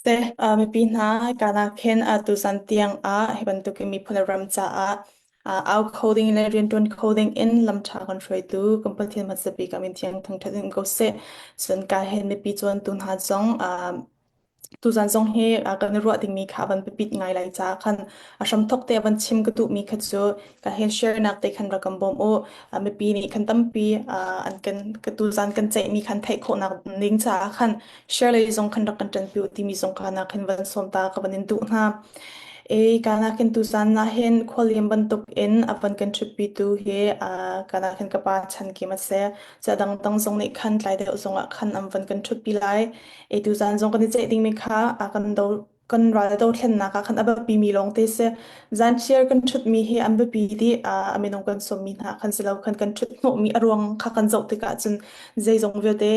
Seh, mipi hna, kanak hin tuzan tiang ah hi bantukin miphun le ram caah au kho ding le rianṭuan kho ding in lamṭha kan hruaitu kan Pathian hmasa bik ah min thiang thangṭhat in ko seh. Cun ka hin mipi cawntu hna zong tuzan zong hi kan i ruah dingmi kha van biapit ngai lai caah khan a hramthawk te van chim ka duhmi kha cu ka hin share nak te khan rak kan bawm u. Mipi nih khan tampi an kan ka tuzan kan ceihmi khan theih khawhnak ding caah khan share lei zong khan rak kan ṭanpi u timi zong ka nak hin van sawm ta ka van in duh hna. E kana khin tuzan na hin khualiam bantuk in a van kan ṭhutpi tu hi kana khin ka pa chan kim a si. Ca dang dang zong nih khan tlai deuh zong ah khan an van kan ṭhutpi lai. E tuzan zong kan i ceih dingmi kha a kan do kan ral dothlennak ah khan a biapi mi lawng te si. Zanchiar kan ṭhutmi hi an biapi dih. A minung kan sawmmi hna khan si lo khan kan ṭhut hnawhmi a ruang kha kan zoh tikah cun zeizong vialte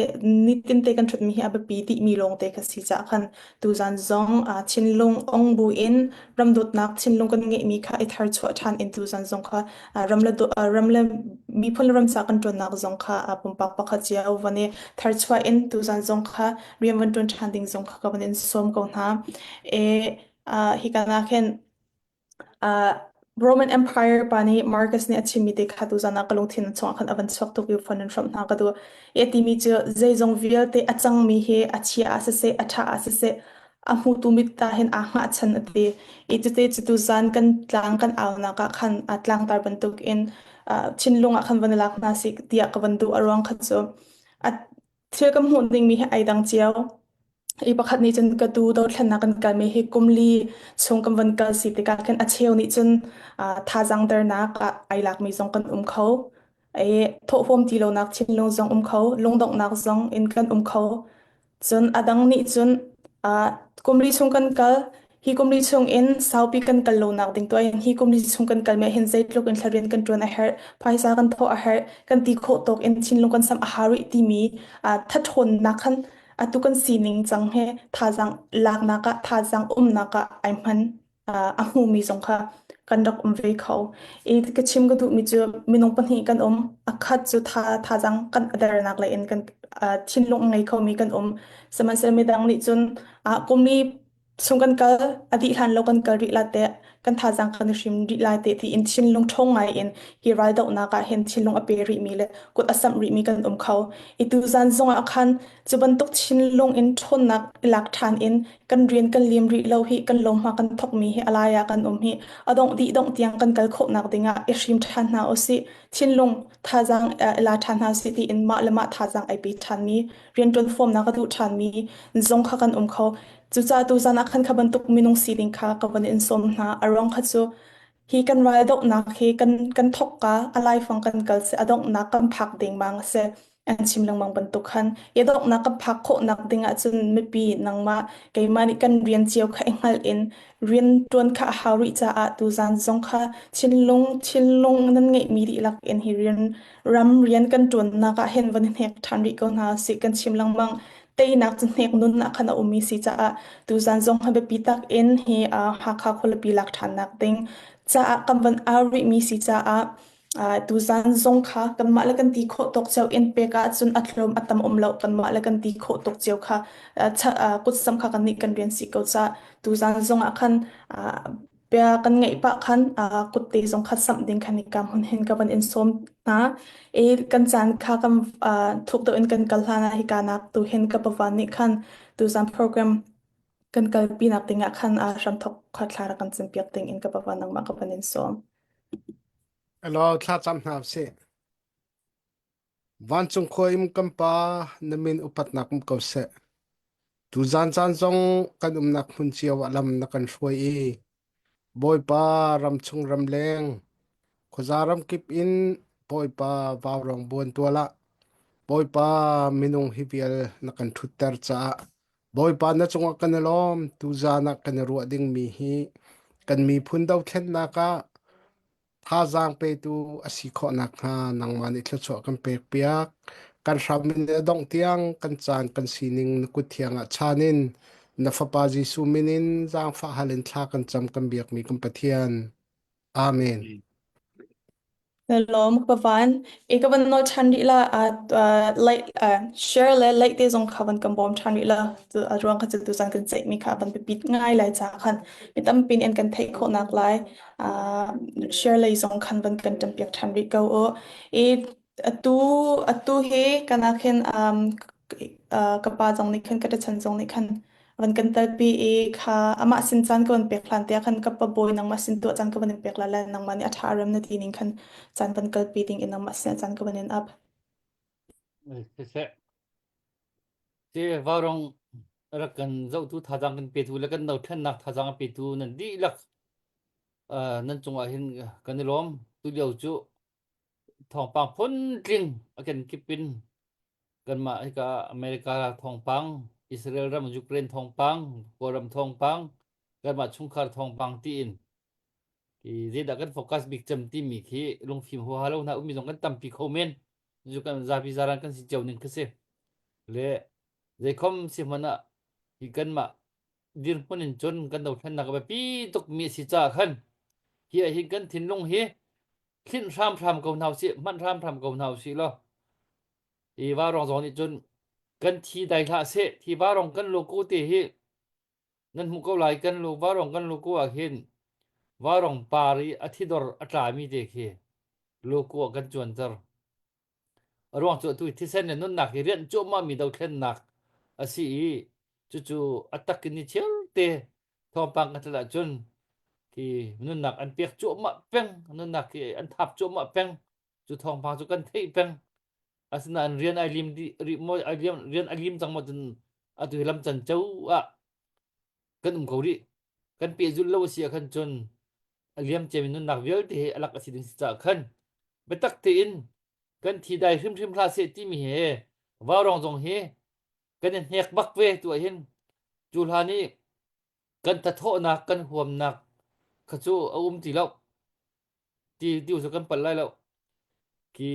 nitin te kan ṭhutmi hi a biapi dihmi lawng te kha si caah khan tuzan zong thinlung ong bu in ramdawtnak thinlung kan ngeihmi kha i tharchuah ṭhan in tuzan zong kha ram le ram le miphun le ram ca kan ṭuannak zong kha pumpak pakhat cio van i tharchuah in tuzan zong kha rian van ṭuan ṭhan ding zong kha ka van in sawm ko hna. E, uh, hi kan ah khin uh, Roman Empire pa nih Marcus nih a chimmi te kha tuzan ah ka lungthin chungah khan a van chuak tuk i phone in hrawmh hna ka duh. I timi cu zeizong vialte a cangmi hi a chia ah siseh, a ṭha ah siseh, a hmutu mit ta hin aa hngahchan a ti. I cute cu tuzan kan tlang kan aunak ah khan a tlangtar bantuk in uh, thinlung ah khan van i lak hna sih tiah ka van duh a ruang kha cu a Thil kan hmuh dingmi hi ai dang cio. I pakhat nih cun ka tu dothlennak kan kalmi hi kum li chung kan van kal si tikah khin a cheu nih cun thazaang dernak ah ai lakmi zong kan um kho. I thawhhuam ti lonak thinlung zong um kho, lungdonghnak zong in kan um kho. Cun a dang nih cun kum li chung kan kal, hi kum li chung in saupi kan kal lonak ding tuah in hi kum li chung kan kalmi ah hin zeitluk in thla rian kan ṭuan a herh, phaisa kan thawh a herh, kan ti khawh tawk in thinlung kan samh a hau rih timi thathawnnak khan atu kan sining cang he thazaang laknak ah thazaang umnak ah ai hman a hmumi zong kha kan rak um ve kho. I ka chim ka duhmi cu minung pahnih kan um. A khat cu tha thazaang kan dernak lei in kan thinlung a ngei khomi kan um. Sihmanhsehlaw midang nih cun kum li chung kan kal a dih hlan lo kan kal rih la teh kan thazaang kan i hrim rih lai teh tiin thinlung ṭhawng ngai in hi raldohnak ah hin thinlung a pe rihmi le kut a samh rihmi kan um kho. I tuzan zong ah khan Cu bantuk thinlung in ṭhawnnak i lak ṭhan in kan rian kan lim rih lo hi kan lohma kan thawkmi hi a lai ah kan um hi a dongh dih dongh tiang kan kal khawhnak dingah i hrim ṭhan hna usih. Thinlung thazaang i la ṭhan hna usih tiin mah le mah thazaang ai pe ṭhanmi, rianṭuan fawmnak a duh ṭhanmi zong kha kan um kho. Cucaah tuzan ah khan kha bantuk minung sining kha ka van in sawm hna. A ruang kha cu hi kan raldohnak hi kan kan thawkka a laifang kan kal si a donghnak kan phak dengmang a si. An chim lengmang bantuk khan i donghnak kan phak khawhnak ding ahcun mipi nangmah keimah nih kan rian cio kha i hngalh in rian ṭuan kha a hau rih caah tuzan zong kha thinlung thinlung nan ngeihmi dihlak in hi rian ram rian kan ṭuannak ah hin van i hnek ṭhan rih ko hna usih kan chim lengmang teinak cu hnek nun ah khan a ummi si caah tuzan zong hi biapi tak in hi Hakha khualipi lak ṭhannak ding caah kan van au rihmi si caah tuzan zong kha kanmah le kan ti khawh tawk cio in pek ahcun a tlawm a tam um lo kanmah le kan ti khawh tawk cio kha kutsam kha kannih kan rian si ko caah tuzan zong ah khan bia kan ngeih pah khan kutte zong kha samh ding khan hika hmun hin ka van in sawm hna i kan caan kha kan thuk deuh in kan kal hlan ah hika nak tu hin ka pavan nih khan tuzan program kan kalpi nak ding ah khan hramthok kha thla rak kan cimpiak ding in ka pavan nangmah ka van in sawm. Hello, thla cam hna usih. Vancung khua im kan pa na min upatnak um ko seh. Tuzan caan zong kan umnak hmun cio ah lam na kan hruai i Bawipa ramchung ramleng khuaza ramkip in Bawipa vaurawng buan tual ah Bawipa minung hi vial na kan ṭhutter caah Bawipa na cungah kan i lawm tuzan ah kan i ruah dingmi hi kan miphun dothlennak ah Thazaang petu a si khawh nakhnga nangmah nih thluachuah kan pekpiak. Kan hram in a dongh tiang kan caan kan sining na kut thiang ah chan in na Fapa Jesuh min in zaangfah hal in thla kan cam kan biakmi kan Pathian. Amen. Na lawm ka van. I ka van nawl ṭhan rih la. Like share le like te zong kha van kan bawm ṭhan rih la. Tu a ruang kha cu tu zan kan ceih mi kha van biapit ngai lai ca khan mi tampi nih an kan theih khawh nak lai. Share lei zong khan van kan ṭampiak ṭhan rih ko u. I atu atu hi kana khin ka pa zong nih khan ka ṭachan zong nih khan van kan telpi i kha amah sin caan ka van pek hlan tiah khan ka pa bawi nangmah sin tuah caan ka van in pek la le nangmah nih a ṭha rem na ti ning khan caan van kalpi ding in nangmah sin caan ka van in ap. Siseh. Te vaurong rak kan zohtu thazaang kan petu le kan dothlennak thazaang a petu nan dihlak nan cungah hin kan i lawm. Tu lio cu thawngpang phuntling a kenkip in kanmah hika America thawngpang, Israel ram Ukraine thawngpang, Kawlram thawngpang, kanmah chungkhar thawngpang tiin i zeidah kan focus bik cem timi khi lungfim huaha lo hna ummi zong kan tampi kho men. Cu kan zapi zaran kan si cio ning khi si. Le zeikhom si hmanh ah hi kanmah dirhmun in cun kan dothlennak a biapi tukmi a si caah khan hi ah hin kan thinlung hi thlinh hramhram ko hna usih, hmanh hramhram ko hna usih law hi vaurawng zong nih cun kan thi dai hlah seh thi vaurawng kan logo te hi nan hmuh ko lai kan lo vaurawng kan logo ah khin vaurawng par i a thidor a tlami te khi logo ah kan cuanter a ruang cu atu thisen le nunnak hi rianh cuahmah mi dothlennak a si i cucu a tak in ni chiar te thawngpang kan tlal ahcun khi nunnak an pek cuahmah peng nunnak khi an thap cuahmah peng cu thawngpang cu kan theih peng asinain rian ai lim dih rih maw ai liam rian ai lim cang maw cun atu hi lam can cho ah kan um ko rih kan pehzulh lo a si ah khan cun a liam ciami nunnak vialte hi a lak a si ding si caah khan biatak tein kan thi dai hrimhrim hlah seh timi he vaurawng zong hi kan i hnek bak ve tu ah hin cu hlan i kan thathawhnak kan huamnak kha cu a um ti lo ti ti cu kan pal lai lo khi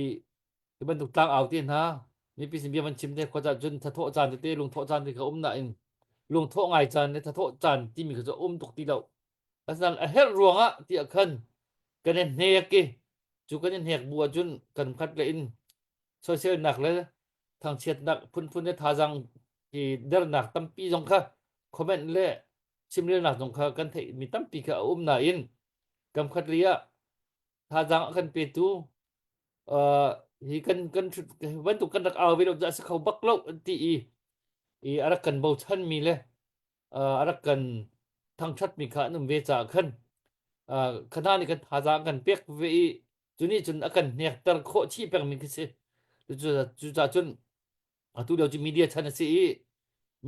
ti bantuk tlang au te hna mipi sin bia van chim te khua cun thathawh caan tete lungthawh caan te kha um na in lungthawh ngai caan le thathawh caan timi kha cu um tuk ti lo asinain a herh ruangah tiah khan kan i hnek i cu kan i hnek bu ahcun kan khat le in soiselnak le thangchiatnak phunphun le thazaang i dernak tampi zong kha comment le chimrelnak zong kha kan theihmi tampi kha a um nain kamkhat li ah thazaang a kan petu uh, hi kan kan bantuk kan rak au ve lo a si kho bak lo an ti i i a rak kan bochanmi le a rak kan thangṭhatmi kha an um ve caah khan khana nih kan thazaang kan pek ve i cu nih cun a kan hnekter khawh chih pengmi khi si. Cucaah cun atu lio cu media chan a si i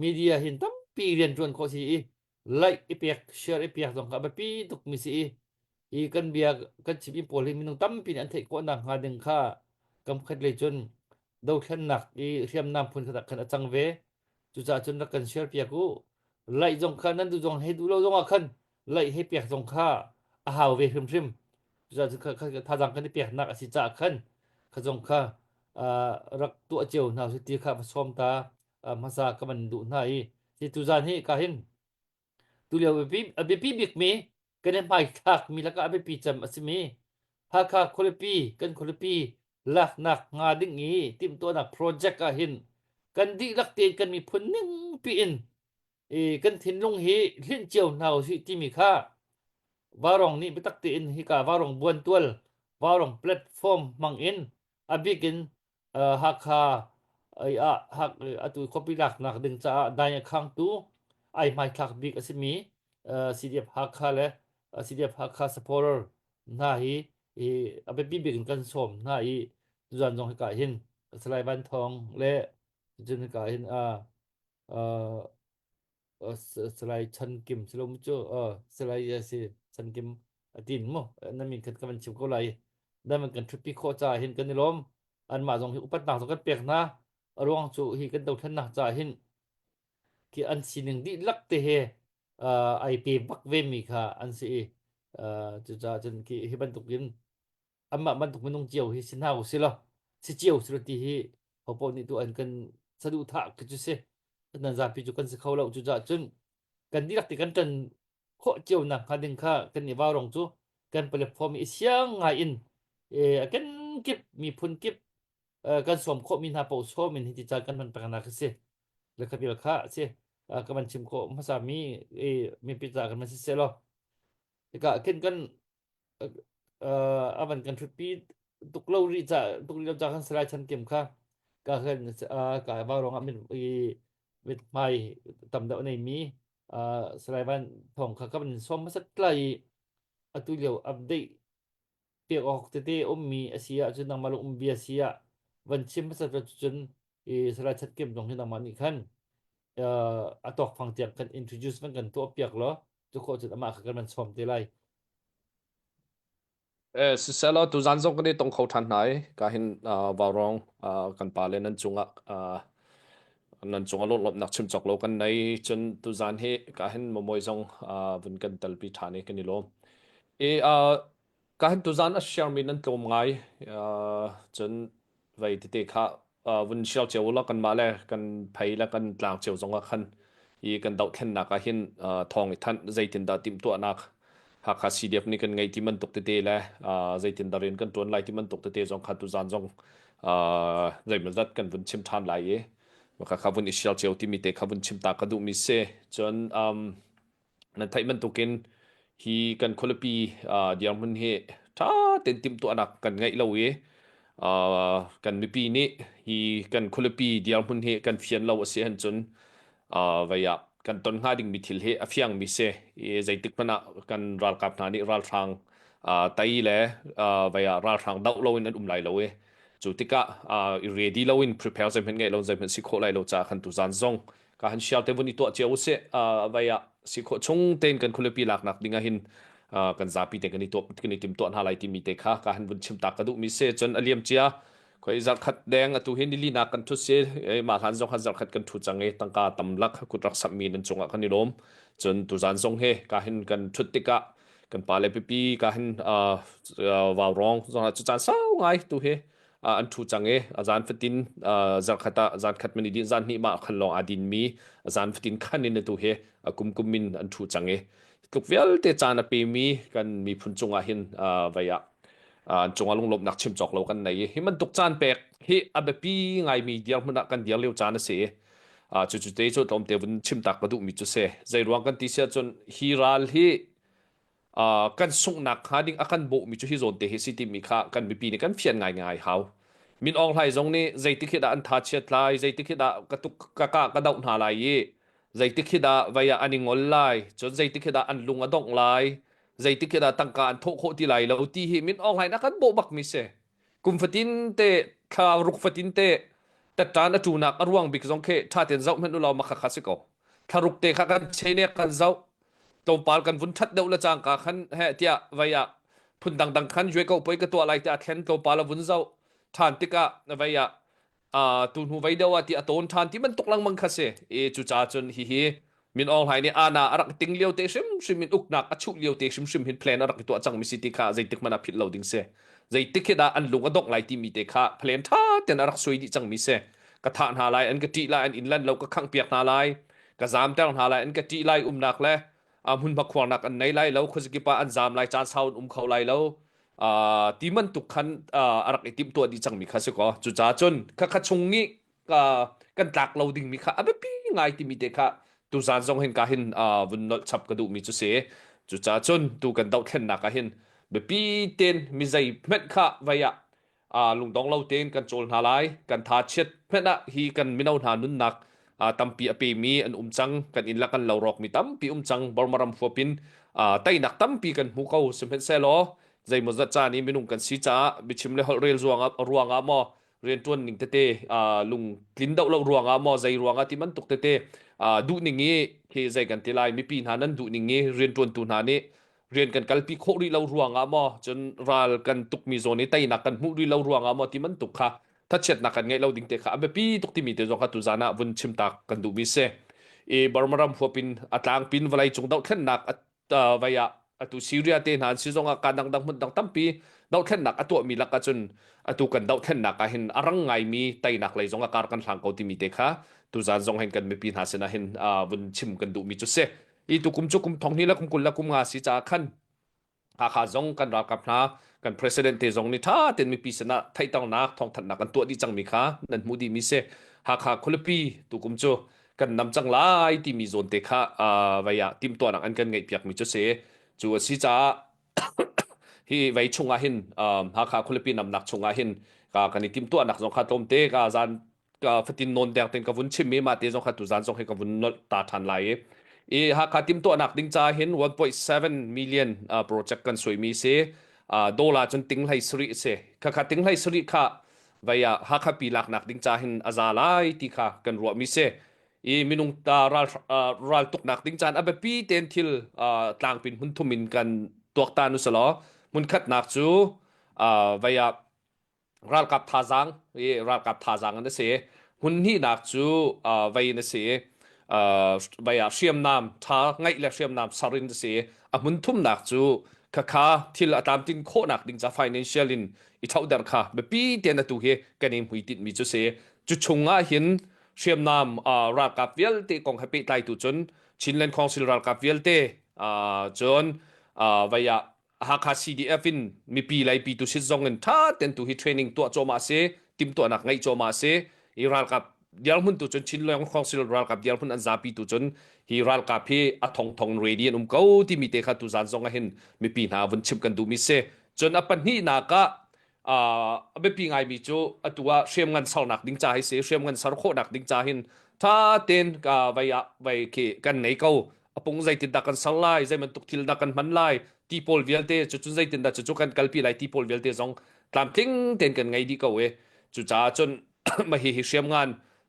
media hin tampi rian ṭuan khawh si i like i pek share i pek zong kha a biapi tukmi si i hi kan bia kan chimmi pawl hi minung tampi nih an theih khawh nakhnga ding kha kam khat lei cun dothlennak i hriamnam phun khat ah khan a cang ve. Cucaah cun rak kan share piak u. Laih zong kha nan duh zong hei duh lo zong ah khan laih hei pek zong kha a hau ve hrimhrim. Cucaah cun thazaang kan i peknak a si caah khan kha zong kha rak tuah cio hna usih ti kha va sawm ta hmasa ka van duh hna i si tuzaan hi ka hin Tulio a biapi bikmi kan i hmaithlakmi lakah a biapi cem a simi Hakha khualipi kan khualipi laknak hnga ding i timhtuahnak project ah hin kan dihlak tein kan miphun ning piin i kan thinlung hi hlinh cio hna usih timi kha Varong nih biatak tein hika Varong buantual Varong platform hmang in a bik in Hakha ah atu khuapi laknak ding caah dai a khangtu ai hmaithlak bik a simi CDF Hakha le CDF Hakha supporter hna hi a biapi bik in kan sawm hna i tuzan zong hika hin Salai Van Thawng le cun hika hin Salai Chan Kim si lo mu cu Salai si Chan Kim a tin mu na min khat ka van chim ko lai nan van kan ṭhutpi khawh caah hin kan i lawm anmah zong hi upatnak zong kan pek hna a ruang cu hi kan dothlennak caah hin khi an sining dihlak te he ai pe bak ve mi kha an si i cucaah cun khi hi bantuk in anmah bantuk minung cio hi si hna usih law si cio si ti hi hopoh nih tu an kan saduhthah khi cu si nan zapi cu kan si kho lo cucaah cun kan dihlak ti kan ṭan khawh cio nak hnga ding kha kan i vaurong cu kan platform i siang ngai in. A kenkip miphun kip kan sawm khawhmi hna paoh sawm in hiti caan kan hman pengnak a si. Le kha vial kha a si. Ka van chim khawh hmasami mipi ca kan van si seh law. Tikah khin kan a van kan ṭhutpi tuk lo rih ca tuk rih lo ca kan Salai Chan Kim kha ka khan ka vaurawng ah min i mithmai tam deuh nei mi Salai Van Thawng kha ka van sawm hmasat lai i atu lio update pek awk tete ummi a si ahcun nangmah lung um bia si ah van chim hmasat cun i Salai Chan Kim zong hi nangmah nih khan a tawkfang tiang kan introduce van kan tuah piak law cu khawh cun amah kha kan van sawm te lai. Eh, siselaw tuzan zong kan i tong kho ṭhan hna i ka hin uh, vaurawng uh, kan pa le nan cungah uh, nan cungah lawmhnak chim cawk lo kan nei cun tuzan hi ka hin mamawi zong uh, vun kan telpi ṭhan i kan i lawm. I uh, Ka hin tuzan a share mi nan tlawm ngai. Uh, cun vei tete kha uh, vun share cio ulaw kanmah le kan phei le kan tlang cio zong ah khan i kan dohthlennak ah hin uh, thawng i thanh zeitindah timhtuahnak Hakha CDF nih kan ngeih ti bantuk tete le uh, zeitindah rian kan ṭuan lai ti bantuk tete zong kha tuzan zong uh, zeimawzat kan vun chim ṭhan lai i kha kha vun i share cio timi te kha vun chim ta ka duhmi si. Cun um, Nan theih bantukin hi kan khualipi uh, dirhmun hi ṭha tein timhtuahnak kan ngeih lo i uh, kan mipi nih hi kan khualipi dirhmun hi kan fian lo a si ahcun uh, vei ah kan ton hnga dingmi thil hi a fiangmi si i zeitik hmanh ah kan ralkap hna nih ralhrang uh, tei le uh, vei ah ralhrang doh loin an um lai lo i cu tikah uh, i ready loin prepare zeihmanh ngeih lo zeihmanh si khawh lai lo caah khan tuzan zong ka han sial te vun i tuah cio usih vai ah si khawh chung tein kan khualipi laknak ding ah hin kan zapi te kan i tuah kan i tim tuah hna lai timi te kha ka han vun chim ta ka duh mi se cun a liam cia khoi zarkhat deng atu hi nili nak kan thu si ma hlan zong han zarkhat kan thu cang i tangka tam lak kut rak sap mi nan cungah kan i lawm cun tuzan zong he ka hin kan thut tikah kan pa le pipi ka hin vau rong zong cu caan sau ngai tu hi an ṭhu cang i a zan fatin zarkhat ah zan khat man i din zan hnih mah khan lawng aa din mi a zan fatin khan in atu hi a kum kum in an ṭhu cang i tluk vialte caan a pemi kan miphun cungah hin vei ah an cungah lunglawmhnak chim cawk lo kan nei i hi bantuk caan pek hi a biapi ngaimi dirhmun ah kan dir lio caan a si i cucu te cu tlawmte vun chim tak ka duhmi cu si zei ruang kan ti si ahcun hi ral hi kan sunghnak hnga ding a kan bawhmi cu hi zawn te hi si timi kha kan mipi nih kan fian ngaingai hau. Min Aung Hlaing zong nih zeitik hi dah an tha chiat lai, zeitik hi dah ka tuk ka kah ka doh hna lai i zeitik hi dah vei ah an i ngol lai, cun zeitik hi dah an lung a dongh lai, zeitik hi dah tangka an thawh khawh ti lai lo ti hi Min Aung Hlaing a kan bawh bakmi si. Kum fatin te thla ruk fatin te tatṭan a ṭunak a ruang bik zong khi ṭha tein zoh hmanh u law makha kha si ko. Thlaruk te kha kan chenek kan zoh tlawmpal kan vun ṭhat deuh le cangka khan he tiah vei ah phun dangdang khan yue ko poi ka tuah lai tiah thlen tlawmpal a vun zoh ṭhan tikah vei ah tu hnu vei deuh ah ti a tawn ṭhan ti bantuk lengmang kha si i cucaah cun hihi Min Aung Hlaing nih ana a rak ting lio te hrimhrim in uknak a chuh lio te hrimhrim hin plan a rak i tuah cangmi si ti kha zeitik hmanh ah philh lo ding si. Zeitik hi dah an lung a dongh lai timi te kha plan ṭha tein a rak suai dih cangmi si. Ka thah hna lai, an ka ṭih lai, an inn lan lo ka khanghpiak hna lai, ka zamter hna lai, an ka ṭih lai umnak le hmunhma khuarnak an nei lai lo, khuazakip ah an zam lai, caan sau an um kho lai lo. Uh, ti bantuk khan uh, a rak i timhtuah dih cangmi kha si kaw. Cucaah cun khakha chung i kan tlak lo dingmi kha a biapi ngai timi te kha tuzan zong hin ka hin vun nolh chap ka duhmi cu si. Cucaah cun tu kan dohthlennak ah hin biapi tein mi zei hmanh kha vei ah lungdong lo tein kan cawl hna lai. Kan tha chiat hmanh ah hi kan mino hna nunnak tampi a pemi an um cang. Kan inn le kan lo rawkmi tampi um cang. Burma ram huap in teinak tampi kan hmu ko. Sihmanhsehlaw zeimawzat caan i minung kan si caah biachim le holh rel ruangah maw rianṭuan ning tete lungtlin doh lo ruangah maw zei ruangah ti bantuk tete duh ning i khi zei kan ti lai mipi hna nan duh ning i rianṭuantu hna nih rian kan kalpi khawh rih lo ruangah maw cun ral kan tukmi zawn i teinak kan hmuh rih lo ruangah maw ti bantuk kha thachiatnak kan ngeih lo ding te kha a biapi tuk timi te zong kha tuzan ah vun chimtak kan duhmi si i Burma ram huapin a tlangpin vawlei cung dohthlennak vai ah atu Syria te hna an si zongah ka dangdang hmun dang tampi dohthlennak a tuahmi lak ahcun atu kan dohthlennak ah hin a rang ngaimi teinak lei zong a kar kan hlang ko timi te kha tuzan zong hin kan mipi hna sinah hin vun chim kan duhmi cu si. I tukum cu kum thong hnih le kum 20 le kum nga si caah khan Hakha zong kan ralkap hna Kan president te zong nih ṭha tein mipi sinah theihternak thawngthanhnak an tuah dih cangmi kha nan hmuh dihmi si. Hakha khualipi tukum cu kan nam cang lai timi zawn te kha vei ah timhtuahnak an kan ngeihpiakmi cu si. Cu a si caah hi vei chungah hin Hakha khualipi namnak chungah hin kan i timhtuahnak zong kha tlawmte ka zan ka fatin nawn deng ten ka vun chim i mah te zong kha tuzan zong hi ka vun nolh ta ṭhan lai i i Hakha timtuahnak ding ca hin 1.7 million uh, project kan suimi si uh, dollar cun ting hlei sarih si khakha ting hlei sarih kha vei ah Hakha pi laknak ding ca hin a za lai ti kha kan ruahmi si i minung ta ral uh, ral tuknak ding caan a biapi ten thil uh, tlangpin hmun thum in kan tuaktan usalaw hmun khatnak cu uh, vei ah ralkap thazaang i ralkap thazaang an si hmun hnihnak cu vei in a si vei ah hriamnam tha ngeih le hriamnam ser in a si a hmun thumnak cu khakha thil a tlamtlin khawhnak ding ca financial in i thohder kha biapi tein atu hi kan i hmuitinh mi cu si cu chung ah hin hriamnam ralkap vialte kong he pehtlai tu cun Chinland Council ralkap vialte cun vei ah Hakha CDF in mipi lei pitu sit zong in ṭha ten tu hi training tuah cuahmah a si, timhtuahnak ngeih cuahmah a si. Hi ralkap dirhmun tu cun Chinland Council ralkap dirhmun an zapi tu cun hi ralkap hi a thongthong in ready an um ko timi te kha tuzan zong ah hin mipi hna vun chimh kan duhmi si. Cun a pahnihnak ah a biapi ngaimi cu atu ah hriamngan sernak ding ca hi si hriamngan ser khawhnak ding ca hin ṭha tein ka vei ah vei khi kan ngei ko a pung zeitindah kan ser lai zei bantuk thil dah kan hman lai ti pawl vialte cucun zeitindah cucu kan kalpi lai ti pawl vialte zong tlamtling tein kan ngei dih ko i cucaah cun mah hi hi hriamngan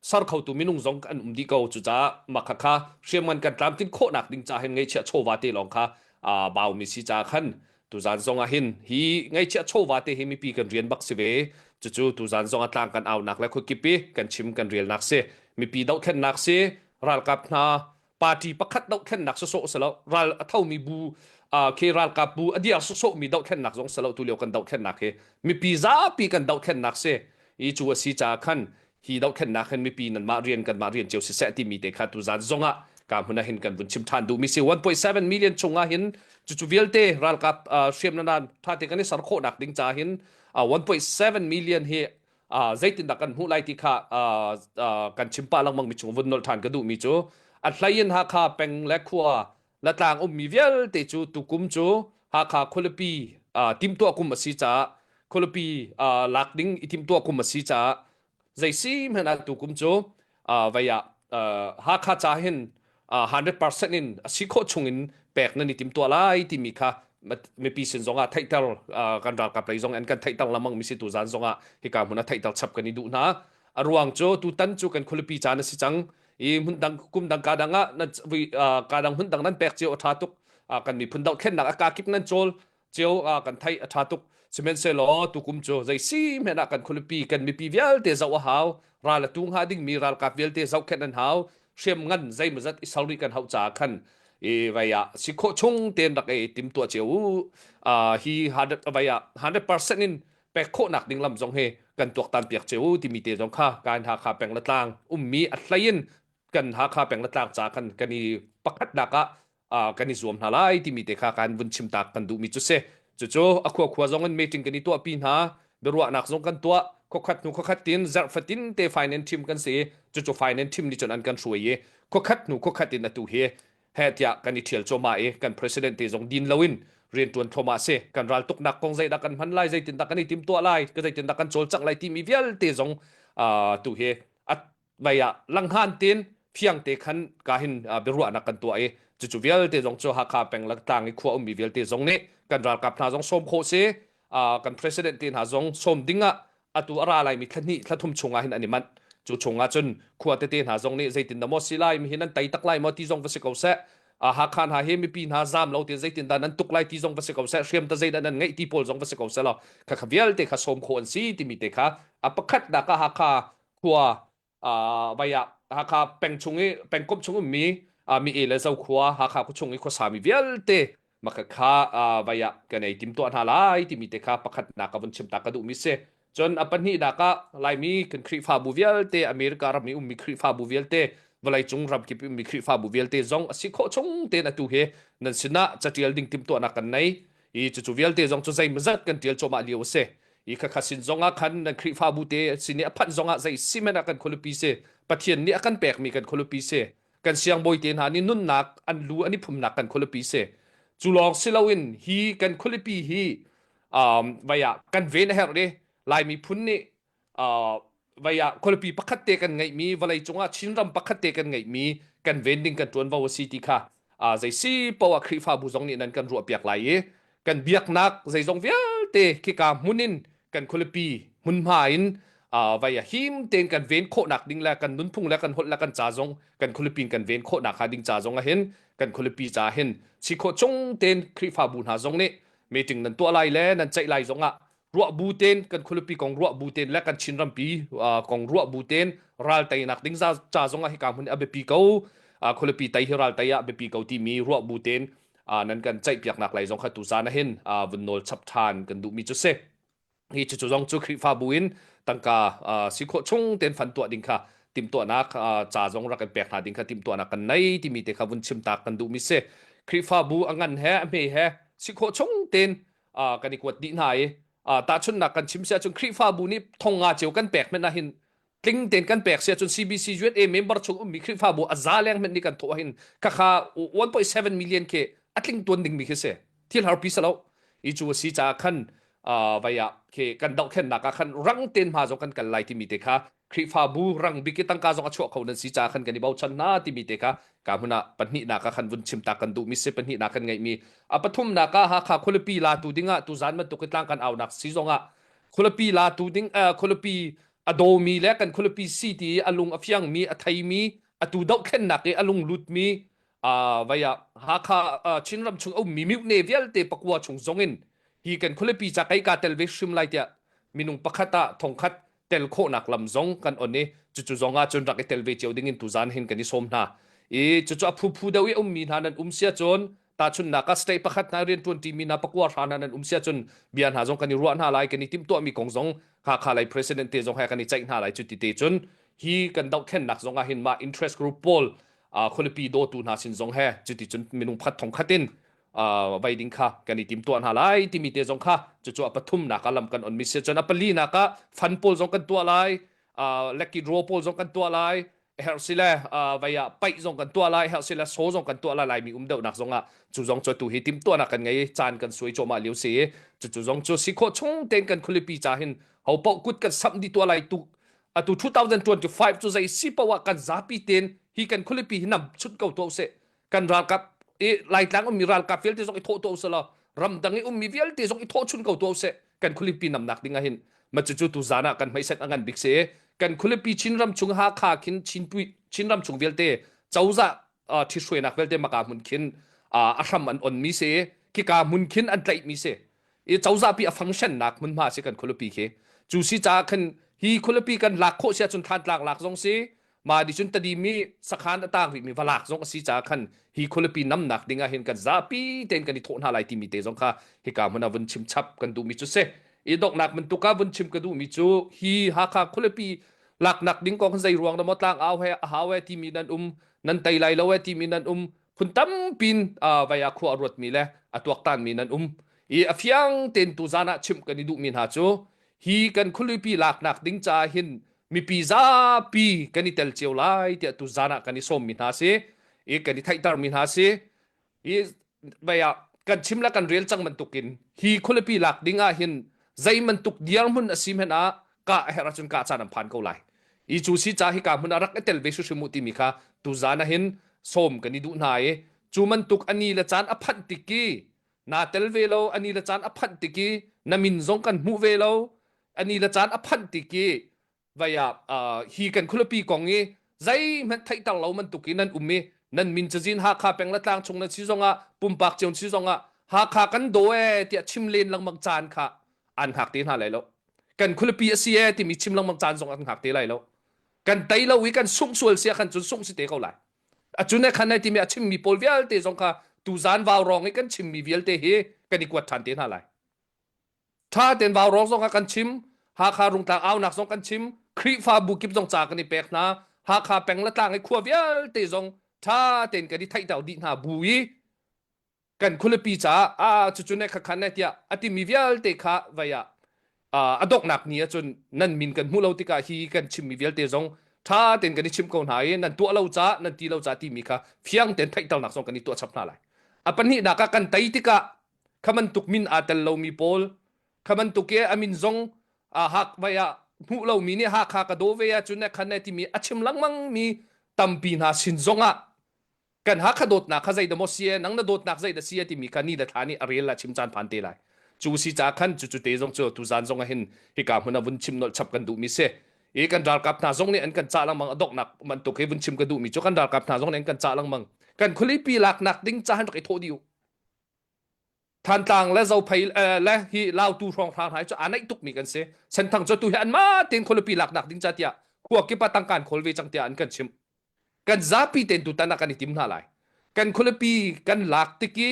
ser khotu minung zong an um dih ko cucaah mah kha kha hriamngan kan tlamtlin khawhnak ding ca hin ngeihchiah chawva te lawng kha aa baumi si ca khan tuzan zong ah hin hi ngaihchiah chawva te hi mipi kan rian bak si ve cucu tuzan zong ah tlang kan aunak le khuakip i kan chim kan relnak si mipi dohthlennak si ralkap hna party pakhat dohthlennak sawsawh si lo ral a thomi bu khi ralkap bu a diar sawsawh mi dohthlennak zong si lo tu lio kan dohthlennak hi mipi zapi kan dohthlennak si i cu a si caah khan hi dohthlennak hin mipi nanmah rian kanmah rian cio siseh timi te kha tuzan zong ah ka hmun ah hin kan vun chim ṭhan duhmi si 1.7 million chung ah hin cucu vialte ralkap hriamnan ṭha te kan i ser khawhnak ding ca hin 1.7 million hi zeitindah kan hmuh lai ti kha kan chim pah lengmang mi chung vun nolh ṭhan ka duhmi cu a hlei in Hakha peng le khua Latlang ummi vialte cu tukum cu Hakha khualipi timhtuah kum a si caah khualipi lak ding i timhtuah kum a si caah zei si hmanh ah tukum cu vei ah Hakha ca hin 100% in a si khawh chung in pek nan i timtuah lai timi kha mipi sin zong ah theihter kan ralkap lei zong an kan theihter lengmang mi si tu zan zong ah hika hmun ah theihter chap kan i duh hna a ruang cu tutan cu kan khualipi caan a si cang i hmun dang kum dang ka dang ah nan ka dang hmun dang nan pek cio a tha tuk kan miphun dohthlennak a ka kip nan cawl cio kan theih a tha tuk sihmanhsehlaw tukum cu zei si hmanh ah kan khualipi kan mipi vialte zoh a hau ral a tu hnga dingmi ralkap vialte zohkhenh an hau hriam ngan zeimawzat i sal rih kan hauh caah khan i vei ah si khawh chung tein rak i timtuah cio u hi vei ah 100% in pek khawhnak ding lam zong hi kan tuaktan piak cio u timi te zong kha kan Hakha peng le tlang ummi a hlei in kan Hakha peng le tlang ca kan kan i pakhatnak ah kan i zuam hna lai timi te kha kan vun chim tak kan duhmi cu si cucu a khua khua zong in meeting kan i tuahpi hna biaruahnak zong kan tuah khuakhat hnu khuakhat tin zarh fatin te finance team kan si cucu finance team nih cun an kan hruai i khuakhat hnu khuakhat in atu hi he tiah kan i ṭhial cuahmah i kan president te zong din loin rianṭuan thluahmah si kan raltuknak kong zeidah kan hman lai zeitindah kan i timtuah lai zeitindah kan cawlcangh lai timi vialte zong tu hi a vei ah langhan tin fiang te khan ka hin biaruahnak kan tuah i cucu vialte zong cu Hakha peng tlang i khua ummi vialte zong nih kan ralkap hna zong sawm khawh si kan president te hna zong sawm ding ah atu a ra laimi thla hnih thla thum chung ah hin an i manh cu chung ah cun khua tete hna zong nih zeitin dah maw si lai mi hi nan tei tak lai maw ti zong va si ko seh Hakha hna hi mipi hna zaam lo ti zeitin dah nan tuk lai ti zong va si ko seh hriam ta zeidah nan ngeih ti pawl zong va si ko seh law kha kha vialte kha sawm khawh an si timi te kha a pakhat nak ah Hakha khua vai ah Hakha peng chung i pengkomh chung ummi mi e le zo khua Hakha khua chung i khuasa mi vialte maka kha vai ah kan ei timtuah hna lai timi te kha pakhat nak ka vun chim ta ka duhmi si cun a pahnihnak ah Laimi kan Khrihfabu vialte America ram i ummi Khrihfabu vialte vawleicung ramkip ummi Khrihfabu vialte zong a si khawh chung tein atu hi nan sinah catial ding timtuahnak kan nei. I cucu vialte zong cu zeimawzat kan ṭial cuahmah lio a si. I khakha sin zong ah khan nan Khrihfabu te sin i a phanh zong ah zei si hmanh ah kan khualipi si. Pathian nih a kan pekmi kan khualipi si. Kan siangbawi te hna nih nunnak an lu an i phumnak kan khualipi si. Cu lawng si loin hi kan khualipi hi um, vai ah kan ven a herh i Lai miphun nih uh, vei ah khualipi pakhat te kan ngeihmi vawlei cungah Chinram pakhat te kan ngeihmi kan ven ding kan ṭuanvo a si ti kha uh, zei si poah Khrihfabu zong nih nan kan ruahpiak lai i kan biaknak zeizong vialte khika hmun in kan khualipi hmunhma in uh, vei ah him tein kan ven khawhnak ding le kan nunphung le kan holh le kan ca zong kan khualipi in kan ven khawhnak hnga ding ca zong ah hin kan khualipi ca hin si khawh chung tein Khrihfabu hna zong nih meeting nan tuah lai le nan ceih lai zong ah ruah bu ten kan khualipi kong ruah bu ten le kan Chin rampi kong ruah bu ten ral teinak ding za ca zong ah hika hmun a biapi ko khualipi tei hi ral tei ah biapi ko timi ruah bu ten nan kan ceihpiaknak lai zong kha tu zan ah hin vun nawl chap than kan duhmi cu si hi cu zong cu Khrihfabu in tangka si khawh chung ten fan tuah ding kha timhtuahnak ca zong rak in pek hna ding kha timhtuahnak kan nei timi te kha vun chim tak kan duhmi si Khrihfabu a ngan he a hme he si khawh chung ten kan i kuat dih hna i tahchunhnak kan chim si ahcun Khrihfabu nih thong nga cio kan pek hmanh ahhin tling tein kan pek si ahcun CBC USA member chung ummi Khrihfabu a za leng hmanh nih kan thawh ahhin khakha 1.7 million khi a tling tuan dingmi khi si thil harpi si lo i cu a si caah khan vai ah khi kan dohthlennak ah khan rang tein hma zong kan kal lai timi te kha Khrihfabu rang bik i tangka zong a chuah kho nan si caah khan kan i bochan hna timi te kha ka hmun ah pahnihnak ah khan vun chim ta kan duhmi si pahnihnak kan ngeihmi a pathumnak ah Hakha khualipi latu dingah tuzan bantuk i tlang kan aunak si zongah khualipi latu ding khualipi a dawmi le kan khualipi si ti i a lung a fiangmi a theimi atu dohthlennak i a lung lutmi vai ah Hakha Chinram chung a ummi mihne vialte pakua chung zongin hi kan khualipi ca kai ka tel ve hrim lai tiah minung pakhat ah thongkhat tel khawhnak lam zong kan on i cucu zong ah cun rak i tel ve cio ding in tuzan hin kan i sawm hna i cucu a phuphu deuh i ummi hna nan um sia cun tahchunhnak ah state pakhat hna rian ṭuan ṭimi hna pakua hra hna nan um sia cun bia hna zong kan i ruah hna lai kan i timhtuahmi kong zong Hakha lei president te zong he kan i ceih hna lai cu ti te cun hi kan dohthlennak zong ah hin mah interest group pawl khualipi dawtu hna sin zong he cuti cun minung pakhat thong khat in vai ding kha kan i timtuah hna lai timi te zong kha cucu a pathumnak ah lam kan on mi si cun a palinak ah fund pawl zong kan tuah lai lucky draw pawl zong kan tuah lai herh si le vai ah paih zong kan tuah lai herh si le so zong kan tuah lai laimi um deuhnak zong ah cu zong cu tu hi timtuahnak kan ngei caan kan suai cuahmah lio si cucu zong cu si khawh chung tein kan khualipi ca hin ho paoh kut kan samh dih tuah lai tu atu 2025 cu zei si paoh ah kan zapi ten hi kan khualipi hi nam chut ko tuah usih kan ralkap i Laitlang ummi ralkap vialte zong i thawh tuah usih law ramdang i ummi vialte zong i thawh chun ko tuah usih kan khualipi namnak ding ah hin ma cucu tu zan ah kan hmaiset a ngan bik si kan khualipi Chinram chung Hakha khin Chinpui Chinram chung vialte cozah ṭhithruainak vialte maka hmun khin a hram an on mi si khika hmun khin an tlaih mi si i cozah pi a function nak hmunhma si kan khualipi khi cu si caah khan hi khualipi kan lak khawh si ahcun Thantlang lak zong si mah nih cun Tedim i sakhan a taang rihmi va lak zong a si caah khan hi khualipi namnak ding ah hin kan zapi tein kan i thawh hna lai timi te zong kha hika hmun ah vun chim chap kan duhmi cu si i donghnak bantuk ah vun chim ka duhmi cu hi Hakha khualipi laknak ding kong zei ruang dah maw tlang au he a hau he timi nan um nan tei lai lo he timi nan um phun tampin vai ah khua a ruatmi le a tuaktanmi nan um i a fiang tein tu zan ah chimh kan i duhmi hna cu hi kan khualipi laknak ding caah hin mipi zapi kan i tel cio lai tiah tu zan ah kan i sawmmi hna si i kan i theihtermi hna si i vei ah kan chim le kan rel cang bantukin hi khualipi lak ding ah hin zei bantuk dirhmun a si hmanh ah kah a herh ahcun kah caan an phan ko lai i cu si ca hi ka hmun ah rak i tel ve hrimhrim u timi kha tu zan ah hin sawm kan i duh hna i cu bantuk ani le caan a phanh tik i naa tel ve lo ani le caan a phanh tik i na min zong kan hmuh ve lo ani le caan a phanh tik i vai ah hi kan khualipi kong i zeihmanh theihter lo bantuk in nan um i nan min cazin Hakha peng le tlang chung nan si zongah pumpak cio si zongah Hakha kan daw ee tiah chim len lengmang caan kha an hngak te hna lai lo kan khualipi a si ee timi chim lengmang caan zong an hngak te lai lo kan tei lo i kan sungh sual sia khan cun sungh si te ko lai a cun khan ai timi a chimmi pawl vialte zong kha tuzan vaurawng i kan chimmi vialte hi kan i kuat ṭhan te hna lai ṭha tein vaurawng zong ah kan chim Hakha Rungtlang aunak zong kan chim Khrihfabu kip zong ca kan i pek hna Hakha peng le tlang i khua vialte zong ṭha tein kan i theihter dih hna bu i. Kan khualipi caah a cucu ne khakhan ne tiah a timi vialte kha vai ah a donghnak ni ahcun nan min kan hmuh lo tikah hi kan chimmi vialte zong ṭha tein kan i chimh ko hna i nan tuah lo caah nan ti lo caah timi kha fiang tein theihternak zong kan i tuah chap hna lai. A pahnihnak ah kan tei tikah kha bantuk min aa tel lomi pawl kha bantuk i a min zong hak vai ah hmuh lomi nih Hakha ka daw ve ahcun ne khan ne timi a chim lengmang mi tampi hna sin zongah kan Hakha dawtnak kha zeidah maw si nang na dawtnak zeidah si timi kha ni le thla nih a rel la chim caan phan te lai cu si ca khan cu cu te zong cu tuzan zong ah hin hika hmun ah vun chim nolh chap kan duhmi si i kan ralkap hna zong nih an kan cah lengmang a donghnak bantuk hi vun chim ka duhmi cu kan ralkap hna zong nih an kan cah lengmang kan khualipi laknak ding ca han rak i thawh dih u Thantlang le Zophei le hi Lautu hrawnghrang hna cu aa naih tukmi kan si Senthang cu tu hi anmah tein khualipi laknak ding ca tiah khua kip ah tangka an khawl ve cang tiah an kan chimh kan zapi tein tutan ah kan i tim hna lai kan khualipi kan lak tik i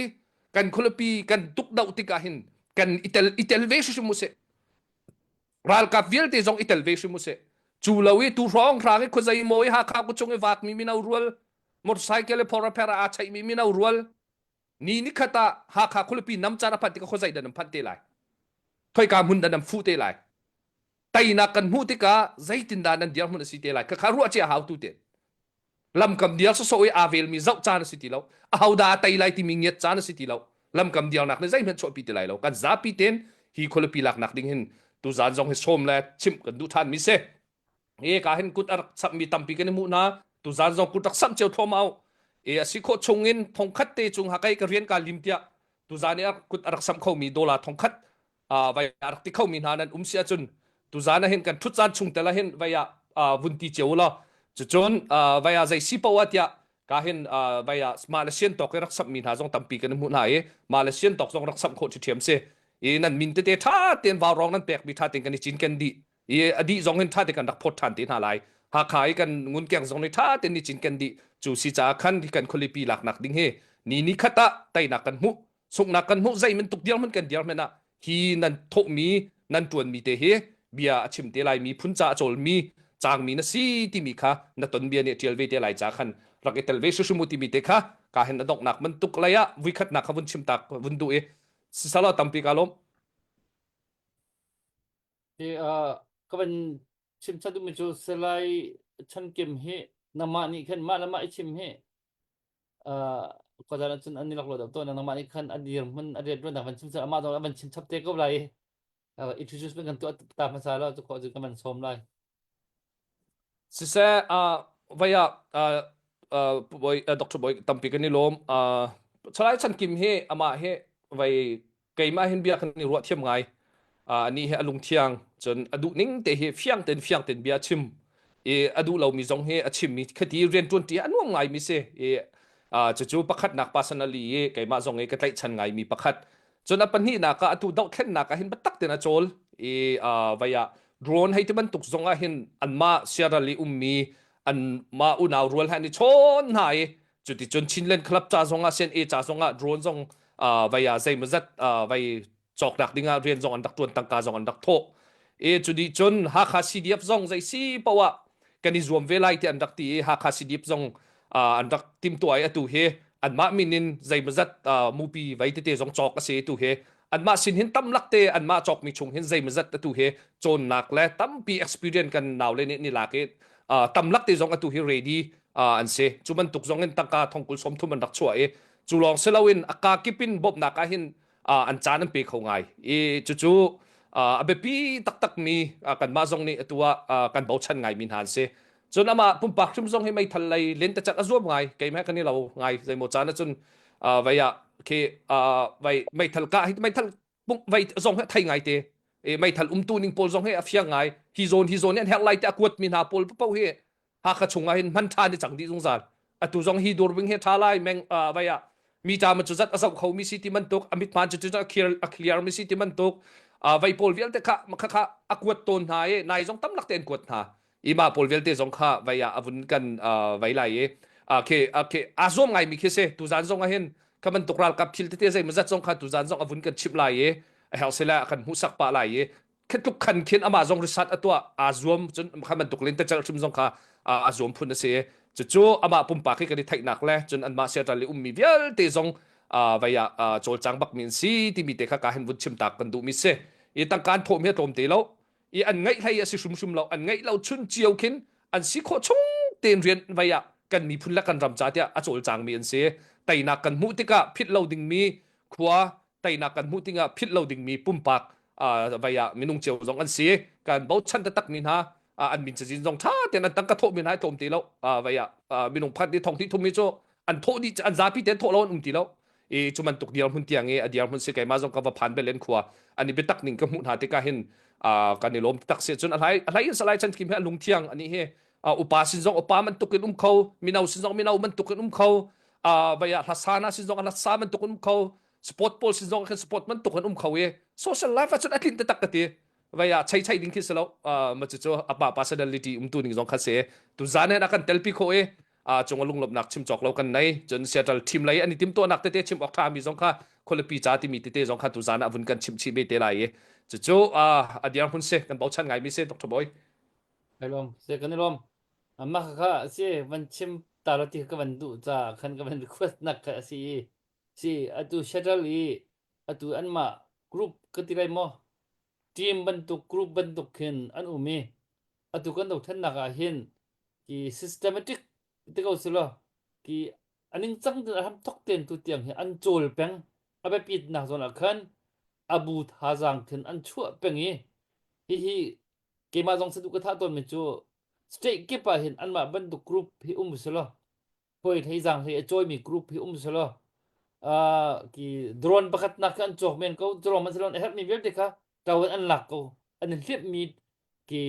kan khualipi kan tukdoh tikah hin kan i tel i tel ve hrimhrim usih ralkap vialte zong i tel ve hrim usih cu lo i tu hrawng hrang i khuazei maw i Hakha khuachung i vakmi mino rual motorcycle le phor aa chaihmi mino rual ni ni khat ah Hakha khualipi nam caan a phanh tikah khuazei dah nan phanh te lai khoika hmun dah nan fuh te lai teinak kan hmuh tikah zeitindah nan dirhmun a si te lai khakha ruah cia hau tu te lamkam diar sawsawh i aa velmi zoh caan a si ti lo ahodah a tei lai timi ngiat caan a si ti lo lamkam diarnak nih zeihmanh chuahpi ti lai lo kan zapi ten hi khualipi laknak ding hin tuzan zong hi sawm le chimh kan duh ṭhan mi si e ka hin kut a rak samhmi tampi kan i hmuh hna tuzan zong kut rak samh cio thluahmah e a si khawh chung in thongkhat te cung hakai ka rian ka lim tiah tuzan i kut a rak samh khomi dollar thongkhat vai a rak ti khomi hna nan um si ahcun tuzan ah hin kan ṭhut caan chung tel ah hin vai ah vun ti cio law cucun vai ah zei si poah tiah ka hin vai ah mah le sian tawk i rak samhmi hna zong tampi kan hmuh hna i mah le sian tawk zong rak samh khawh ṭhiṭhiam si i nan min tete ṭha tein vaurawng nan pekmi ṭha tein kan i cinken dih i a dih zong hin ṭha tein kan rak phawt ṭhan te hna lai Hakha i kan ngunkeng zong nih ṭha tein ni cinken dih cu si caah khan kan khualipi laknak ding hi ni ni khat ah teinak kan hmuh sunghnak kan hmuh zei bantuk dirhmun kan dirhmun ah hi nan thawhmi nan ṭuanmi te hi bia a chim te lai mi phun ca a cawlmi cangmi na si timi kha na ton bia nih ṭial ve te lai ca khan rak i tel ve hrimhrim u timi te kha ka hin a donghnak bantuk lei ah vuikhatnak kha vun chim tak vun duh i sisalo tampi ka lawm Hi uh, ka van chim chan duhmi cu Salai Chan Kim hi nangmah nih khan mah le mah i chim hi uh, khuazan ahcun an i lak lo deuh tawn nangmah nih khan a dirhmun a rianṭuannak van chim chan amah zong a van chim chap te ko lai uh, introduce kan tuah ta hmasa lo cu khawh cu kan van sawm lai. Siseh uh, vai ah uh, uh, boy, uh, Dr. Boy tampi kan i lawm. Uh, Salai Chan Kim hi amah hi vai keimah hin bia kan i ruah thiam ngai. Uh, ani hi a lungthiang cun a duh ning te hi fiang ten fiang ten bia chim i a duh lomi zong hi a chimmi khati rian ṭuan ṭi a nuam ngai mi si i uh, cucu pakhatnak personally i keimah zong i ka tlaihchan ngai mi pakhat cun a pahnihnak ah atu dohthlennak ah hin biatak ten a cawl i uh, vai ah drone hei ti bantuk zong ah hin anmah siaral i ummi anmah unau rual han i chawn hna i Cuticun Chinland Club ca zong ah CNA ca zong ah drone zong vai ah zeimawzat vai cawknak ding ah rian zong an rak tuan tangka zong an rak thawh. E cu dih cun Hakha CDF zong zei si poah ah kan i zuam ve lai ti an rak ti i Hakha CDF zong an rak timtuah i atu hi anmah min in zeimawzat mupi vai tete zong cawk a si tu hi anmah sin hin tam lak te anmah cawkmi chung hin zeimawzat atu hi cawnnak le tampi experience kan naule nih ni lak i tam lak te zong atu hi ready an si cu bantuk zong in tangka thongkul 30 an rak chuah i cu lawng si loin a ka kip in bawmhnak ah hin an caan an pe kho ngai i cucu a biapi taktak mi kanmah zong nih atu ah kan bochan ngai mi hna an si cun amah pumpak hrim zong hi meithal lei lentecelh a zuam ngai keimah kan i lo ngai zeimaw caan ahcun vei ah khi vei meithal kah hi meithal vei zong hi a thei ngai te meithal umtu ning pawl zong hi a fiang ngai hi zawn hi zawn hi an herh lai te a kuat mi hna pawl paoh hi Hakha chung ah hin hman ṭhan i cang dih zungzal. Atu zong hi durbing hi ṭha lai meng vai ah mi ta ma cu zat a zoh kho mi si ti bantuk a mit hmaan cu cu a clear a clear mi si ti bantuk vei pawl vialte kha kha kha a kuat tawn hna i nai zong tam lak te an kuat hna i mah pawl vialte zong kha vei ah a vun kan vei lai i khi khi aa zuam ngai mi khi si tuzan zong ah hin kha bantuk ralkap thil tete zei mazat zong kha tuzan zong a vun kan chimh lai i a herh sila a kan hmuhsak pah lai i tluk khan khin amah zong risat a tuah aa zuam cun kha bantuk len tecel hrim zong kha a zuam phun a si cucu amah pumpak hi kan i theihnak le cun anmah siaṭal i ummi vialte zong. Vai ah cawlcang bak mi an si timi te kha ka hin vun chim tak kan duh mi si. I tangka an thawh mi a tlawm te lo. I an ngeih hlei a si hrimhrim lo. An ngeih lo chun cio khin an si khawh chung tein rian vai ah kan miphun le kan ram ca tiah a cawlcang mi an si. Teinak kan hmuh tikah philh lo dingmi khua teinak kan hmuh tikah philh lo dingmi pumpak vai ah minung cio zong an si. Kan bochan taktak mi hna an min cazin zong ṭha tein an tangka thawh mi hna ai tlawm ti lo. Vai ah minung phat nih thong ti thum mi cu an thawh dih an zapi tein thawh lo an um ti lo. I cu bantuk dirhmun tiang i a dirhmun si keimah zong ka va phan bel in khua an i biatak ning ka hmuh hna tikah hin kan i lawm tak si cun a hlai a hlai in salai chan kim hi a lungthiang ani hi upa sin zong upa bantuk in um kho mino sin zong mino bantuk in um kho vai ah hlasana sin zong hlasa bantuk in um kho sport pawl sin zong khin sport bantuk in um kho i social life ah cun a tlin taktak ka ti vai ah chei chei ding khi si lo ma cu cu apa personality um tu ning zong kha si tu zan hen a kan telpi kho i a cung a lunglawmhnak chim cawk lo kan nei cun Seattle team lei an i timtuahnak tete chim awk ṭha mi zong kha khualipi ca timi tete zong kha tu zan ah vun kan chim chih ve te lai i cucu a dirhmun si kan bochan ngai mi si Dr. Boy Kai lawm se kan i lawm mah kha si van chim ta lo ti ka van duh ca khan ka van request nak kha a si i si atu Seattle i atu anmah group ka ti lai maw team bantuk group bantuk khin an um i atu kan dothlennak ah hin ki systematic ti ko silo ki aning cang tin a hram thok ten tu tiang hi an cawl peng a biapit nak zawn ah khan abu thazaang khin an chuah peng i hihi keimah zong sadu ka thah tawn mi cu state kip ah hin anmah bantuk group hi um silo hoi hlei zang hlei a cawi mi group hi um silo uh, ki drone pakhat nak kha an cawk men ko drone man silon a herh mi vialte kha tawin an lak ko an hliap mi ki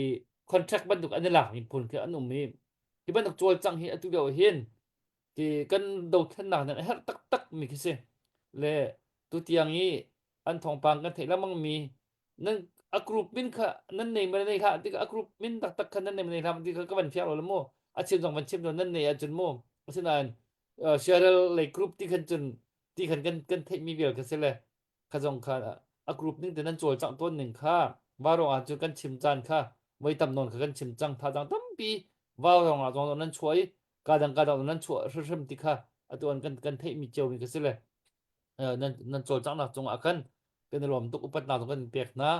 contract bantuk an i lak mi phun khi an um i hi bantuk cawlcangh hi atu lio hin ti kan dothlennak nan a herh taktak mi khi si le tu tiang i an thawngpang kan theih lengmang mi nan a group min kha nan nei ma nei hlah tik a group min taktak kha nan nei ma nei hlah ti kha ka van fiang lo le mu a chim zong van chim lo nan nei ahcun mu asinain Cheryl lei group ti khan cun ti khan kan kan theih mi vial kha si le kha zong kha a group ning te nan cawlcangh tawn ning kha vaurawng ah cun kan chim caan kha voi tam nawn kha kan chim cang thazaang tampi vaurawng ah zong nan chuah i ka dang ka dang nan chuah hrimhrim ti kha atu an kan kan theih mi cio mi ka si le nan nan cawlcanghnak cungah khan kan i lawm tuk upatnak zong kan pek hna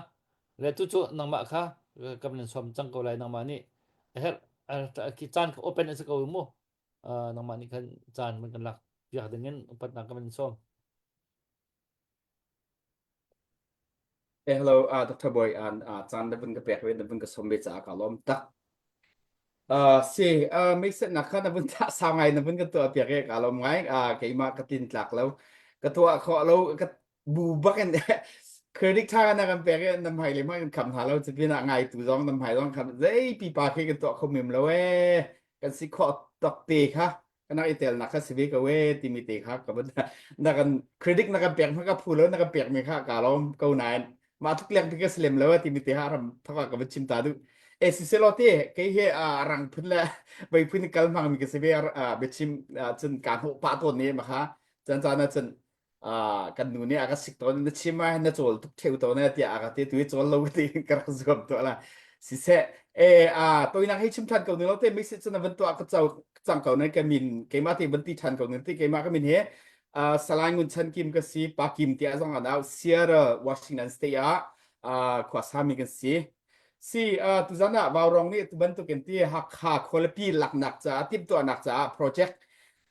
le tu cu nangmah kha kan nan sawm cang ko lai nangmah nih a herh khi caan kha open a si ko mu nangmah nih khan caan man kan lak piak ding in upatnak kan sawm Eh, hello, uh, Dr. Boy, an uh, caan na vun ka pek ve, na vun ka som ve caah ka lawm tak. Uh, si, uh, mei nak kha na vun thah sau ngai na vun ka tuah piak e ka lawm ngai. Uh, keimah ka tin tlak lo. Ka tuah khawh lo, ka bu bak in credit tha na kan pek e na hmai le hmai kan kham hna lo cupin ah ngai tu zong na hmai zong kham zei pipa khi kan tuah kho mem lo e kan si khawh tok te kha kana i tel nak kha si ve ko e timi te kha ka van na kan credit na kan pek ma ka phu lo na kan pek mi kha ka lawm ko nain ma tuk leng ka slem lo timi te ha ram thaka ka van chim ta du e si selo te kei he a rang phun le vai phun kal mang mi ka si ve a biachim cun ka hnu pa ton ne ma kha chan chan na cun kan nu nih a ka sik tawn na chim ah na cawl tuk theu tawn eh tiah a ka ti tu i cawl lo ti ka rak zuam tuah la siseh e a toinak hei chim than ko ni lo te mi si cun van tuah ka cau cang ko ne ka min keimah te van ti than ko ne ti keimah ka min he Salai Ngun Chan Kim ka si Pa Kim tiah zong an au Seattle Washington State ah khua sami kan si si tuzan ah Vaurong nih tu bantukin ti Hakha khualipi laknak caah timhtuahnak caah project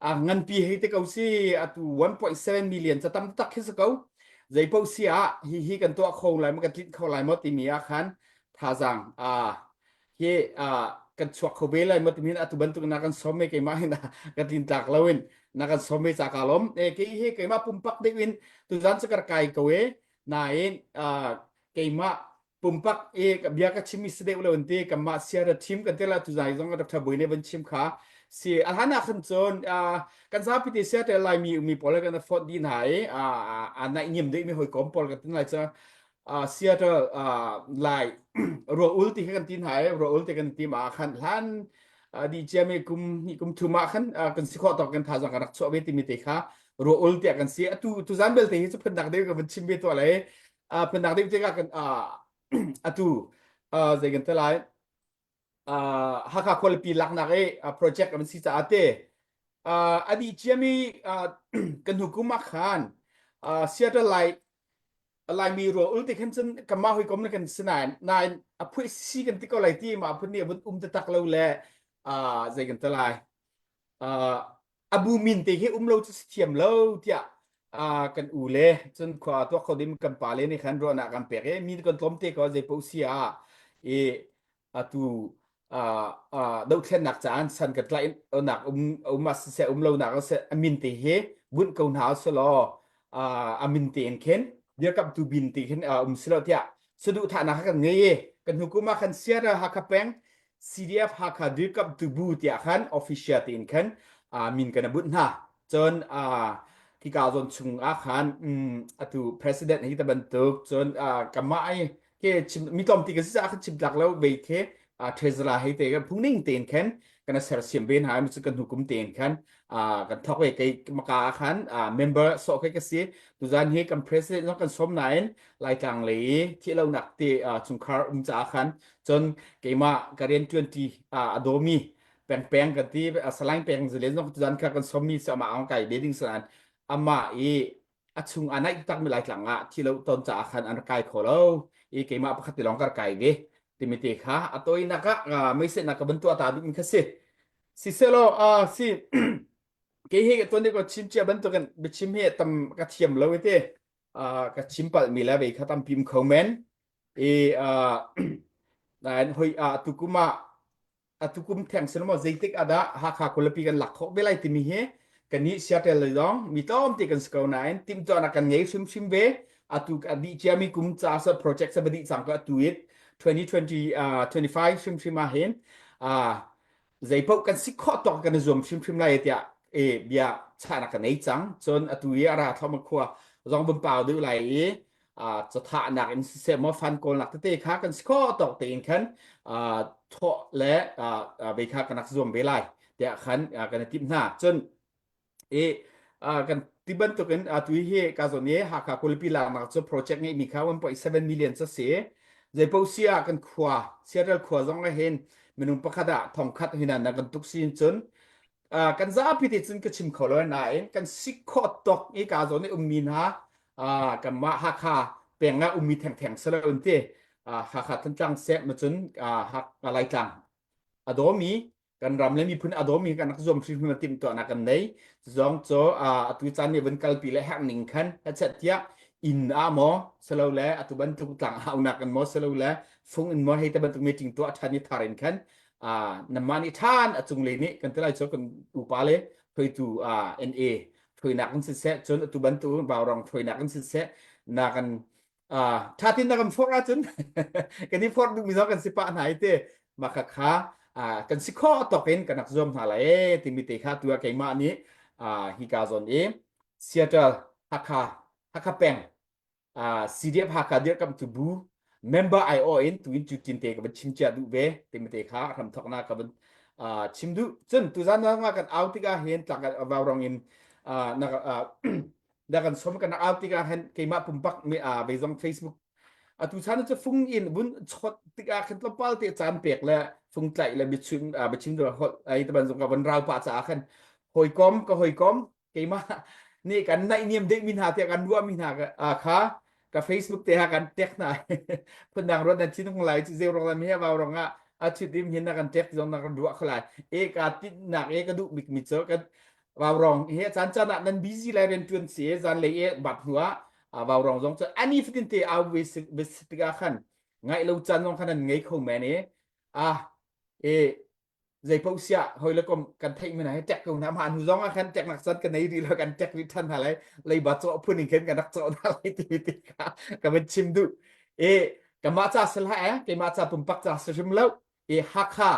a nganpi hei te ko si atu 1.7 million ca tam tak khi si ko zei paoh si ah hi hi kan tuah kho lai maw kan tlinh kho lai maw timi ah khan thazaang a hi a kan chuak kho ve lai maw timi atu bantuk na kan som me keimah hin ka tlin tlak lo in na kan som me ca ka lom e ke hi keimah pumpak deuh in tuzan cu ka kai ko e nain keimah pumpak i bia ka chim i si deuh lo an ti kanmah sia thim kan te la tu zai zong Dr. Bui nih van chim kha si a hlan ah khan cun kan zapi te sia te laimi mi pawl kan font di hna i a naih niam deuh mi hawikom pawl kan tin lai cha Seattle lai ruah ul ti kha kan tin hna i ruah ul ti kan ti ma khan hlan di cia mi kum ni kum thum ah khan kan si khawh tawk kan thazang kan rak chuah ve timi te kha ruah ul tiah kan si atu tu zan belte hi cu phundak deuh ka van chim ve tuah lai phundak deuh tikah kan atu zei kan te lai Hakha khualipi laknak i project an si caah te. Uh, a dih ciami uh, kan hnu kum ah khan uh, Seattle Lai Laimi rual ul te khan cun kanmah hawikom le kan si nain nain a phuai si kan ti ko lai ti mah phun nih a vun um taktak lo le uh, zei kan ti lai uh, a bu min te hi um lo cu si thiam lo tiah uh, kan u le cun khua tuak kho dim kan pa le nih khan ruahnak kan pek i mi kan tlawm te ko zei paoh si ah i atu dohthlennak caan san ka tlaih nak um um ah siseh um lo nak siseh a min te hi bunh ko hna usih a min te in khin dirkamhtu bin te khin um silo tiah saduhthahnak kha kan ngei i kan hnu kum ah khan Sierra Hakha peng CDF Hakha dirkamhtu bu tiah khan official tein khan min kan bunh hna cun khika zawn chung ah khan atu president hi ta bantuk cun kamah ai ke chim mi tlawm ti ka si caah kan chim tlak lo ve ke treasurer hei te kan phung ning tein khan kan sersiam ve hna cu kan hukum tein khan kan thok ve kei maka khan member so ke ka si tuzan hi kan president zong kan som nain laitlang lei thi lo nak te chungkhar um ca khan cun keimah ka rian 20 adomi peng peng kan ti salaing peng zelen zong tuzan kha kan som mi sa ma ang kai be ding sanan ama i a chung a naih takmi Laitlang ah thi lo ton caah khan an rak kai kho lo i keimah pakhat te lawng ka rak kai ve timi te kha a tawinak ah meisennak ka van tuah ta duhmi kha si siselaw si kei hi tuan ko chim cia bantukin biachim hi tam ka thiam lo i te ka chim palhmi le vei kha tampi um kho men i nain hoi tukum ah atu kum theng sin maw zeitik ah dah Hakha khualipi kan lak khawh ve lai timi hi kannih Seattle lei zong mi tlawmte kan si ko nain timhtuahnak kan ngei hrimhrim ve atu a dih ciami kum ca sa project sa dih cang ko atu it 2020 uh, 25 hrimhrim ah hin uh, zeipaoh kan si khawh tawk kan i zuam hrimhrim lai tiah e bia chahnak kan ei cang cun atu i a ra thloma khua zong vun pau deuh lai i cathahnak in siseh maw fan kawlnak tete kha kan si khawh tawk tein khan thawh le ve kha kan rak zuam ve lai tiah khan kan i timh hna cun i kan ti bantukin atu hi ka zawn i Hakha khualipi laknak cu project ngeihmi kha 1.7 million cu si zeipaoh si ah kan khua Seattle khua zong ah hin minung pakhat ah thongkhat hinan na kan tuk sin cun Uh, kan zapi te cun ka chim kho lo nain kan si khawh tawk i ka zawn i ummi hna uh, kanmah Hakha peng ah ummi thengtheng si lo in ti uh, Hakha Thantlang seh ma cun uh, Hakha Laitlang a dawmi kan ram le miphun a dawmi kan rak zuam hrimhrim timh tuahnak kan nei zong cu uh, atu caan nih vun kalpi le herh ning khan hachet tiah inn ah maw selo le atu bantuk tlang haunak in maw selo le fung in maw hei te bantuk meeting tuah ṭhan i thar in khan namah nih ṭhan a cunglei nih kan ti lai cu kan upa le hruaitu NA hruainak in siseh cun atu bantuk Vaurong hruainak in siseh na kan ṭha tin na kan forh ahcun kan i forh duhmi zong kan si pah hna i te mah kha kha kan si khawh tawk in kan rak zuam hna lai ee timi te kha tu ah keimah nih hika zawn i Seattle Hakha Hakha peng CDF Hakha dirkamtu bu member aiawh in tuin cu tin te ka van chim cia duh ve timi te kha hramthoknak ka van chim duh cun tuzan nga kan au tikah hin tlak vaurong in na na kan som kan au tikah hin keimah pumpak mi ve zong Facebook atu chan cu fung in vun chot tikah khan tlawmpal te caan pek le fung tlaih le biachim biachim dul hol ai te ban zong ka van rau pa caah khan hawikom ka hawikom keimah nih kan naihniam deuhmi hna tiah kan ruahmi hna kha ka Facebook te ha kan tek hna phundang ruat nan thinung lai cu zeu rong lam hi vau rong ah a chut im hin na kan tek zong na kan ruah khalai e ka tinnak e ka duh bik mi cu kan vau rong he chan chan ah nan busy lai rian tuan si zan lei e bat hnu ah vau rong zong cu ani fatin te au ve tikah khan ngaih lo chan zong khan nan ngei kho men e ah e zeipaoh siah hoi le kom kan theih mi hna hi tek ko hna mah hnu zong ah khan tek nak chan kan nei rih lo kan tek rih than hna lai leiba cawh phun in khin kan rak cawh hna lai ti ti kha ka van chim duh e kamah ca sal ha eh keimah ca pumpak ca si hrim lo e Hakha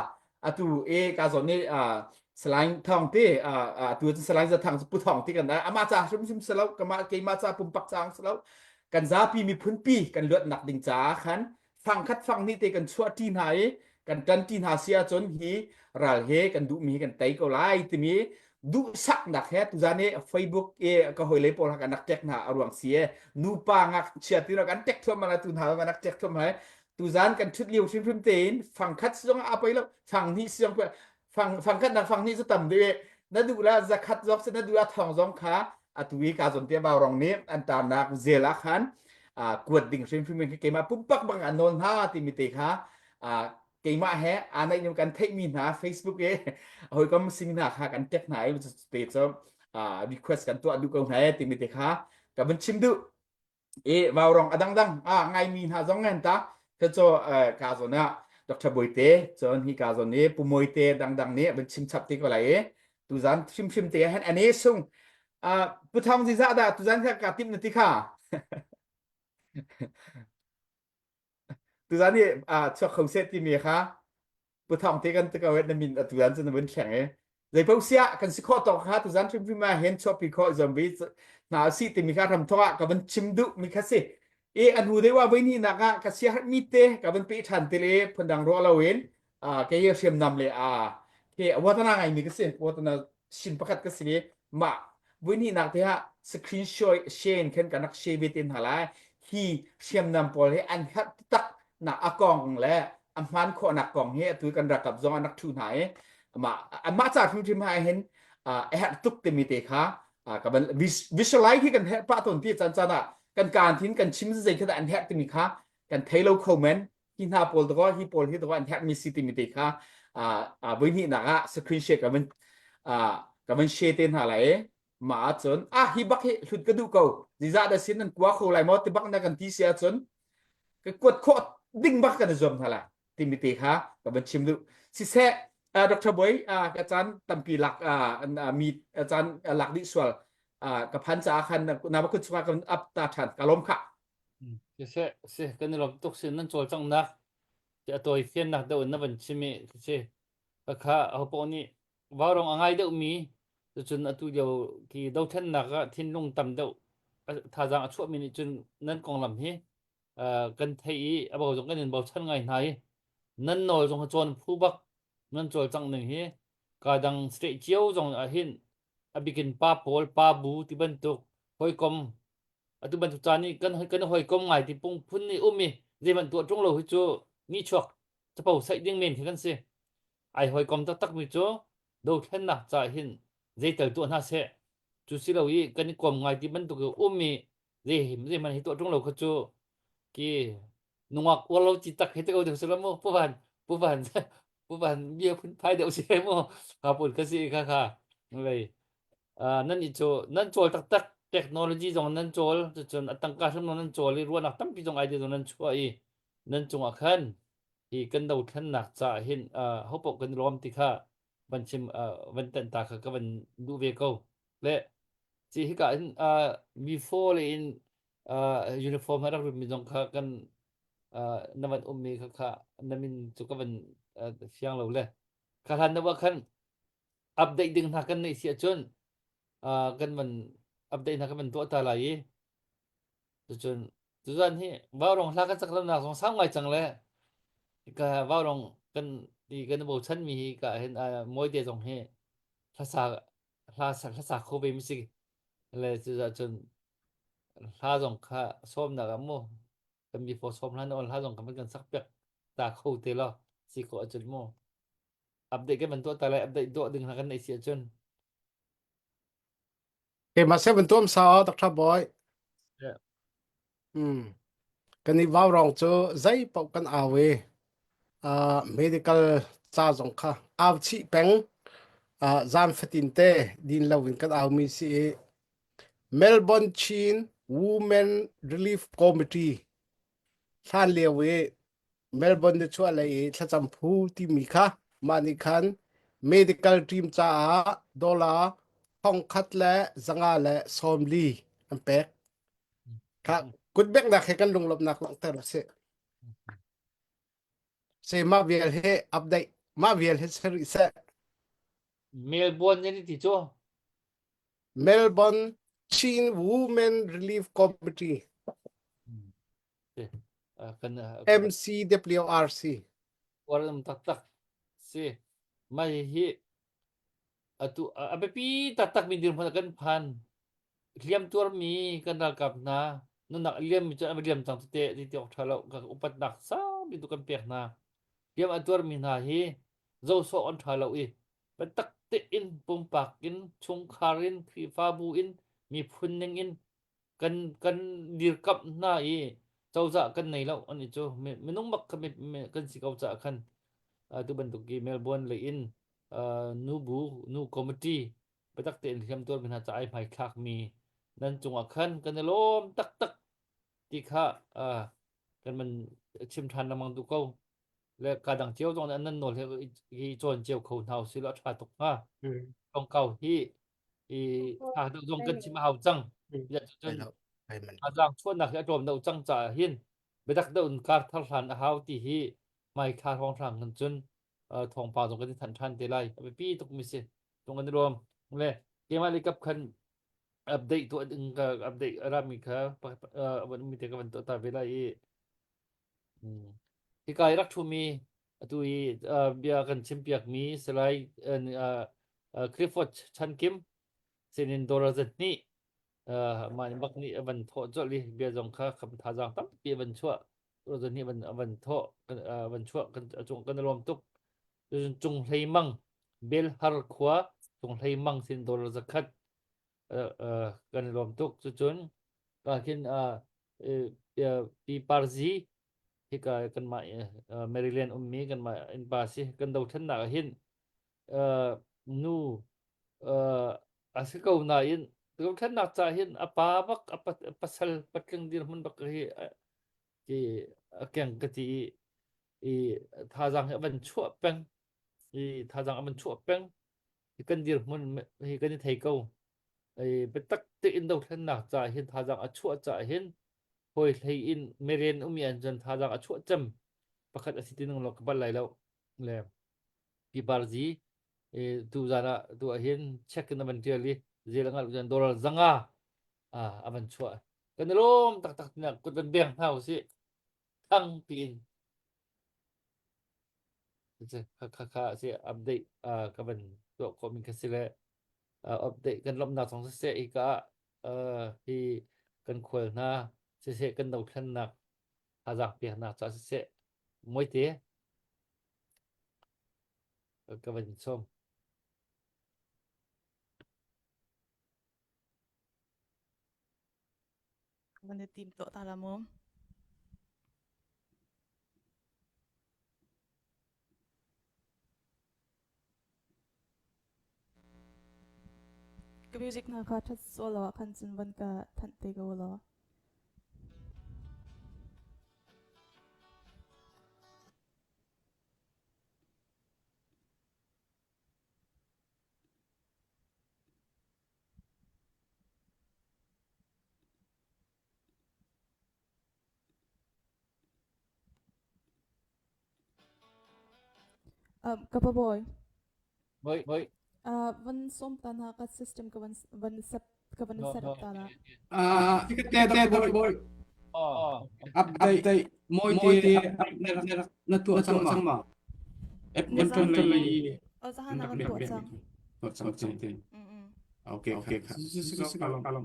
atu e ka zawn ni Salain Thawng te atu Salain Za Thang Pu Thawng ti kan amah ca hrim hrim si lo kamah keimah ca pumpak ca si lo kan zapi miphun pi kan luat nak ding caah khan fangkhat fanghnih te kan chuahṭi hna i kan ṭanṭi hna si ahcun hi ral he kan duhmi hi kan tei ko lai timi duhsaknak he tuzan i Facebook i ka hawile pawl kan rak tek hna a ruang si e nupa ngakchia ti kan tek thuam ala tu hna kan rak tek thuam hai tuzan kan ṭhut lio hrimhrim tein fangkhat zong a poi lo fanghnih zong fang fangkhat nak fanghnih cu tam deuh e. Na duh la zakhat zong si na duh la thong zong kha atu i ka zon te bau rong nih an tarnak zel ah khan kuat ding hrimhrim in keimah pumpak bang an nawl hna timi te kha keimah he aa naih kan theihmi hna Facebook i hawikom sing hna kha kan tek hna i te cu request kan tuah duh ko hna e timi te kha ka van chim duh i vaurong a dangdang a ngaimi hna zong ngan ta ka cho ka zon ah Dr. Boite cun hi ka zon i Pu Moite dangdang nih van chim chap ti ko lai i tuzan hrimhrim te han ane sung Pu Thawng Ziza dah tuzan kha ka tim na ti kha tuzan i chuak kho seh timi kha Pu Thawng te kan te ko na min atu zan cu na vun thleng i zeipaoh siah kan si khawh tawk kha tuzan hrimhrim ah hin chuahpi khawh zuam vi hna usih timi kha ram thawk ah ka van chim duh mi kha si i a hnu deuh ah voi hnihnak ah ka sia mi te ka van pe ṭhan te le phundang ruah loin kei hi hriamnam le a ke watana ngai mi ka si watana shin pakhat ka si mah vui hnihnak te ah screen share in khan kan rak share ve te hna lai hi hriamnam pawl hi an herh tak nak a kong le a hman khawhnak kong hi atu kan rakap zong an rak thu hna i mah anmah ca hrimhrim ha hin a herh tuk timi te kha ka van visualize hi kan herh pah tawn ti caan caan ah kan kaan thin kan chim zei kha an herh timi kha kan thei lo kho men hi hna pawl dakaw hi pawl hi dakaw an herhmi si timi te kha voi hnihnak ah screen share ka van ka van share te hna lai i mah ahcun ah hi bak hi hlut ka duh ko zizah dah sin nan kua kho lai maw ti bak na kan ti si ahcun ka kuat khawh ding bak kan i zuam hna lai timi te kha ka van chim duh siseh Dr. Boy ka caan tampi lak mi caan lak dih sual ka phan caah khan na ba kut chungah kan up ta ṭhan ka lawm kha Siseh, si kan i lawm tuk sin nan cawlcanghnak ti a tawi fiannak deuh in na van chim i si kha hopoh nih vaurawng a ngai deuhmi cucun atu lio khi dothlennak ah thinlung tam deuh thazaang a chuahmi nih cun nan konglam hi kan theih i a bo zong kan in bochan ngai hna i nan nawl zong cawn phu bak nan cawlcangh ning hi ka dang state cio zong ah hin a bikin pa pawl pa bu ti bantuk hawikom Atu bantuk caan i kan kan hawikom ngai ti pung phun nih um i zeihmanh tuah ṭung lo hi cu nihchuak capo saih ding men khi kan si. Ai hawikom taktak mi cu dothlennak caah hin zeital tuah hna seh. Cu si lo i kan i kom ngai ti bantuk i um i zei zeihmanh hi tuah ṭung lo kha cu ki nungak uar lo ci tak hi te ko ding si lo mu pu van pu van pu van bia phun phai deuh si mu ka pun ka si kha kha lei nan i cu nan cawl taktak technology zong nan cawl cucun a tangka hrim zong nan cawl i ruahnak tampi zong idea zong nan chuah i nan cungah khan hi kan dothlennak caah hin hopoh kan lawm ti kha van chim van tanh ta kha ka van duh ve ko le ci hika hin before le in uniform ha rak rutmi zong kha kan na van ummi kha kha na min cu ka van fiang lo le kha hlan na khan update ding hna kan neih si ahcun uh, kan van update hna kan van tuah ta lai i cucun tuzan hi vaurong hla kan sak lonak zong sau ngai cang le ka vaurong kan ti kan bochan mi hi ka hin mawite zong hi hlasa hla hlasa kho ve mi si le cuza cun hla zong kha sawmnak ah mu kan mi fo sawm hla na on hla zong kha kan sak piak ta kho te lo si ko ahcun mu update kan van tuah ta lai update tuah ding hna kan neih si ahcun Keimah se van tuam sa Dr. Boy. Yeah. Hmm. Kan i vau rong cu zei paoh kan au i uh, medical ca zong kha au chih peng uh, zan fatin te din lo in kan au mi si i Melbourne Chin Women Relief Committee hlan lio i Melbourne na chuah lei i thlacam phu timi kha mah nih khan medical team caah dollar thongkhat le 140 an pek. Kha kutbeknak he kan lunglawmhnak langhter a si. Se mah vial he update mah vial he ser rih seh. Melbourne ne ti cu Melbourne Chin Women Relief Committee Kan MCWRC. Uar taktak si. Mai hi atu a biapi taktak mi dirhmun ah kan phan. Hliam tuarmi kan ralkap hna nunnak liam mi cu an liam cang tete ti ti awk ṭha lo ka upatnak sang tu kan pek hna. Hliam a tuarmi hna hi zohsawh an ṭha lo i. Biatak tein pumpak in, chungkhar in, Khrihfabu in, miphun ning in kan kan dirkamh hna i cozah kan nei lo ani cu minung bak kha kan si ko caah khan tu bantuk i Melbourne lei in nu bu nu committee biatak tein hliamtuar mi hna ca ai hmai thlak mi nan cungah khan kan i lawm taktak ti kha kan man chim ṭhan lengmang duh ko le ka dang cio zong nih nan nawl hi cawn cio kho hna usih law a ṭha tuk hnga. Kongkau hi i ṭha deuh zong kan chim a hau cang. Cun thazaang chuahnak hi a tlawm deuh cang caah hin biatak deuh in kar thar hlan a hau ti hi mai thla hrawnghrang kan cun thawngpang zong kan i thanh ṭhan te lai. A biapi tuk mi si. Tung kan i lawm. Le keimah le kap khan update tuah ding ka update a rami kha van mi te ka van tuah ta ve lai i Hika i rak ṭhumi atu i bia kan chimpiakmi Salai Clifford Chan Kim sinin dollar zahnih mah nih bak nih a van thawh colh i bia zong kha kham thazaang tampi a van chuah dollar zahnih a van thawh a van chuah kan cung kan i lawm tuk. Cun Cung Hlei Mang Belhar khua Cung Hlei Mang sin dollar zakhat kan i lawm tuk. Cucun ka khin Pi Parzi hika kanmah Maryland ummi kanmah innpa si kan dothlennak ah hin nu a si ko nain dothlennak ca hin a pa bak a pasal patling dirhmun bak hi ti a keng ka ti i thazaang hi a van chuah peng i thazaang a van chuah peng hi kan dirhmun hi kan i thei ko. Ei biatak tein dothlennak ca hin thazaang a chuah ca hin hawi hlei in meren umi an cun thazaang a chuah cem pakhat a si ti nung lo ka bal lai lo le pi barzi e tu zan ah tu ah hin check in a van tial i zel ngal cun dollar zanga a a van chuah kan i lawm taktak tinak kut van beng hna usih thang tiin Kha kha si update ka van tuah khawh mi kha si le update kan lawmhnak zong siseh hika ah hi kan khual hna siseh kan dothlennak thazaang peknak caah siseh muaite ka van sawm. Van i tim tuah ta la mu. Ka music hna kha ṭhat sual lo ah khan cun van ka thanh te ko law. Um, ka pa boy. Boy, boy. Uh, van som ta na ka system ka van van set ka van set up ta na. Ah, te te boy boy. Oh. Update moi te na tuah cang ma. App control lei. Oh, zahan na kan tuah cang. Tuah cang cang te. Okay, okay. Kalom.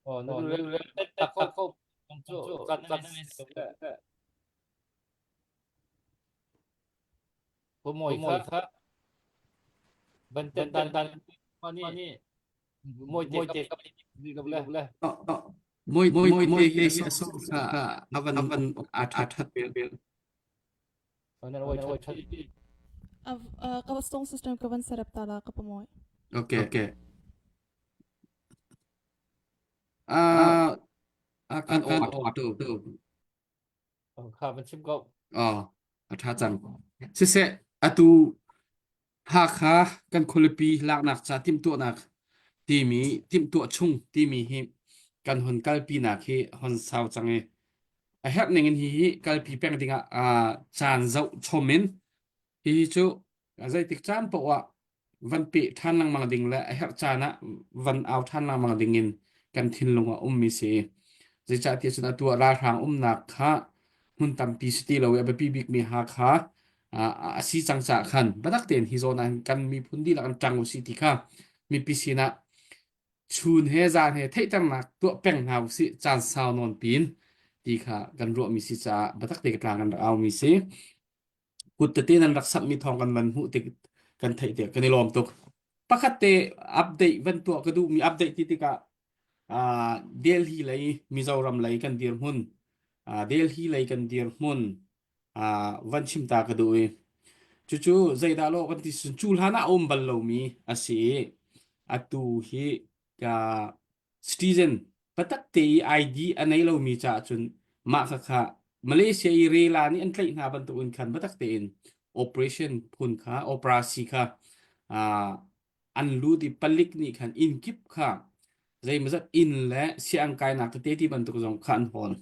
Oh, na le le ta ko ko cu kan kan Ko moi kha ban ten dan dan mani moi te ka le le Moi moi moi te hi aso kha avan avan a tha tha bel. Ka song system ka van set up ta la ka pa moi. Okay. Okay. Ah, kan aw tu. Kha van chim ko. Oh, a tha cang. Siseh, atu Hakha kan khualipi laknak ca timhtuahnak timi timhtuah chung timi hi kan hun kalpinak hi hon sau cang i a herh ning in hihi kalpi peng dingah uh, caan zoh chom in hihi cu zeitik caan paoh ah van peh ṭhan lengmang ding le a herh caan ah van au ṭhan lengmang ding in kan thinlung ah ummi si. Zeicahtiah cun atu ah ralhrang umnak kha hmun tampi si ti lo i a biapi bikmi Hakha a si cang caah khan biatak tein hi zawn ah kan miphun dihlak in ṭang usih ti kha mipi sinah chun he zan he theihternak tuah peng hna usih caan sau nawn pin ti kha kan ruahmi si caah biatak te ka tlang kan rak aumi si. Kut tete nan rak samhmi thawng kan van hmuh tik. kan theih te kan i lawm tuk. Pakhat te update van tuah ka duhmi update ti tikah uh, Delhi lei Mizoram lei kan dirhmun uh, Delhi lei kan dirhmun uh, van chim ta ka duh i cucu zeidah lo kan ti cu hlan ah a um bal lomi a si i atu hi ka citizen patak te i ID a nei lomi caah cun mah khakha Malaysia i rela nih an tlaih hna bantukin khan biatak tein operation phun kha operasi kha uh, an lut i palik nih khan inn kip kha zeimawzat inn le siang kainak tete ti bantuk zong kha an hawl.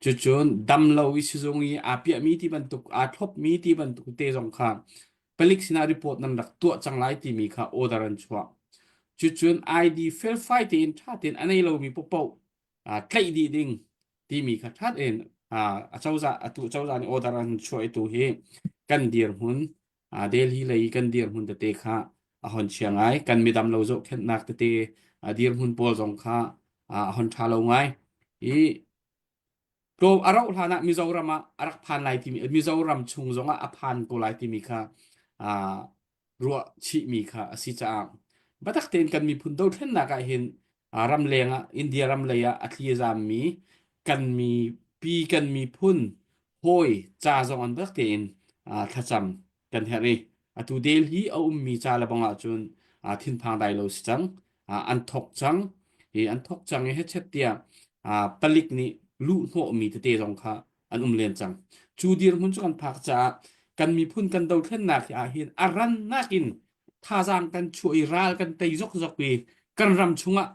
Cucun damlo i sizung i aa piahmi ti bantuk aa thlopmi ti bantuk te zong kha palik sinah report nan rak tuah cang lai timi kha order an chuah. Cucun ID felfai tein ṭha tein a nei lomi paohpaoh tlaih dih ding timi kha ṭha tein a cozah atu cozah nih order an chuah i tu hi kan dirhmun Delhi lei kan dirhmun tete kha a hon chia ngai. Kan midam lo zohkhenhnak tete dirhmun pawl zong kha a hon ṭha lo ngai. I Tlawm a rauh hlan ah Mizoram ah a rak phan lai timi Mizoram chung zongah a phan ko lai timi kha aa ruah chihmi kha a si caah biatak tein kan miphun dothlennak ah hin ramleng ah India ram lei ah a thli a zammi kan mipi kan miphun hawi ca zong an biatak tein thlacam kan herh i atu Delhi a ummi ca le bang ahcun thinphang dai lo si cang an thok cang i an thok cang i hechet tiah palik nih luh hnawhmi tete zong kha an um len cang cu dirhmun cu kan phak caah kan miphun kan dothlennak hi ah hin a rannak in thazaang kan chuah i ral kan tei zokzok i kan ram chungah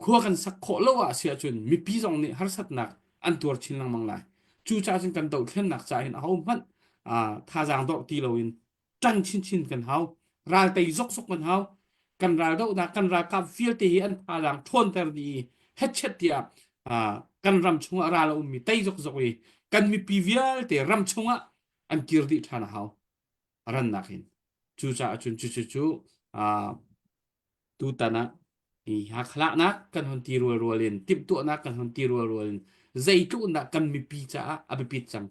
khua kan sak khawh lo ah si ahcun mipi zong nih harsatnak an tuar chin lengmang lai. Cucaah cun kan dohthlennak caah hin ahohmanh thazaang dorh ti loin ṭang chinchin kan hau. Ral tei zokzok kan hau. Kan ral dohnak kan ralkap vialte hi an thazaang ṭhawnter dih i hetchet tiah kan ram chungah ral a ummi tei zokzok i kan mipi vialte ram chungah an kir dih ṭhan a hau rannak in. Cucaah cun cucu cu Tutan ah hi Hakhalahnak kan hon ti rualrual in timhtuahnak kan hon ti rualrual in zeitluk in dah kan mipi caah a biapit cang.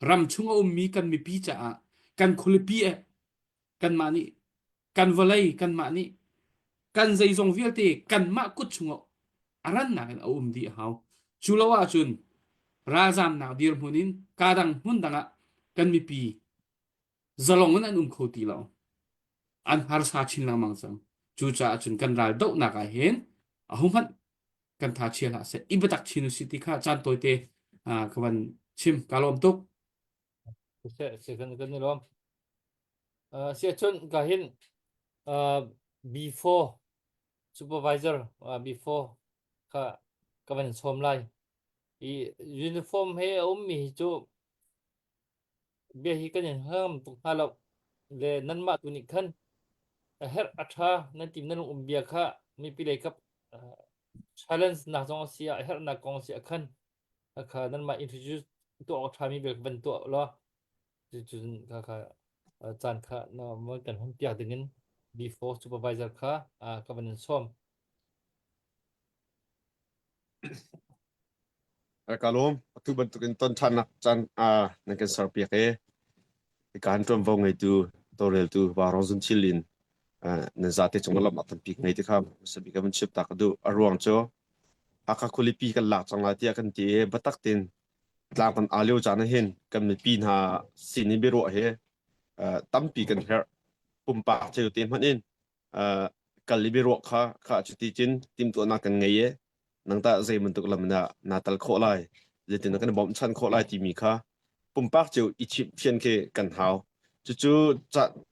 Ram chung a ummi kan mipi caah kan khualipi eh kanmah nih kan vawlei kanmah nih kan zeizong vialte kanmah kut chungah a rannak in a um dih a hau. Cu lo ahcun ralzamnak dirhmun in kadang hmun dang ah kan mipi zalong in an um kho ti lo. An harsa chin lengmang cang. Cucaah cun kan ral dohnak ah hin ahohmanh kan tha chia hlah seh. I biatak chin usih ti kha caan tawite ka van chim. Ka lawm tuk. Seh, seh kan kan i lawm. Uh, sia cun ka hin uh, before supervisor uh, before kha ka van sawm lai. I uniform he a ummi hi cu Bia hi kan in hngam tuk hna lo le nanmah tu nih khan a herh a ṭha nan tim nan um bia kha mipi lei kap challenge nak zong a si ah a herhnak kong a si ah khan kha nanmah introduce tuah awk ṭhami bel van tuah law cun kha kha caan kha na kan hun piak dingin before supervisor kha ka van in sawm. Ka lawm. Atu bantukin ton ṭhannak caan nan kan serpiak i hika han ṭuanvo ngeitu tawlreltu Vaurawng Zunthil in nan zate cung lawmhnak tampi ka ngei ti kha hmasa bik ah van chim ta ka duh. A ruang cu Hakha khualipi kan lak cang lai tiah kan ti i biatak tein tlang kan aa lio caan ah hin kan mipi hna sin i biaruah hi tampi kan herh. Pumpak cio te hmanh in kal i biaruah kha kha cuti cun timhtuahnak kan ngei i nang tah zei bantuk lam dah naa tal khawh lai zeitin dah kan i bawmhchanh khawh lai timi kha pumpak cio i chimhfian khi kan hau cucu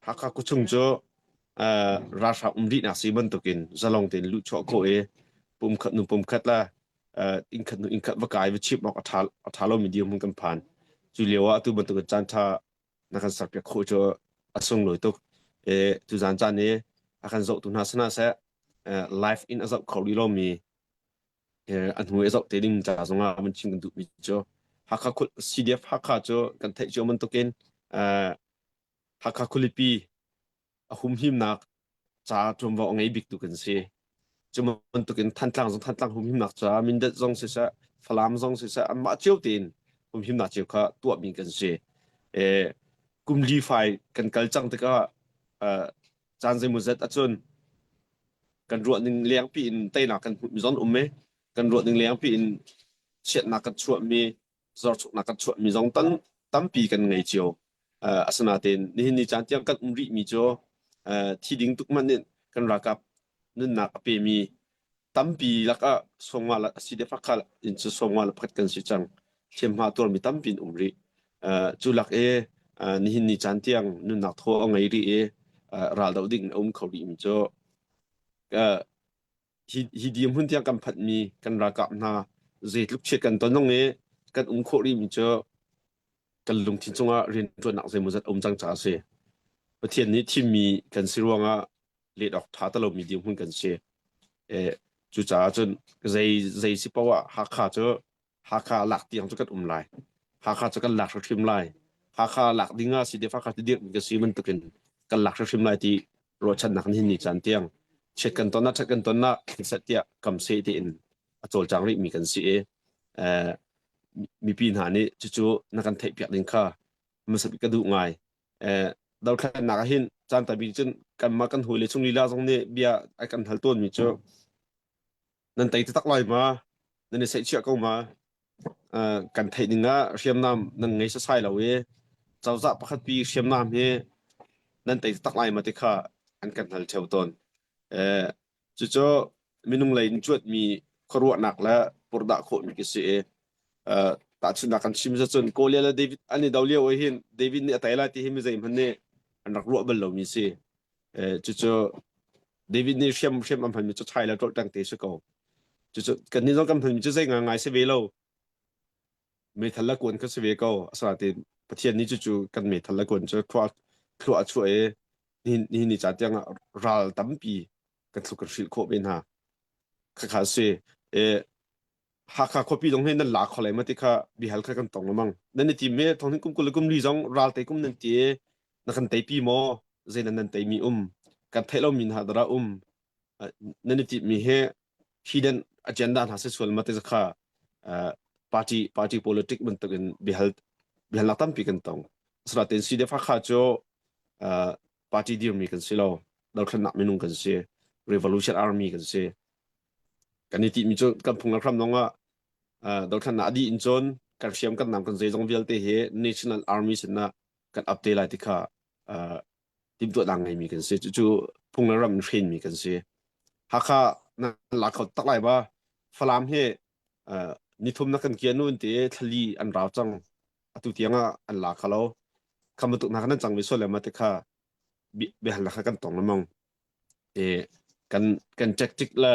Hakha khuachung cu ralhrang um rihnak si bantukin zalong tein luhchuah khawh i pumkhat hnu pumkhat la innkhat hnu innkhat va kai va chimh awk a ṭha a ṭha lomi dirhmun kan phan cu lio ah atu bantukin caan ṭha na kan serpiak khawh cu a sunglawi tuk. E, tuzan caan i a kan zohtu hna sana seh live in a zoh kho rih lomi a hnu i a zoh te ding ca zongah van chim kan duhmi cu Hakha CDF Hakha cu kan theih cio bantukin Hakha khualipi a humhimnak ca ṭuanvo a ngei biktu kan si. Cu bantukin Thantlang zong Thantlang humhimnak ca Mindat zong siseh, Falam zong siseh, anmah cio tein humhimnak cio kha tuahmi kan si. E, Kum li fai kan kal cang tikah uh, caan zeimawzat ahcun kan ruah ning lengpi in teinak kan hmuhmi zong um i kan ruah ning lengpi in chiatnak kan chuahmi zorchuknak kan chuahmi zong tan tampi kan ngei cio. Uh, asinain nihin ni caan tiang kan um rihmi cu uh, thi ding tuk man in kan ralkap nunnak a pemi tampi lakah sawmnga la si de fakha in cu sawmnga la pakhat kan si cang. Hliamhma tuarmi tampi in um rih. Uh, cu lak i uh, nihin ni caan tiang nunnak thaw a ngei rih i uh, ral doh ding a um kho rihmi cu uh, hi, hi dirhmun tiang kan phanhmi kan ralkap hna zeitluk chiat kan ton zong i kan um khawh rihmi cu kan lungthin cungah rianṭuannak zeimawzat a um cang caah a si. Pathian nih thimmi kan si ruangah let awk ṭha ti lomi dirhmun kan si. E, cucaah cun zei zei si poah ah Hakha cu Hakha lak tiang cu kan um lai. Hakha cu kan lak hrimhrim lai. Hakha lak ding ah si Hakha ti dirhmi ka si bantukin kan lak hrimhrim lai ti ruahchannak nihin ni caan tiang chiat kan ton ah ṭhat kan ton ah seh tiah kam seh tiin a cawlcang rihmi kan si i eh, mipi hna nih cucu na kan theihpiak ding kha hmasa bik ka duh ngai. Eh, dothlennak ah hin caan tampi cun kanmah kan hawile chung lila zong nih bia ai kan hal tawnmi cu nan tei taktak lai ma nan i seihchiah ko ma uh, kan theih ning ah hriamnam nan ngei sasai lo i cozah pakhat pi hriamnam hi nan tei taktak lai ma ti kha an kan hal theo tawn eh cucu minung lei in cuatmi khuaruahnak le purdah khawhmi ka si i uh, tahchunhnak kan chim cun Goliath le David an i do lio ah hin David nih a tei lai ti hi mi zeihmanh nih an rak ruah bal lomi si eh cucu David nih hriam hriam am hmanmi cu chai le ṭolh te si ko. Cucu kannih zong kan hmanmi cu zei ngai si ve lo. Meithal le kuan kha si ve ko. Asinain Pathian nih cucu kan meithal le kuan cu thlua thlua a chuah i nihin nihin ni caan tiang ah ral tampi kan thluk kan hrilh khawh ve hna. Khakha si. E, Hakha khuapi zong hi nan la kho lai ma ti kha bihal kha kan tong lengmang. Nan i tim i thong kum 20 le kum li zong ral te kum nan ti i na kan teipi maw? Zei nan nan teimi um? Kan theih lomi hna dara um? Nan i timmi hi hidden agenda hna si sual ma ti kha party party politic bantukin bihal bihalnak tampi kan tong. Asinain CDF Hakha cu party dirmi kan si lo. Dothlennak minung kan si. Revolution Army kan si. Kan i timi cu kan phung le hram zong ah dothlennak a dih in cun kan hriam kan nam kan zeizong vialte hi National Army sinah kan up te lai ti kha timhtuahnak ngeimi kan si. Cucu phung le ram in hrenmi kan si. Hakha nan la kho tak lai ba. Falam hi nithum na kan kian nun te thlali an rau cang. Atu tiang ah an la kha lo. Kham bantuk hna kan cang ve sual le ma te kha biahal kha kan tong lemong. E kan kan tactic le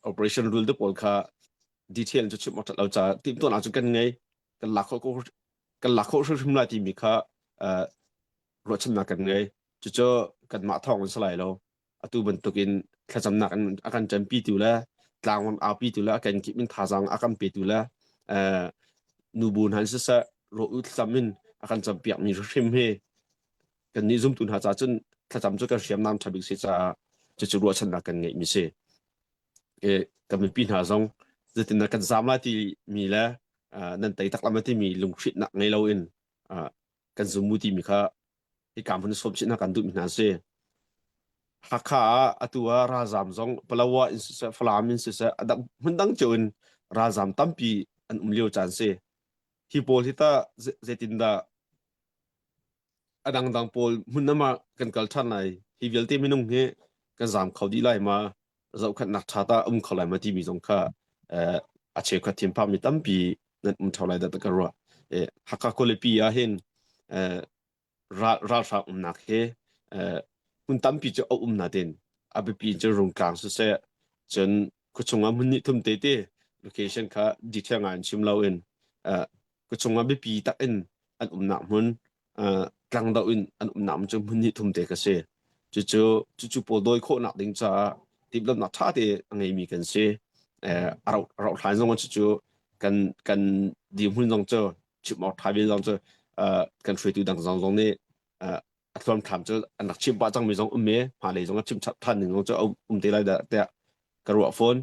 operation rule te pawl kha detail cu chim awk lo ca timhtuahnak cu kan ngei kan lak khawh kan lak khawh hrimhrim lai timi kha ruahchannak kan ngei cucu kanmah thawng in si lai lo atu bantukin thlacamnak in a kan ṭanpi tu le tlangon aupi tu le a kan kip in thazaang a kan pe tu le nubu hna siseh rawh u thlacam in a kan campiak mi hrim hi kannih zumtu hna ca cun thlacam cu kan hriamnam ṭha bik si caah cucu ruahchannak kan ngeihmi si. E, kan mipi hna zong zeitindah kan zaam lai timi le nan tei tak lam timi lunghrinnak ngei loin kan zum mu timi kha hika hmun sawm chih hna kan duhmi hna si. Hakha ah atu ah ralzaam zong Palawa in siseh Falam in siseh a dang hmun dang cio in ralzaam tampi an um lio caan si. Hi pawl hi tah zeitindah a dangdang pawl hmun ah kan kal ṭhan lai hi vialte minung hi kan zaam kho dih lai ma zohkhenhnak ṭha ta um kho lai ma timi zong kha a cheukhat thinphangmi tampi nan um ṭheo lai dah ka ruah Hakha khualipi ah hin ralhrang umnak hi hmun tampi cu a um nain a biapi cu Rungtlang siseh cun khuachung ah hmun hnih thum te te location kha detail ngai in chim loin khuachung ah biapi tak in an umnak hmun tlangdoh in an umnak hmun cu hmun hnih thum te ka si. Cucu cucu pawl dawi khawhnak ding caah timhlamhnak ṭha te a ngeimi kan si. A rauh hlan zong cucu kan kan dirhmun zong cu chim awk ṭha ve zong cu kan hruaitu dang zong zong nih a thluamthlam cu an rak chim pah cangmi zong um i hmailei zong a chim ṭhan ding zong cu a um te lai dah tiah ka ruah fawn.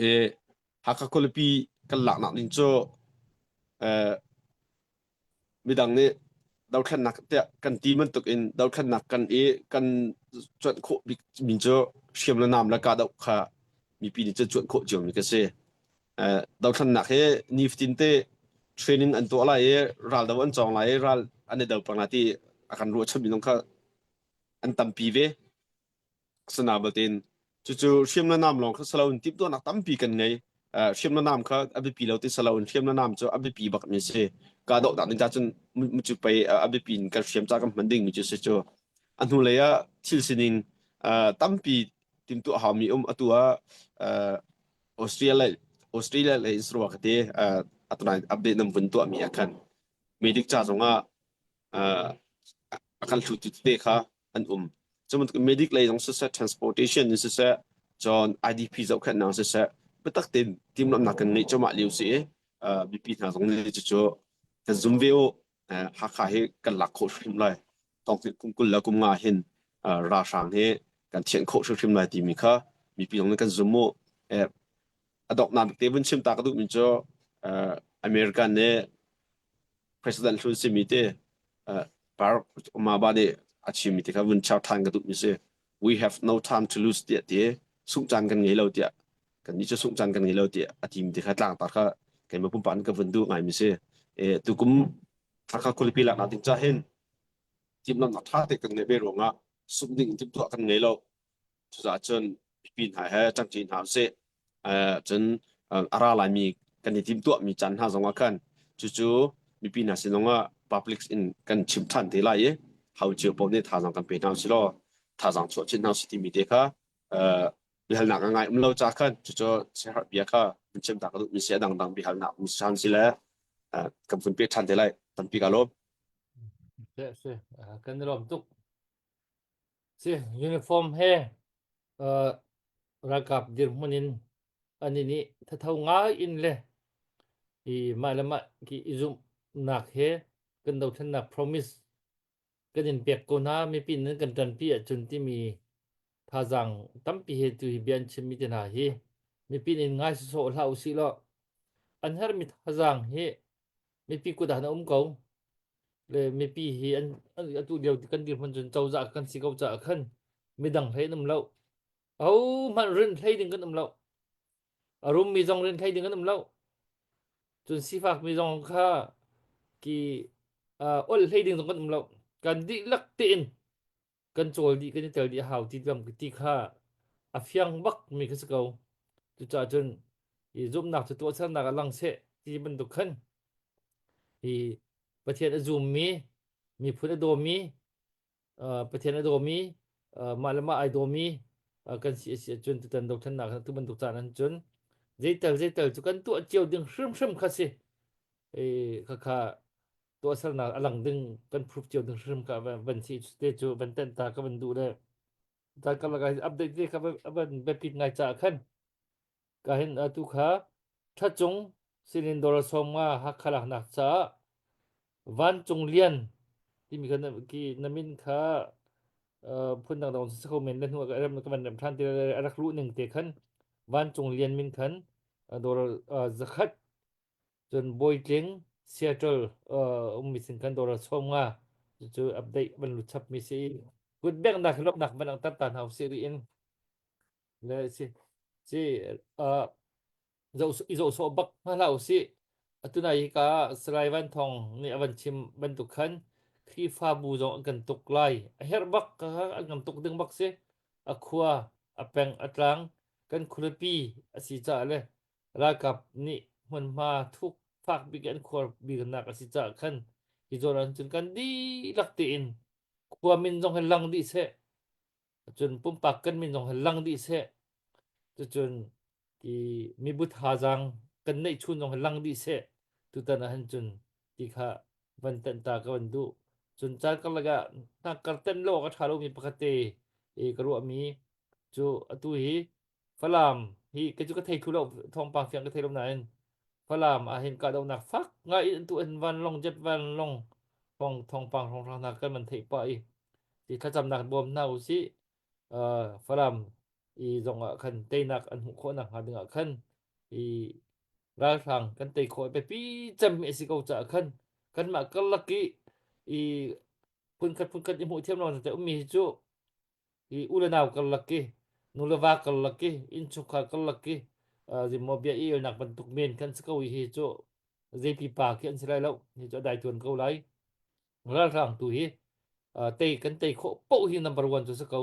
E Hakha khualipi kan laknak ding cu midang nih Dothlennak tiah kan ti bantuk in dothlennak kan i kan cuanh khawh bik mi cu hriam le nam le kahdoh kha mipi nih cun cuanh khawh cio mi ka si. Dothlennak hi nifatin te training an tuah lai i raldo an cawng lai i ral an i do peng lai ti a kan ruahchan mi zong kha an tampi ve. Asinain batin cucu hriam le nam lawng kha si loin timhtuahnak tampi kan ngei. Hriam le nam kha a biapi lo ti si loin hriam le nam cu a biapi bak mi si. Kahdohnak ding ca cun cu pei a biapi in kan hriam ca kan hman ding mi cu si cu. A hnulei ah thil sining tampi timhtuah haumi um atu ah Australia le Australia le Israel ka ti atunai update nan vun tuah mi ah khan medic ca zongah a kan hlutu tete kha an um. Cu bantuk medic lei zong siseh, transportation in siseh, cun IDP zohkhenhnak siseh, biatak tein timhlamhnak kan ngeih cuahmah lio si i mipi hna zong nih cucu kan zum ve u. Hakha hi kan lak khawh hrim lai. Tawngtin kum 20 le kum nga hin ralhrang hi kan thianh khawh hrimhrim lai timi kha mipi zong nih kan zum u. A donghnak te vun chim ta ka duhmi cu American nih President hlun simi te Barack Obama nih a chimmi te kha vun char than ka duhmi si. We have no time to lose tiah ti sungh caan kan ngei lo tiah kan nih cu sungh caan kan ngei lo tiah a timi te kha tlangtar kha keimah pumpak in ka vun duh ngaimi si. Tukum Hakha khualipi laknak ding ca hin timhlamhnak ṭha te kan ngeih ve ruangah sungh ding timhtuah kan ngei lo. Cucaah cun mipi hna he ṭangṭi hna usih. Cun a ra laimi kan i timhtuahmi caan hna zongah khan cucu mipi hna sin zongah public in kan chim ṭhan te lai i ho cio paoh nih thazaang kan pe hna usih law thazaang chuah chin hna usih timi te kha biahalnak a ngai um lo ca khan cucu siaherh bia kha kan chim ta ka duhmi si a dangdang biahalnak um ṭhan si le kan vun pe ṭhan te lai tampi ka lawm. Si, si. Kan i lawm tuk. Si, uniform he uh, ralkap dirhmun in an nih thatho ngai in le i mah le mah ki i zumhnak he kan dothlennak promise kan in pek ko hna mipi nan kan ṭanpi ahcun timi thazaang tampi he tu hi bia an chimmi te hna hi mipi nih ngai sawsawh hlah usih law an herhmi thazaang hi mipi kut ah a um ko le mipi hi an atu lio kan dirhmun cun cozah kan si ko caah khan midang hlei an um lo ahohmanh rin hlei ding kan um lo a rummi zong rin hlei ding kan um lo cun sifakmi zong kha ki ol hlei ding zong kan um lo kan dihlak tein kan cawl dih kan i tel dih a hau ti lam ti kha a fiang bak mi kha si ko cucaah cun i zumhnak cu tuahsernak ah lang seh ti bantuk khan hi Pathian a zummi miphun a dawmi Pathian a dawmi mah le mah ai dawmi kan si a si ahcun tutan dothlennak tu bantuk caan an cun zeital zeital cu kan tuah cio ding hrimhrim kha si khakha tuahsernak a lang ding kan proof cio ding hrim ka van si te cu van tenh ta ka van duh le caan karlak ah update te kha van biapit ngai caah khan ka hin atu kha thacung sinin dollar 50 Hakha laknak caah vancung lian timi kha ki na min kha phun dang dang si kho men le hnu ka rem ka van rem than te rak luh ning te khan vancung lian min khan dollar zakhat Cun Bawitling Seattle ummi sin khan dollar 50 cucu update van lut chapmi si i kut benghnak hi lawmhnak van langhter ta hna usih rih in le si si uh, zoh i zoh sawh bak hna hlah usih atu nai hi ka Salai Van Thong nih a van chim bantuk khan Khrihfabu zong an kan tuk lai a herh bak ka an kan tuk ding bak si a khua a peng a tlang kan khualipi a si caah le Ralkap nih hmunhma thuk fak bik an khuar biknak a si caah khan hi zawn ah cun kan dihlak tein khua min zong hi lang dih seh cun pumpak kan min zong hi lang dih seh cucun ti mibu thazaang kan neih chun zong hi lang dih seh tutan ah hin cun ti kha van tenh ta ka van duh cun caan karlak ah hnakkar tenh lo awk a ṭha lomi pakhat te i ka ruahmi cu atu hi Falam hi kei cu ka thei thlu lo thawngpang fiang ka thei lo nain Falam ah hin kahdohnak fak ngai in tu in vanlawng jet vanlawng thawng thawngpang hrawnghrang hna kan van theih pah i ti thlacamnak bawm hna usih uh, Falam i zong ah khan teinak an hmuh khawh nak hnga ding ah khan i ralhrang kan tei khawh biapi cem mi a si ko caah khan kanmah karlak i. I phunkhat phunkhat i hmuh thiam lo te ummi hi cu i u le nau karlak ki nu le va karlak ki innchungkhar karlak ki zimaw bia i elnak bantuk men kan si ko i hi cu zei pipa khi an si lai lo hi cu a dai tuan ko lai ralhrang tu hi tei kan tei khawh poh hi number one cu si ko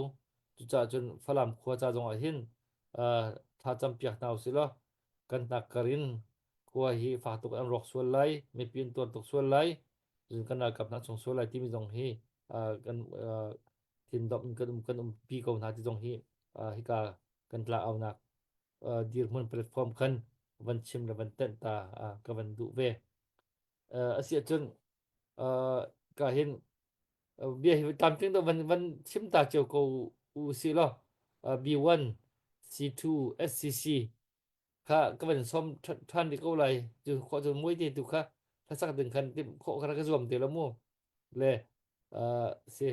cucaah cun Falam khua ca zong ah hin tha cam piak hna usih law kan hnak kar in khua hi fak tuk an rawk sual lai mipi an tuar tuk sual lai cun kan ralkap hna chung sual lai timi zong hi kan thindomh in kan um kan umpi ko hna ti zong hi hika kan tla aunak dirhmun platform khan van chim le van tenh ta ka van duh ve. Asi ahcun ka hin bia hi tlamtling deuh van van chim ta cio ko u si law B1 C2 SCC kha ka van som ṭhan rih ko lai cu khawh cun muai te tu kha hlasak ding khan timh khawh kha ka zuam te lo mu le si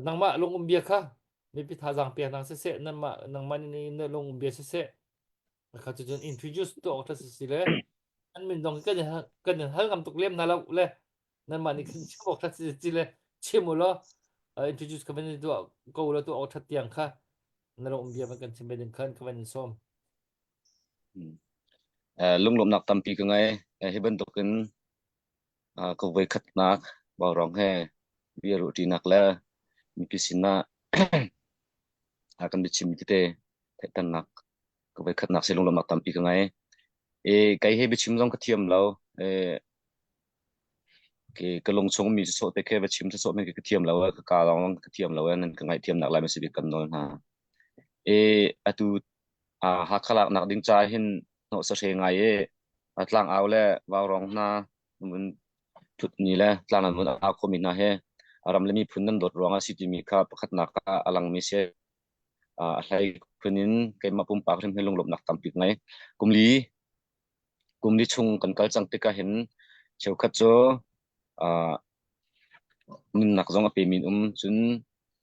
nangmah lung um bia kha mipi thazaang pek nang siseh nangmah nangmah nih na lung um bia siseh kha cu cun introduce tuah awk si le an min dong kan kan hal ngam tuk lem na lo le nanmah nih khin chim awk si le chim u law introduce ka van tuah ko la tuah awk that tiang kha na lung um bia van kan chim ve ding khan ka van in sawm. Lunglawmhnak tampi ka ngei. Hi bantukin ka voikhatnak Vaurawng he bia ruahṭinak le mipi sinah kan biachimmi tete theihternak ka voikhatnak si lunglawmhnak tampi ka ngei. Kei he biachim zong ka thiam lo. Ka lungchung mi sawsawh te khi va chim sawsawh men ka thiam lo ka ka lawng ka thiam lo nan ka ngaihthiamnak lai ma si bik kan nawl hna. Atu Hakha laknak ding ca hin hnawh sahre ngai i tlangau le vaurawng hna mun thut ni le tlang nan mun au khomi hna he ram le miphun nan dawt ruangah si timi kha pakhatnak ah a langmi si. A hlei phun in keimah pumpak hrim hi lunglawmhnak tampi ka ngei. Kum li kum li chung kan kal cang tikah hin cheukhat cu nunnak zong a pemi an um, cun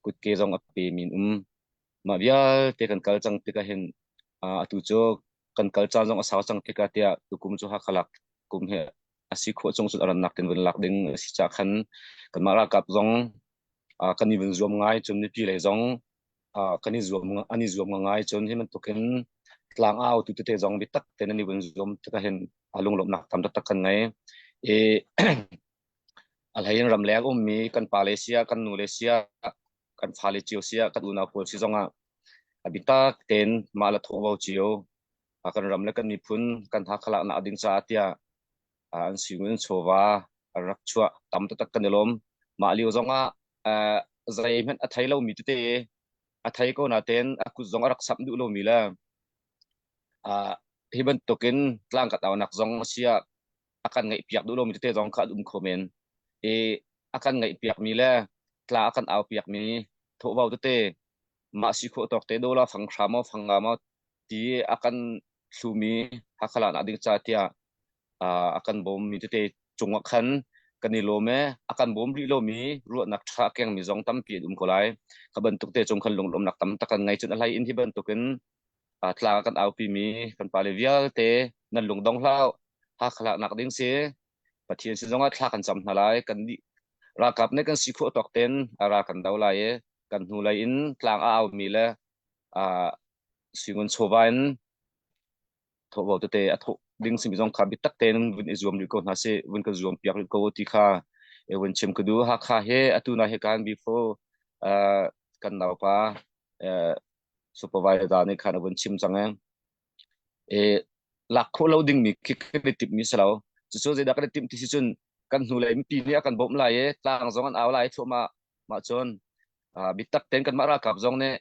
kutke zong a pemi an um. Mah vialte kan kal cang tikah hin atu cu kan kal caan zong a sau cang tikah tiah tukum cu Hakha lak kum hi a si khawh chung cun a rannak tin vun lak ding a si caah khan kanmah ralkap zong kan i vun zuam ngai cun mipi lei zong kan i zuam an i zuam ngai cun hi bantukin tlangau tu tete zong biatak tein an i vun zuam tikah hin a lunglawmhnak tam taktak kan ngei. I a hlei in ramleng ummi kan pale sia kan nule sia kan fale cio sia kan unau pawl si zongah a biatak tein mah le thawhvo cio kan ram le kan miphun kan Hakha laknak ding caah tiah an singin chawva an rak chuah tam taktak kan i lawm. Mah lio zongah zeihmanh a thei lomi tete a thei ko natein a kut zong a rak samh duh lomi le hi bantukin tlang ka taunak zong a si ah a kan ngaihpiak duh lomi tete zong kha an um kho men. I a kan ngaihpiakmi le tla a kan aupiakmi thawhvo tete mah si khawh tawk te dola fang hra maw fang nga maw ti a kan thlumi Hakha laknak ding ca tiah a kan bawmmi tete cungah khan kan i lawm e a kan bawm rih lomi ruahnak ṭha a kengmi zong tampi an um ko lai. Kha bantuk te cung khan lunglawmhnak tam tak kan ngei cun a hlei in hi bantukin tlang a kan aupimi kan pale vialte nan lungdong hlah Hakha laknak ding si Pathian sin zongah thla kan cam hna lai kan nih ralkap nih kan si khawh tawk ten a ral kan do lai i kan hnulei in tlang a aumi le suingun chawva in thawhvo tete a thawh ding simi zong kha biatak tein vun i zuam rih ko hna sih vun kan zuam piak rih ko ti kha vun chim ka duh Hakha he atu na he kan before kan naupa supervisor nih khan a vun chim cang e lak khawh lo ding mi khi kan i timh mi si lo cucu zeidah kan i timh ti si cun kan hnulei mipi nih a kan bawmh lai i tlang zong an au lai thluahmah mah cun biatak tein kanmah ralkap zong nih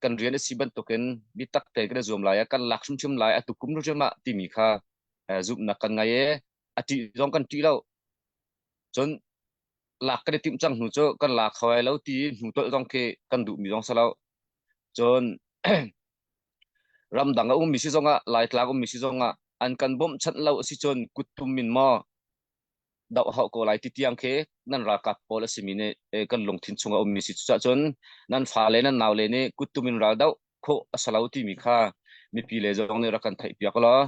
kan rian a si bantukin biatak tein kan i zuam lai kan lak hrimhrim lai atu kum hrimhrim ah timi kha zumhnak kan ngei i a ṭih zong kan ṭih lo cun lak kan i timh cang hnu cu kan la kho lai lo ti hnu tolh zong khi kan duhmi zong si lo cun ramdang a ummi si zongah Laitlang ummi si zongah an kan bawmhchanh lo a si cun kuttum in maw doh hau ko lai ti tiang khi nan ralkap pawl a simi nih kan lungthin chung a ummi si cucaah cun nan fale nan naule nih kuttum in ral doh khawh a si lo timi kha mipi le zong nih rak kan theihpiak law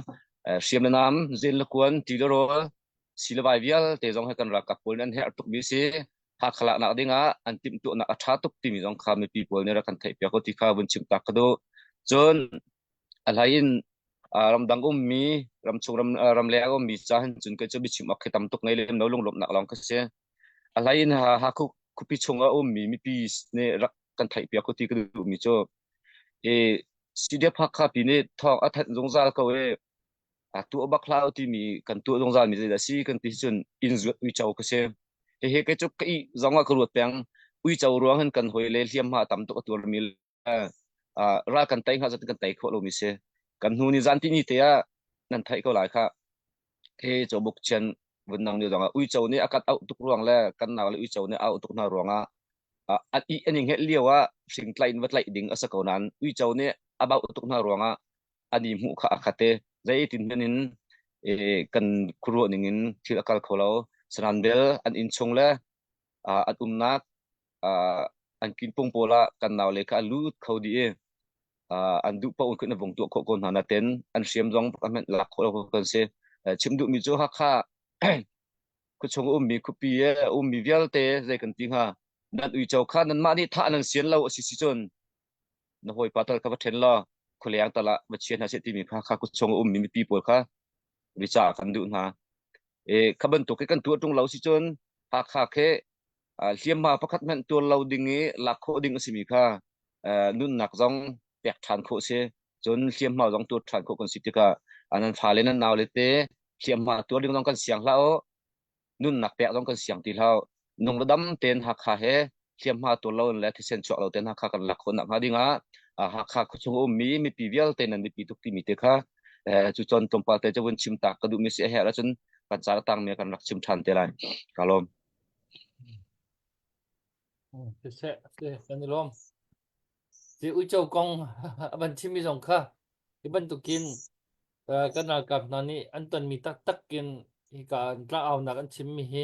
hriam le nam zen le kuan ti le rawl. Silivai vialte zong hi kan ralkap pawl nih an herh tukmi si. Hakha laknak ding ah an timhtuahnak a ṭha tuk timi zong kha mipi pawl nih rak kan theihpiak u ti kha vun chim tak ka duh. Cun a hlei in ramdang ummi ramchung ram ramleng ummi ca hin cun kei cu biachim awk khi tam tuk ngei lem lo lunglawmhnak lawng ka si. A hlei in Hakha khuapi chung a ummi mipi nih rak kan theihpiak u ti ka duhmi cu i CDF Hakha pi nih thawng a thanh zungzal ko i a tuah bak hlah u timi kan tuah zungzal mi zeidah si kan ti cun inn zuat uico ka si. Hihi kei cu ka ih zong ah ka ruat peng. Uico ruang hin kan hawi le hliamhma tam tuk a tuarmi ral kan tei hnga zat kan tei khawh lomi si. Kan hnu ni zan ti ni te ah nan theih ko lai kha. Hi cawbuk chian vun nang ni zong ah uico nih a kan auh tuk ruang le kan nau le uico nih a auh tuk hna ruang ah an i an i ngelh lio ah hring tlaih in va tlaih ding a si ko nain uico nih a bauh tuk hna ruang ah an i hmuh kha a khat i zeitin hmanh in kan khuaruah ning in thil a kal kho lo. Sanan bel an inn chung le an umnak an kinpung pawl ah kan nau le kha a lut kho dih i an duh paoh in vung tuah khawh ko hna nain an hriam zong an hmanh lak khawh lo kan si. Chim duhmi cu Hakha khuachung ummi khuapi ummi vialte zei kan ti hnga nan uico kha nanmah nih thah nan sian lo a si si cun na hawipa tal kha va ṭhen law khualeng tal ah va chia hna seh timi kha kha khuachung a ummi mipi pawl kha bica kan duh hna. E, kha bantuk hi kan tuah ṭung lo si cun Hakha khi hliamhma pakhat hmanh tuar lo ding i lak khawh ding a simi kha nunnak zong pek ṭhan khawh si. Cun hliamhma zong tuar ṭhan khawh kan si tikah nan fale nan naule te hliamhma tuar ding zong kan siang hlah u. Nunnak pek zong kan siang ti hlah. Nung le dam tein Hakha he hliamhma tuar lo le thisen chuak lo tein Hakha kan lak khawh nakhnga ding ah Hakha khuachung a ummi mipi vialte nan biapi tuk timi te kha cu con tlawmpal te cu vun chim tak ka duhmi si a herh ahcun kan ca tangmi kan rak chim ṭhan te lai. Ka lawm. Siseh, kan i lawm. Si uico kong a van chimmi zong kha hi bantukin kan ralkap hna nih an tonmi taktak in hika tlang-aunak an chimmi hi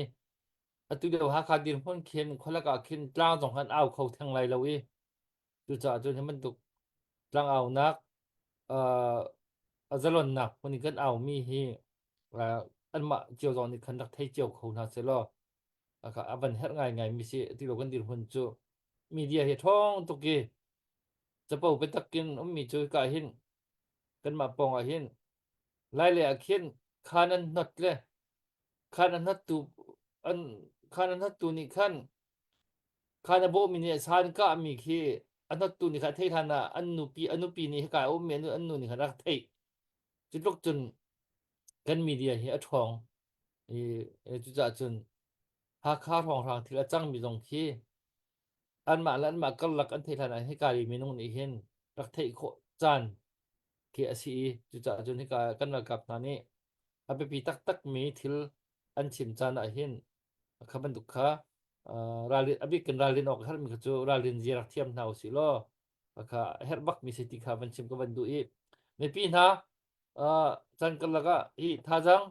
atu lio Hakha dirhmun khin khualak ah khin tlang zong an au kho theng lai lo i cucaah cun hi bantuk tlang-aunak a zalonnak hmun in kan aumi hi anmah cio zong nih khan rak thei cio kho hna seh law a van herh ngaingai mi si ti lo kan dirhmun cu media hi ṭhawng tuk i capo biatak in ummi cu hika hin kanmah pawng ah hin lai le ah khin khan an hnot le khan an hnottu an khan an hnottu nih khan khan a bawhmi nih sa an kahmi khi a hnottu nih khan a theih hlan ah an nupi a nupi nih hika a ummi an nu nih khan a rak theih cu tluk cun kan media hi a ṭhawng i cucaah cun Hakha hrawnghrang thil a cangmi zong khi anmah le anmah karlak an theih hlan ah hika i minung nih hin rak theih khawh caan khi a si i cucaah cun hika kan ralkap hna nih a biapi taktakmi thil an chim caan ah hin kha bantuk kha ralrin a bik kan ralrin awk herhmi kha cu ralrin zia rak thiam hna usih law kha herh bakmi si ti kha van chim ka van duh i mipi hna caan karlak ah hi thazaang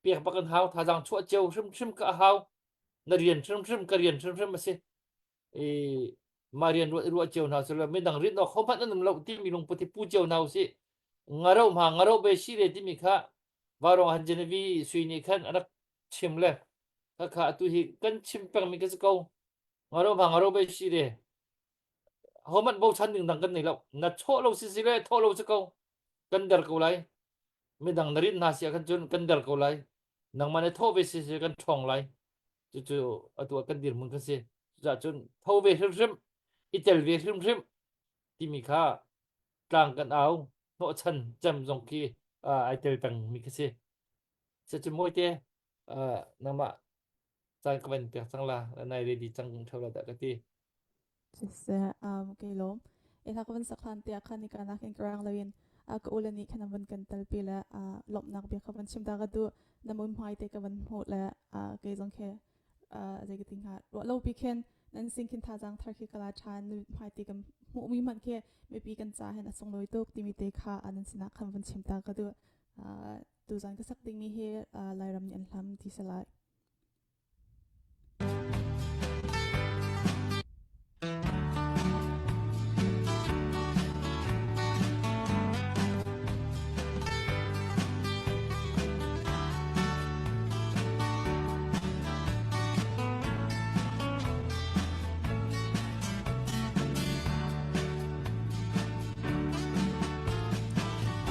pek bak an hau thazaang chuah cio hrimhrim ka hau na rian hrimhrim ka rian hrimhrim a si i mah rian ruah ruah cio hna sila midang rin awk hohmanh an um lo timi lungput hi pu cio hna usih ngaro ma ngaro be si le timi kha varong han Genevi sui nih khan a rak chim le kha kha atu hi kan chim pengmi ka si ko ngaro ma ngaro be si le hohmanh bochan ding dang kan nei lo na chawh lo si si le thawh lo si ko kan der ko lai midang na rin hna si ah cun kan der ko lai nangmah nih thawh ve si si kan ṭhawng lai cucu atu ah kan dirhmun kan si cucaah cun tho ve hrimhrim i tel ve hrimhrim timi kha tlang kan au hnawhchan cem zong khi ai tel peng mi khi si se cu mawite nangmah caan ka van pek cang la nai ready cang ṭheo la dah ka ti Siseh, um, kei lawm. E hla ka van sak hlan tiah khan nika nak in ka rang loin a ka ule nih khan an van kan talpi le lawmhnak bia kha van chim ta ka duh na mui hmai te ka van hmuh le kei zong khi zei ka ti hnga ruah lo pi khin nan sin khin thazaang thar khi ka la ṭhan nu hmai te kan hmuh mi hmanh khi mipi kan ca hin a sunglawi tuk timi te kha nan sinah khan van chim ta ka duh tuzan ka sak dingmi hi Lairam nih an hlam ti si lai.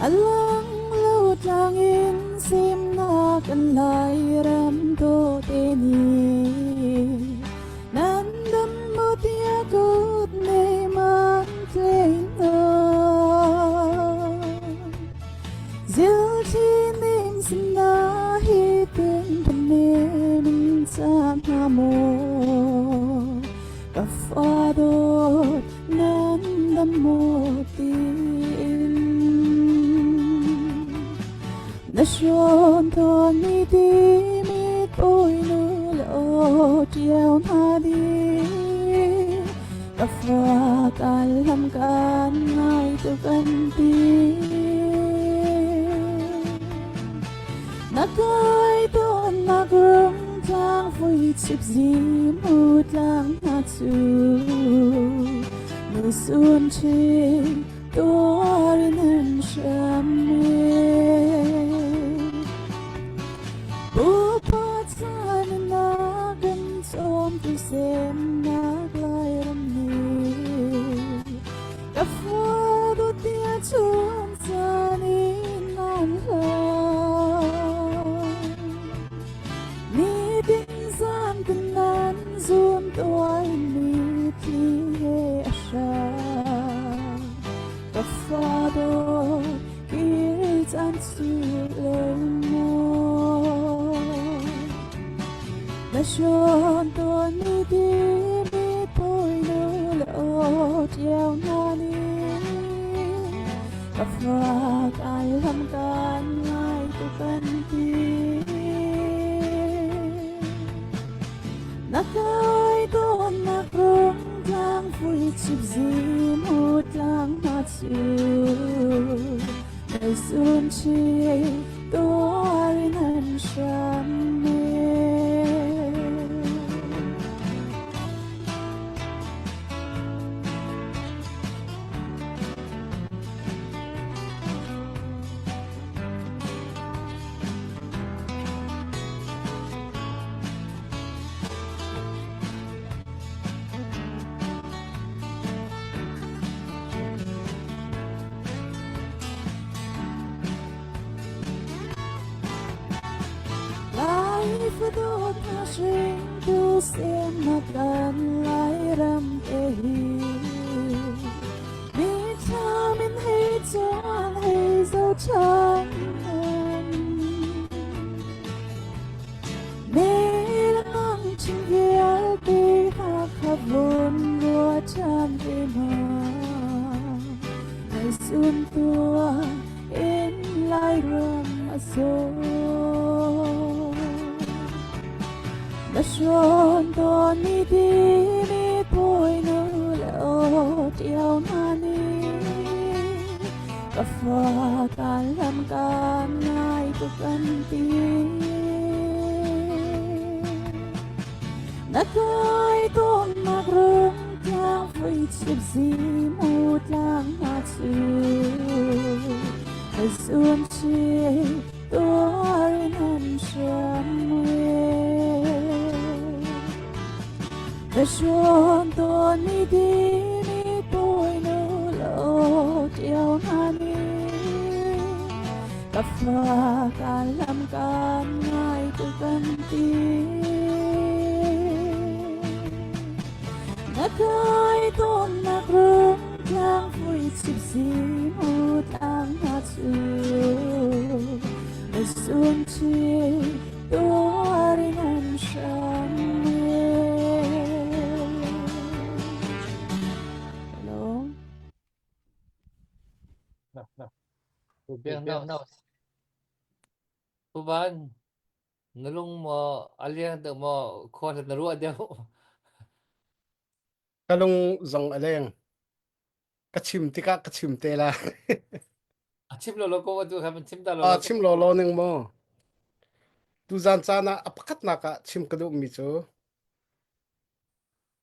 A lang lo tlang in semnak an Lairam dawte nih nan dam maw tiah kut nei man tlei hna. Zilthli ning sinna hi tin panem in cam hna maw ka fa dawt nan dam maw tiin na hrawn tawn mi ti mi poi nu le aw ṭiao hna di ka fa kan lam kan ngai tu kan ti na kai tawn nak rung tlang vui chip zi mu tlang hna cu nu sun chin tuarin an hram Pupa caan na kan cawm tu semnak Lairam nih ka fa tia chun caan in nan hlan Nitin zan kan nan zum tuai mi thli he a hram Ka fa dawt kir caan cu lo maw Na hrawn tawn mi ti mi poi nu le aw ṭiao hna nih ka fa kai lam kan ngai tu kan ti. Na kai tawnnak rung tlang vui chip zim hu tlang hna cu Nai sun chi tuarin an hram me. Lai fadawt na hringtu semnak kan Lairam te hi Mi thlam in hei chuan hei zo ṭhan Mei chin vialte Hakha vun rua ṭhan ve ma Nai sun tua in Lairam a so Na hrawn tawn mi ti mi poi nu le aw ṭiao na ni Ka fa kan lam kan ngai tu kan ti. Na kai tawn nak rung tlang vui chip zi mu tlang na chu. Hei sun chi tuarin an hram we. Na hrawn tawn mi di mi poi nu lo ṭiao na ni. Ka fa kan lam kan ngai tu kan ti. Na kai tawn nak rung tlang vui chip si mu tlang na chu. Na sun chi tuarin an hram Hello. Biang no. Puban na lung maw a liang deuh maw khua na ruah deuh. Ka lung zong a leng. Ka chim tikah ka chim te la. A chim lo lo ko tu kha man chim ta lo A lo. chim law law ning maw. Tuzan caan ah a pakhatnak ah chim ka duhmi cu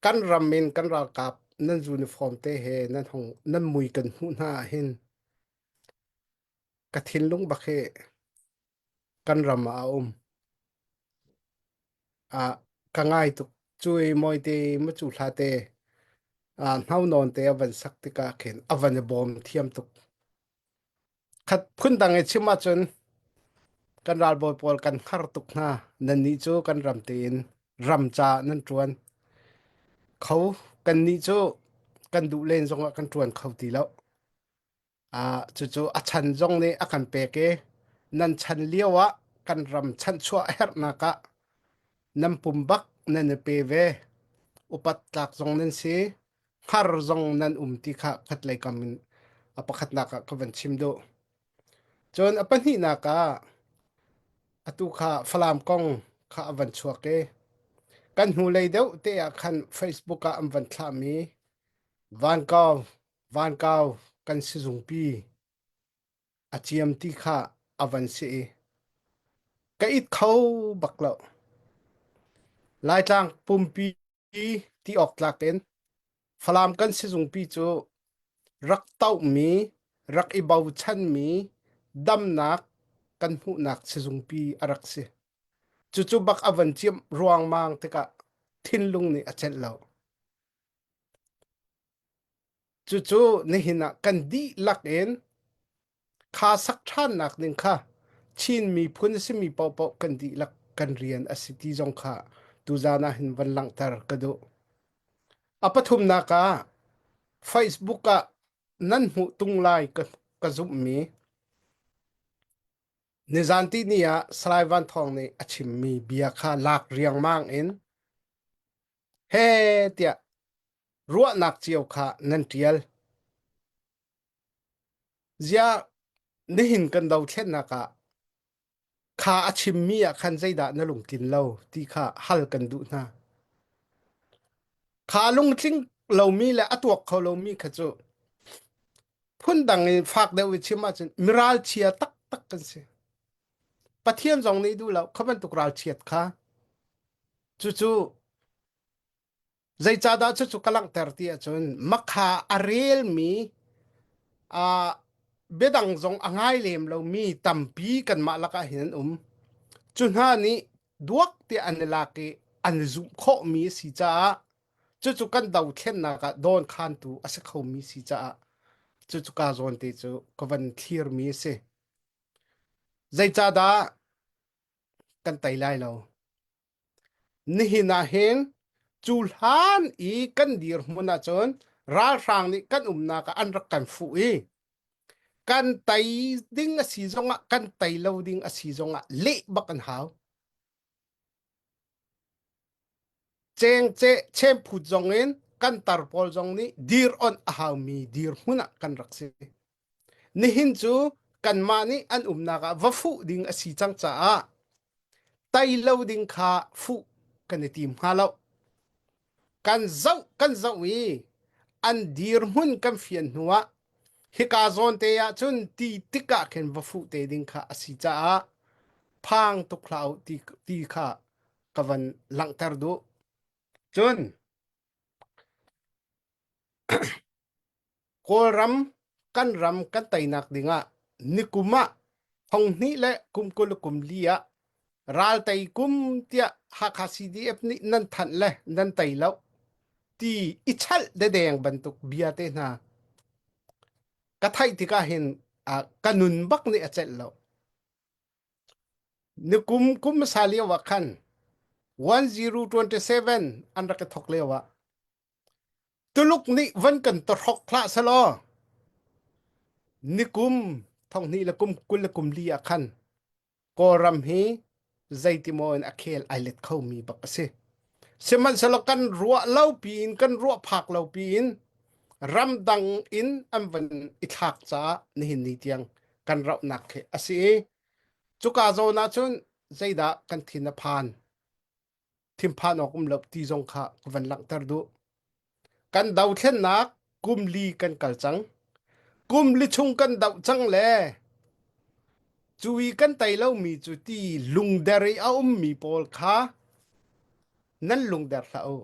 kan ram in kan ralkap nan uniform te he nan hong nan mui kan hmuh hna ah hin ka thinlung bak hi kan ram ah a um. Ah, ka ngai tuk. Cui mawite macu hla te ah hnau nawn te a van sak tikah khin a van i bawm thiam tuk. Khat phundang i chim ahcun kan ralbawi pawl kan hngar tuk hna. Nannih cu kan ram tein ram ca nan ṭuan kho. Kannih cu kan duh len zongah kan ṭuan kho ti lo. Ah, cucu a chan zong nih a kan pek i nan chan lio ah kan ram chanhchuah a herhnak ah nan pum bak nan i pe ve. Upat tlak zong nan si. Hngar zong nan um ti kha khatlei kam in a pakhatnak ah ka van chim duh. Cun a pahnihnak ah atu kha Falam kong kha a van chuak i kan hnulei deuh te ah khan Facebook ah an van thlahmi Vankau Vankau kan sizungpi a ciam ti kha a van si i ka it kho bak lo. Laitlang pumpi ti awk tlak in Falam kan sizungpi cu rak tohmi, rak i bochanmi damnak kan hmuhnak sizungpi a rak si. Cucu bak a van ciamh ruangmang tikah thinlung nih a celh lo. Cucu nihin ah kan dihlak in kha sak ṭhannak ding kha Chin miphun a simi paohpaoh kan dihlak kan rian a si ti zong kha tuzaan ah hin van langhter ka duh. A pathumnak ah Facebook ah nan hmuh tung lai ka, ka zumhmi nizan ti ni ah Salai Van Thawng nih a chimmi bia kha lak riangmang in he tiah ruahnak cio kha nan ṭial. Ziah nihin kan dothlennak ah kha a chimmi ah khan zeidah na lungtlin lo ti kha hal kan duh hna. Kha lungtling lomi le a tuak kho lomi kha cu phundang in fak deuh i chim ahcun miralchia taktak kan si. Pathian zong nih duh lo kha bantuk ralchiat kha. Cucu Zeicahdah cucu ka langhter ti ahcun makha a relmi uh, biadang zong a ngai lem lomi tampi kanmah lakah hin an um. Cu hna nih duak tiah an i lak i an i zumh khawhmi a si caah cucu kan dothlennak ah dawnkhantu a si khomi si caah cucu ka zawn te cu ka van thlirmi a si. Zeicahdah kan tei lai lo? Nihin ah hin cu hlan i kan dirhmun ahcun ralhrang nih kan umnak ah an rak kan fuh i kan tei ding a si zongah kan tei lo ding a si zongah leh bak an hau. Cengceh chemphut zong in kan tar pawl zong nih dir on a haumi dirhmun ah kan rak si. Nihin cu kanmah nih an umnak ah va fuh ding a si cang caah tei lo ding kha fuh kan i tim hnga lo. Kan zoh kan zoh i an dirhmun kan fian hnuah hika zawn te ah cun ti tik ah khin va fuh te ding kha a si caah phang tuk hlah u ti, ti kha ka van langhter duh. Cun Kawlram kan ram kan teinak dingah nikum ah thonghnih le kum 20 le kum li ah raltei kum tiah Hakha CDF nih nan thanh le nan tei lo ti i chalh dedeng bantuk bia te hna ka theih tikah hin ka nun bak nih a celh lo. Nikum kum hmasa lio ah khan 1027 an rak i thok lio ah Tuluk nih van kan tahrok hlah selaw nikum thonghnih le kum 20 le kum li ah khan Kawlram hi zeitimaw in a khel ai let khomi bak a si. Sihmanhsehlaw kan ruah lo piin kan ruah phak lo piin ramdang in an van i thlak caah nihin ni tiang kan rauhnak khi a si i cuka zawn ah cun zeidah kan thin a phan thinphan awk um lo ti zong kha ka van langhter duh. Kan dothlennak kum li kan kal cang. Kum li chung kan doh cang le cu i kan tei lomi cu ti lungder i a ummi pawl kha nan lungder hlah u.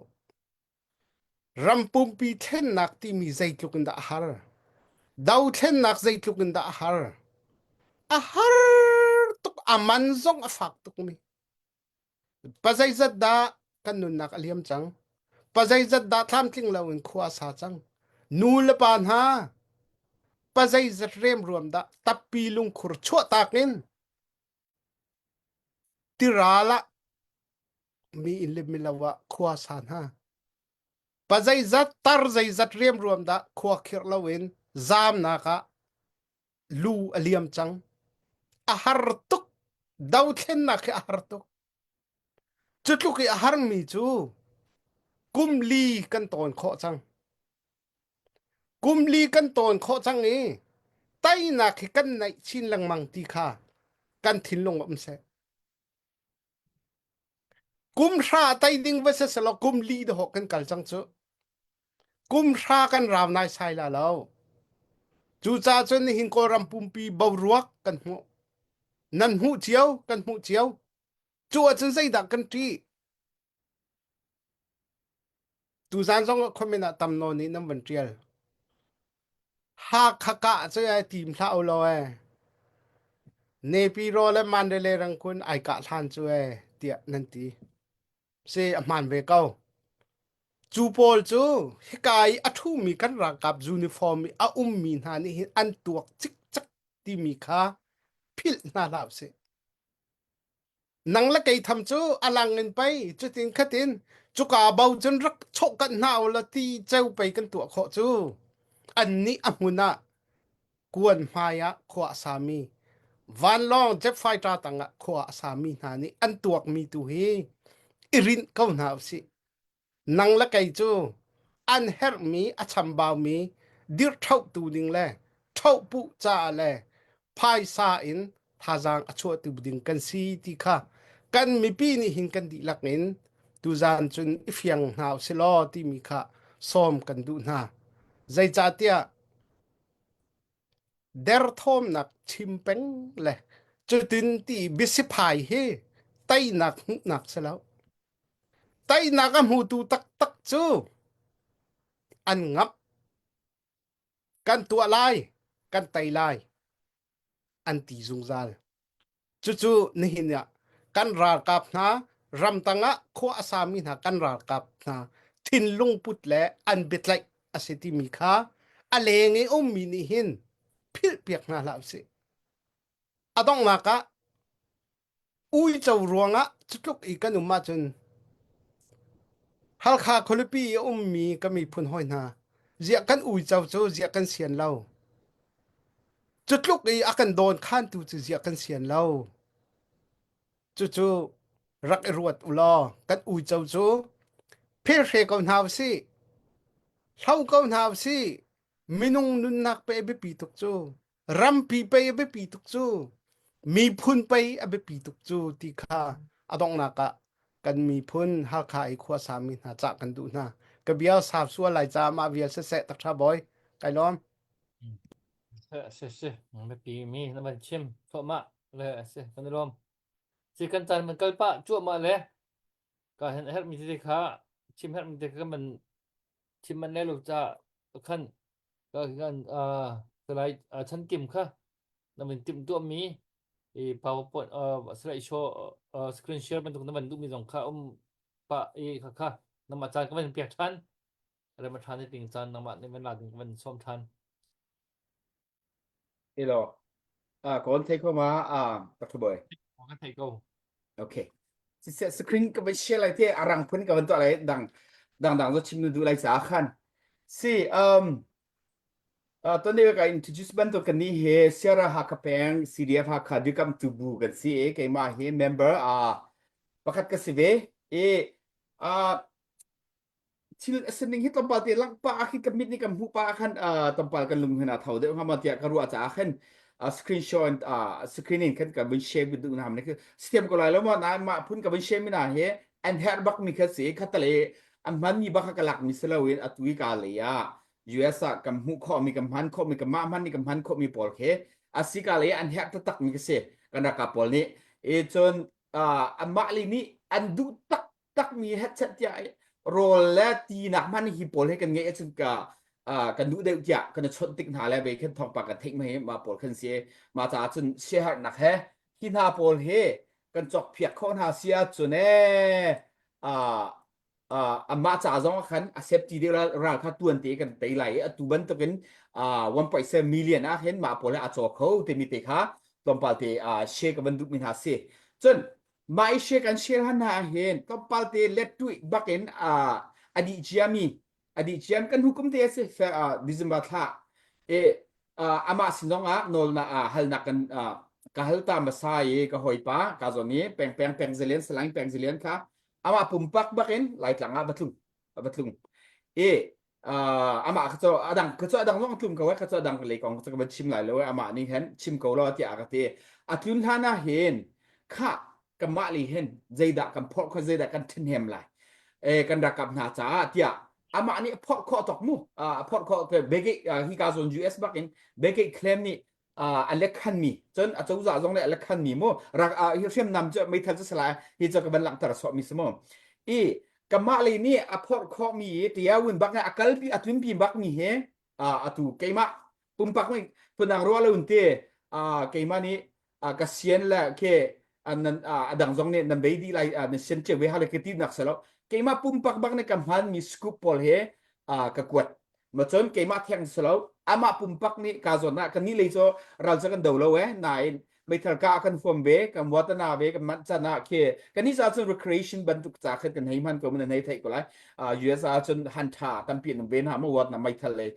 Ram pumpi thlennak timi zeitluk in dah a har? Dothlennak zeitluk in dah a har? A har tuk, a man zong a fak tukmi. Pa zeizat dah kan nunnak a liam cang? Pa zeizat dah tlamtling loin khua a sa cang? Nu le pa hna, Pazeizat remruam dah tappi lungkhur chuahtak in tiral ah mi inn le milo ah khua sa hna. Pazeizat tar zeizat remruam dah khua khirh loin zaamnak ah lu a liam cang. A har tuk. Dothlennak hi a har tuk. Cu tluk i a harmi cu kum li kan tawn khawh cang. Kum li kan tawn khawh cang i teinak hi kan naih chin lengmang ti kha kan thinlung ah um seh. Kum hra tei ding va si selaw kum li dahawh kan kal cang cu. Kum hra kan rau naisai la lo. Cucaah cun nihin Kawlram pumpi boruak kan hmuh. Nan hmuh cio, kan hmuh cio. Cu ahcun zeidah kan ṭih? Tuzaan zong ah comment ah tam nawn nih nan van ṭial. Hakha kah cu ai tim hlah u law ee. Nepiro le Mandalay rangkun ai kah hlan cu ee tiah nan ti. Si a hmaan ve ko. Cu pawl cu hika i a ṭhumi kan ralkap uniform i a ummi hna nih hin an tuak cikcek timi kha philh hna hlah usih. Nang le kei tham cu a lang in pei cutin khatin cuka bo cun rak chawhkanh hna u law ti ceu pei kan tuah khawh cu. Annih a hmun ah kuan hmai ah khua a sami vanlawng jet fighter tangah khua a sami hna nih an tuakmi tu hi i rinh ko hna usih. Nang le kei cu an herhmi a chambaumi dirhṭhohtu ding le ṭhohpuh caah le phaisa in thazaang a chuahtu ding kan si ti kha kan mipi nih hin kan dihlak in tuzaan cun i fiang hna usih law timi kha sawm kan duh hna. Zeicahtiah derthawmnak chim peng le cutin ti biasiphai hi teinak hmuhnak si lo. Teinak a hmutu taktak cu an ngamh. Kan tuah lai, kan tei lai, an ti zungzal. Cucu nihin ah kan ralkap hna ramtang ah khua a sami hna kan ralkap hna thinlung put le an biatlaih a si timi kha a leng i ummi nih hin philhpiak hna hlah usih. A donghnak ah Uico ruangah cutluk i kan um ahcun Halkha khualipi i a ummi ka miphun hawi hna ziah kan uico cu ziah kan sian lo. Cutluk i a kan dawn khantu cu ziah kan sian lo. Cucu rak i ruat u law kan uico cu philhre ko hna usih. Hlo ko hna usih. Minung nunnak pe a biapi tuk cu. Rampi pei a biapi tuk cu. Miphun pei a biapi tuk cu ti kha a donghnak ah kan miphun Halkha i khua sami hna cah kan duh hna. Ka bia sau sual lai caah mah vial siseh takṭha bawi. Kai lawm. Si si biapi mi na van chim thluahmah le a si kan i lawm. Si kan caan man kal pah cuahmah le ka hen herhmi tete kha chim herhmi te kha kan van chim man le lo ca khan ka kan salai chan kim kha na van timh tuahmi i PowerPoint slide show screen share bantuk na van duhmi zong kha um pah i kha kha nangmah caan ka van pek ṭhan rem a ṭhan ding caan nangmah nih van la ding ka van sawm ṭhan. Hello. Ah, kawn thei ko ma ah Dr. Boy. Ka thei ko. Okay. Siseh screen ka van share lai te arang phun ka van tuah lai dang dang dang zo chim nu du lai ca khan. Si um uh, ton deu ka introduce bantuk kan ni he Sierra Hakha peng CDF Hakha dikam tu bu kan si e keimah hi member a pakhat ka si ve e uh, thil a sining hi tlawmpal te langh pah ah khin ka mit nih kan hmuh pah ah khan tlawmpal kan lung hin a tho deuh hnga maw tiah ka ruah caah khan screenshot in screen in khan ka vun share with duh na siam ko lai lo maw nain mah phun ka vun share mi na hi an herh bak mi kha si khatale an hman mi bak ka lak mi si lo in atu i ka lei ah US ah kan hmuh khawh mi kan hman khawh mi kan mah hman nih kan hman khawh mi pawl khi asi ka lei an herh taktak mi ka si kan ralkap pawl nih e cun anmah lei nih an duh tak takmi hetchet tiah rawl le ti nak hman hi pawl he kan ngeih ahcun ka kan duh deuh tiah kan i chawnh tik hna le ve khan thawngpang kan theih mai ma pawl khan si ma caah cun siaherhnak he hi hna pawl he kan cawk phiak khawh hna si ahcun ee. Amah ca zong ah khan a safety deuh ral kha tuan te kan tei lai i atu bantukin 1.7 million ah hin mah pawl he a caw kho timi te kha tlawmpal te share ka van duhmi hna si. Cun mah i share kan share han hna ah hin tlawmpal te let tuih bakin a dih ciami a dih ciam kan hukum te a si December thla e amah sin zong ah nawlnak halnak kan ka hal ta hmasa i ka hawipa ka zawn i peng peng peng zelian salang peng zelian kha amah pumpak bakin Laitlang ah va tlung va tlung i amah kha cu adang kha cu adang zong tlung ko kha cu adang lei kong cu ka van chim lai lo amah nih hin chim ko lo tiah ka ti a tlun hlan ah hin kha kanmah li hin zeidah kan phorh kho zeidah kan ṭhahnem lai e kan rakap hna caah tiah amah nih a phorh khawh tok mu a phorh khawh beke hi ka zawn US bak in beke claim nih a lekhan mi cun a cozah zong nih a lekhan mi mu rak hi hriamnam cu meithal cu salai hi cu ka van langhter sawh mi si mu i kamah lei nih a phorh khawh mi i tiawun bak a kalpi a tlunpi bak mi he atu keimah pumpak nih phunang ruah lo in te keimah nih ka sian le ke a dang zong nih nan bei dih lai nan sian cio ve hale ka ti nak selo keimah pumpak bak nih ka hman mi scoop pawl he ka kuat ma cun keimah theng selo amah pumpak nih ka zawn ah kan ni lei cu ral cu kan do lo eh nain meithal ka kan huam ve kan watana ve kan manh chan ah khi kan ni ca cun recreation bantuk ca khan kan hei hman ko man hei theih ko lai US ah cun han tha tampi an um ve na ma wat na meithal le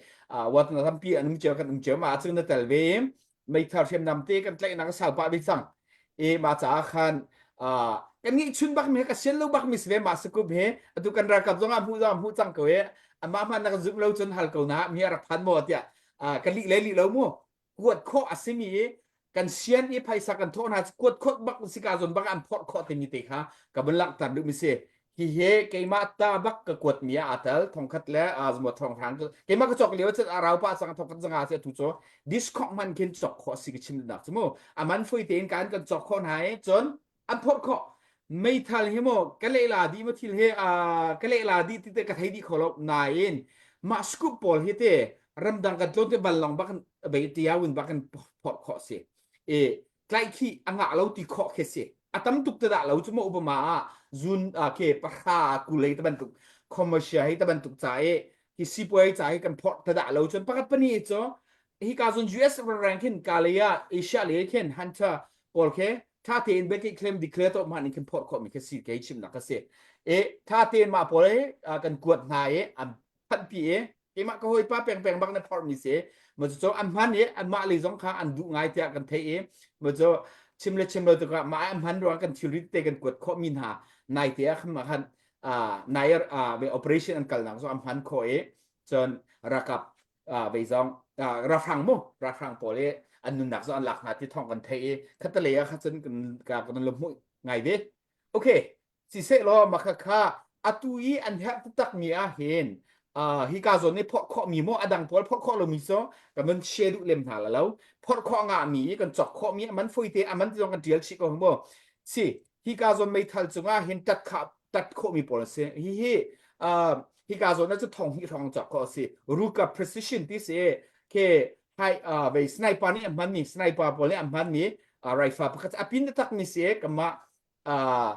wat na tampi an um cio kan um cio ma cun na tel ve meithal hriamnam te kan tlaihnak a sau pah ve cang e ma ca khan kan ngeih chun bak mi ka sian lo bak mi si ve ma sakup he atu kan ralkap zong ah hmu zong hmu cang ko e amah hman na kan zumh lo cun hal ko na mi rak phan mo tiah kan lih le lih lo mu kuat khawh a simi i kan sian i phaisa kan thawh hna kuat khawh bak si ka zawn bak an phorh khawh timi te kha ka vun langhter duh mi si hi he keimah ta bak ka kuat mi ah aa tel thongkhat le azmo thong hrang keimah ka cawk lio cun a rau pa sang thongkhat zanga si tu cu discount man khin cawk khawh si ka chim nak chu mu aman fui tein kan kan cawk khawh hna i cun an phorh khawh meithal hi maw ka lehla dih ma thil he ka lehla dih ti te ka thei dih kho lo nain mah scoop pawl hi te ramdang kan tlawn te vanlawng bak bei tiawin bak in phorh khawh si e tlaihkhih a ngah lo ti khawh khi si a tam tuk te dah lo cu ma upama ah zun ke pahra kulei te bantuk commercial hi te bantuk ca i hi sipuai ca hi kan phorh te dah lo cun pakhat pani cu hi ka zun US rank hin ka lei ah Asia lei khin hunter pawl khi tha tein biakik claim declare to mah ning khin phorh khawh mi khi si kei chimnak ka si e tha tein mah pawl he kan kuat hna i an phanh pi i keimah ka hawipa peng peng bak na phorh mi si ma cu an hman i anmah lei zong kha an duh ngai tiah kan theih i ma cu chim le chim lo tikah mah an hman ruang kan thilri te kan kuat khawh mi hna nai te ah khan khan nai operation an kalnak zong an hman khawh i cun rakap vei zong ralhrang mu ralhrang pawl i an nunnak zong an lak hna ti thawng kan theih i khatalei ah kha cun kan kan lo hmuh ngai ve okay siseh law makha kha atu i an herh taktak mi ah hin hi ka zawn nih phorh khawh mi maw adang pawl phorh khawh lomi cu kan van share duh lem hna la lo phorh khawh ngah mi i kan cawk khawh mi aman foi te aman ti zong kan tial chih ko mu si hi ka zawn meithal cungah hin tat kha tat khawhmi pawl a si. Hihi uh, hika zawn ah cu thong hnih hrawng cawk khawh a si. Ruka precision ti si ke hai uh, vei sniper nih a hmanmi sniper pawl nih a hmanmi uh, rifle pakhat a pin tak mi si kama uh,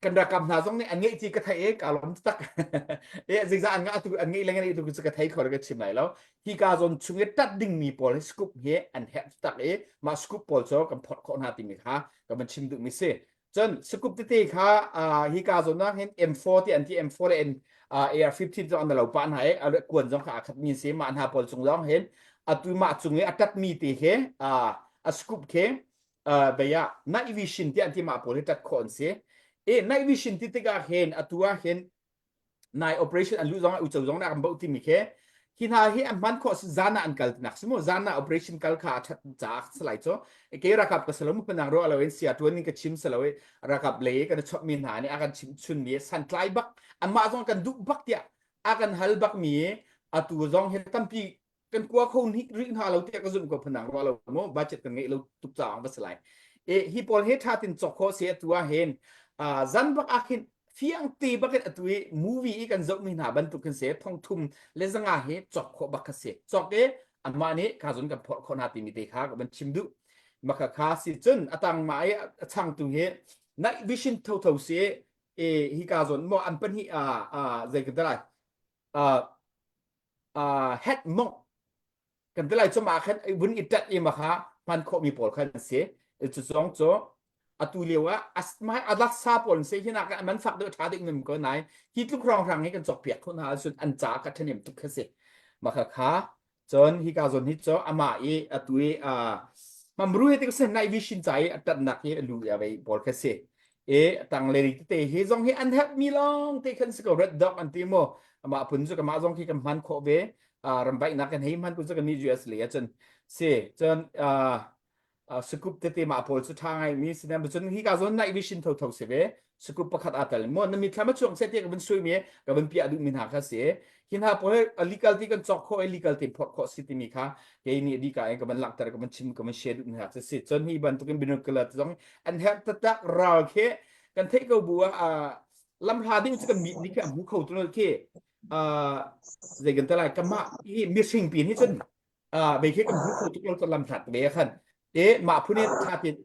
kan rakam hna zong nih an ngeih ti ka thei e ka lom tak e zeizah an ngah tu an ngeih le ngeih tu cu ka thei kho ka chim lai lo hi ka zawn chung i tat ding mi pawl hi scoop hi an herh tak i mah scoop pawl cu kan phorh khawh hna timi kha ka van chim duh mi si Cun sakup tete kha uh, hi ka zawn ah hin M4 ti an ti M4 le uh, AR-15 zong an lo pah hna i a kuan zong kha aa khat mi si mah hna pawl cung zong hin atu mah cung i a tat mi te he uh, a scoop khi uh, bei ah night vision ti an ti mah pawl hi tat khawh an si e night vision ti tikah hin atu ah hin nai operation an luh zong ah uco zong dah kan boh timi khi hi hna hi an hman khawh zan ah an kal tinak si mu zan ah operation kal kha a that caah si lai cu ke rakap ka salo mu panang ro alo in sia tuan in ka chim salo i rakap lei kan chop mi hna nih a kan chim chun mi san tlai bak anmah zong kan duh bak tiah a kan hal bak mi atu zong hi tampi kan kua kho rih hna lo tiah ka zumh ko phanang ruah lo mu budget kan ngeih lo tuk caah va si lai e hi pawl he tha tin cok kho se atu ah hin zan bak ah khin fiang te bak in atu i movie i kan zoh mi hna bantuk khin se thong thum le zanga hi cok khawh bak kha si cok e anmah nih ka zun kan phorh khawh hna timi te kha ka van chim duh maka kha si cun atang ma i a changtu hi night vision tho tho si. E hika zawn mo an pahnih a a zei kan lai a a head mong kan ti lai cu mah khan vun i tat i ma kha hman khawh mi pawl khan si cu zong cu atu lio ah asmai alak sa pawl se hi nak man fak deuh tha ding mem ko nai hi tluk rong rang hi kan cok piak khun ha sun an ca ka thanem tuk kha si ma kha kha cun hi ka zon hi cho ama i atu i a mamru he tik sen nai vision chai atat nak hi lu ya vei pawl kha si e tang le ri te hi zong hi an help mi long te khan si ko red dog an ti mo ama pun chu kama zong khi kan hman khawh ve ramvaihnak kan hei hman kun cu kan nih US lei ahcun si cun scoop tete mah pawl cu tha ngai mi si na cun hi ka zawn night vision tho tho si ve scoop pakhat aa tel mo na mitthlam a chuang se te ka vun sui mi ka vun piah duh mi hna kha si hi hna pawl legal ti kan cawk khawh legal ti phorh khawh si timi kha kei nih di ka in ka van langhter ka van chim ka van share duh mi hna si cun hi bantukin binocular zong an herh taktak ral khi kan theih ko bu ah lamhla ding cu kan mit nih khi a hmu kho tu lo khi zei kan te lai kamah hi mihring pin hi cun bei khi kan hmu kho tuk lo lam hlat ve khan te mah phun in tha tin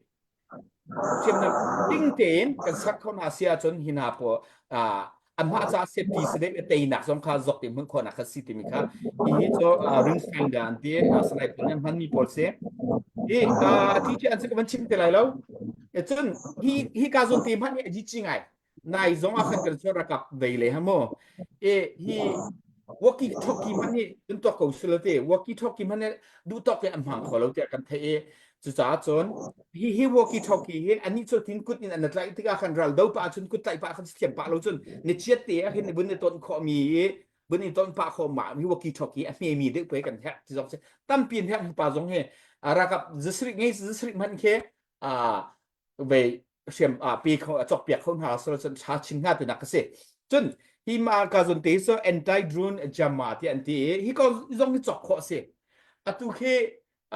hriamnam ding tein kan sak kho na sia cun hi na po amah ca safety si deuh teinak zong kha zok ti hmun khawnak kha si timi kha hi hi cu ring finder an ti sniper nih hman mi pawl si hi ti ti an si ka van chim te lai lo cun hi hi ka zon te hman hi a ji chi ngai nai zong ah khan kan chuan rakap vei le ha mu e hi walkie talkie man hi kan tuak ko silo te walkie talkie man duh tawk in an hmang kho lo tiah kan theih i cucaah cun hi hi walkie talkie hi ani cu tin kut in an tlaih tikah khan ral do pa cun kut tlaih pa khan thiam pa lo cun ni chiat te ah hin bun ni ton khawh mi i bun i ton pa kho ma hi walkie talkie a hme mi deuh pe kan herh ti zong si tampi in herh pa zong hi rakap zasrik ngei zasrik man khe a vei hriam a pe kho a cawk piak kho hna so cun tha chin hna tinak ka si cun hi ma ka zon te so anti drone jamma ti an ti i hi ko zong hi cawk khawh si atu khi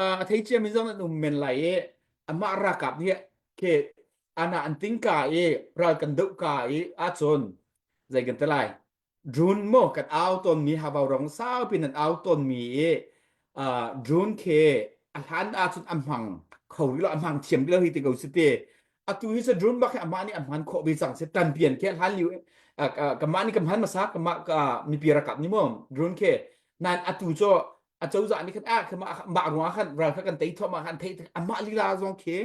a thei cia mi zong an um men lai i amah rakap nih khi ana an ting ka i ral kan doh ka i ahcun zei kan te lai Drone maw kan au tawnmi habau rong saupi nan au tawnmi i uh, drone khi a hlan ahcun a hmang kho rih lo a hmang thiam rih lo hi ti ko si ti atu hi cu drone bak hi amah nih a hman khawh ve cang si tanpian khi a hlan liu kamah nih ka hman hmasa kamah ka mipi rakap nih maw drone khi nan atu cu a cozah nih khan ah mah ruang ah khan ral kha kan tei thawm ah khan theih amah lila zong khi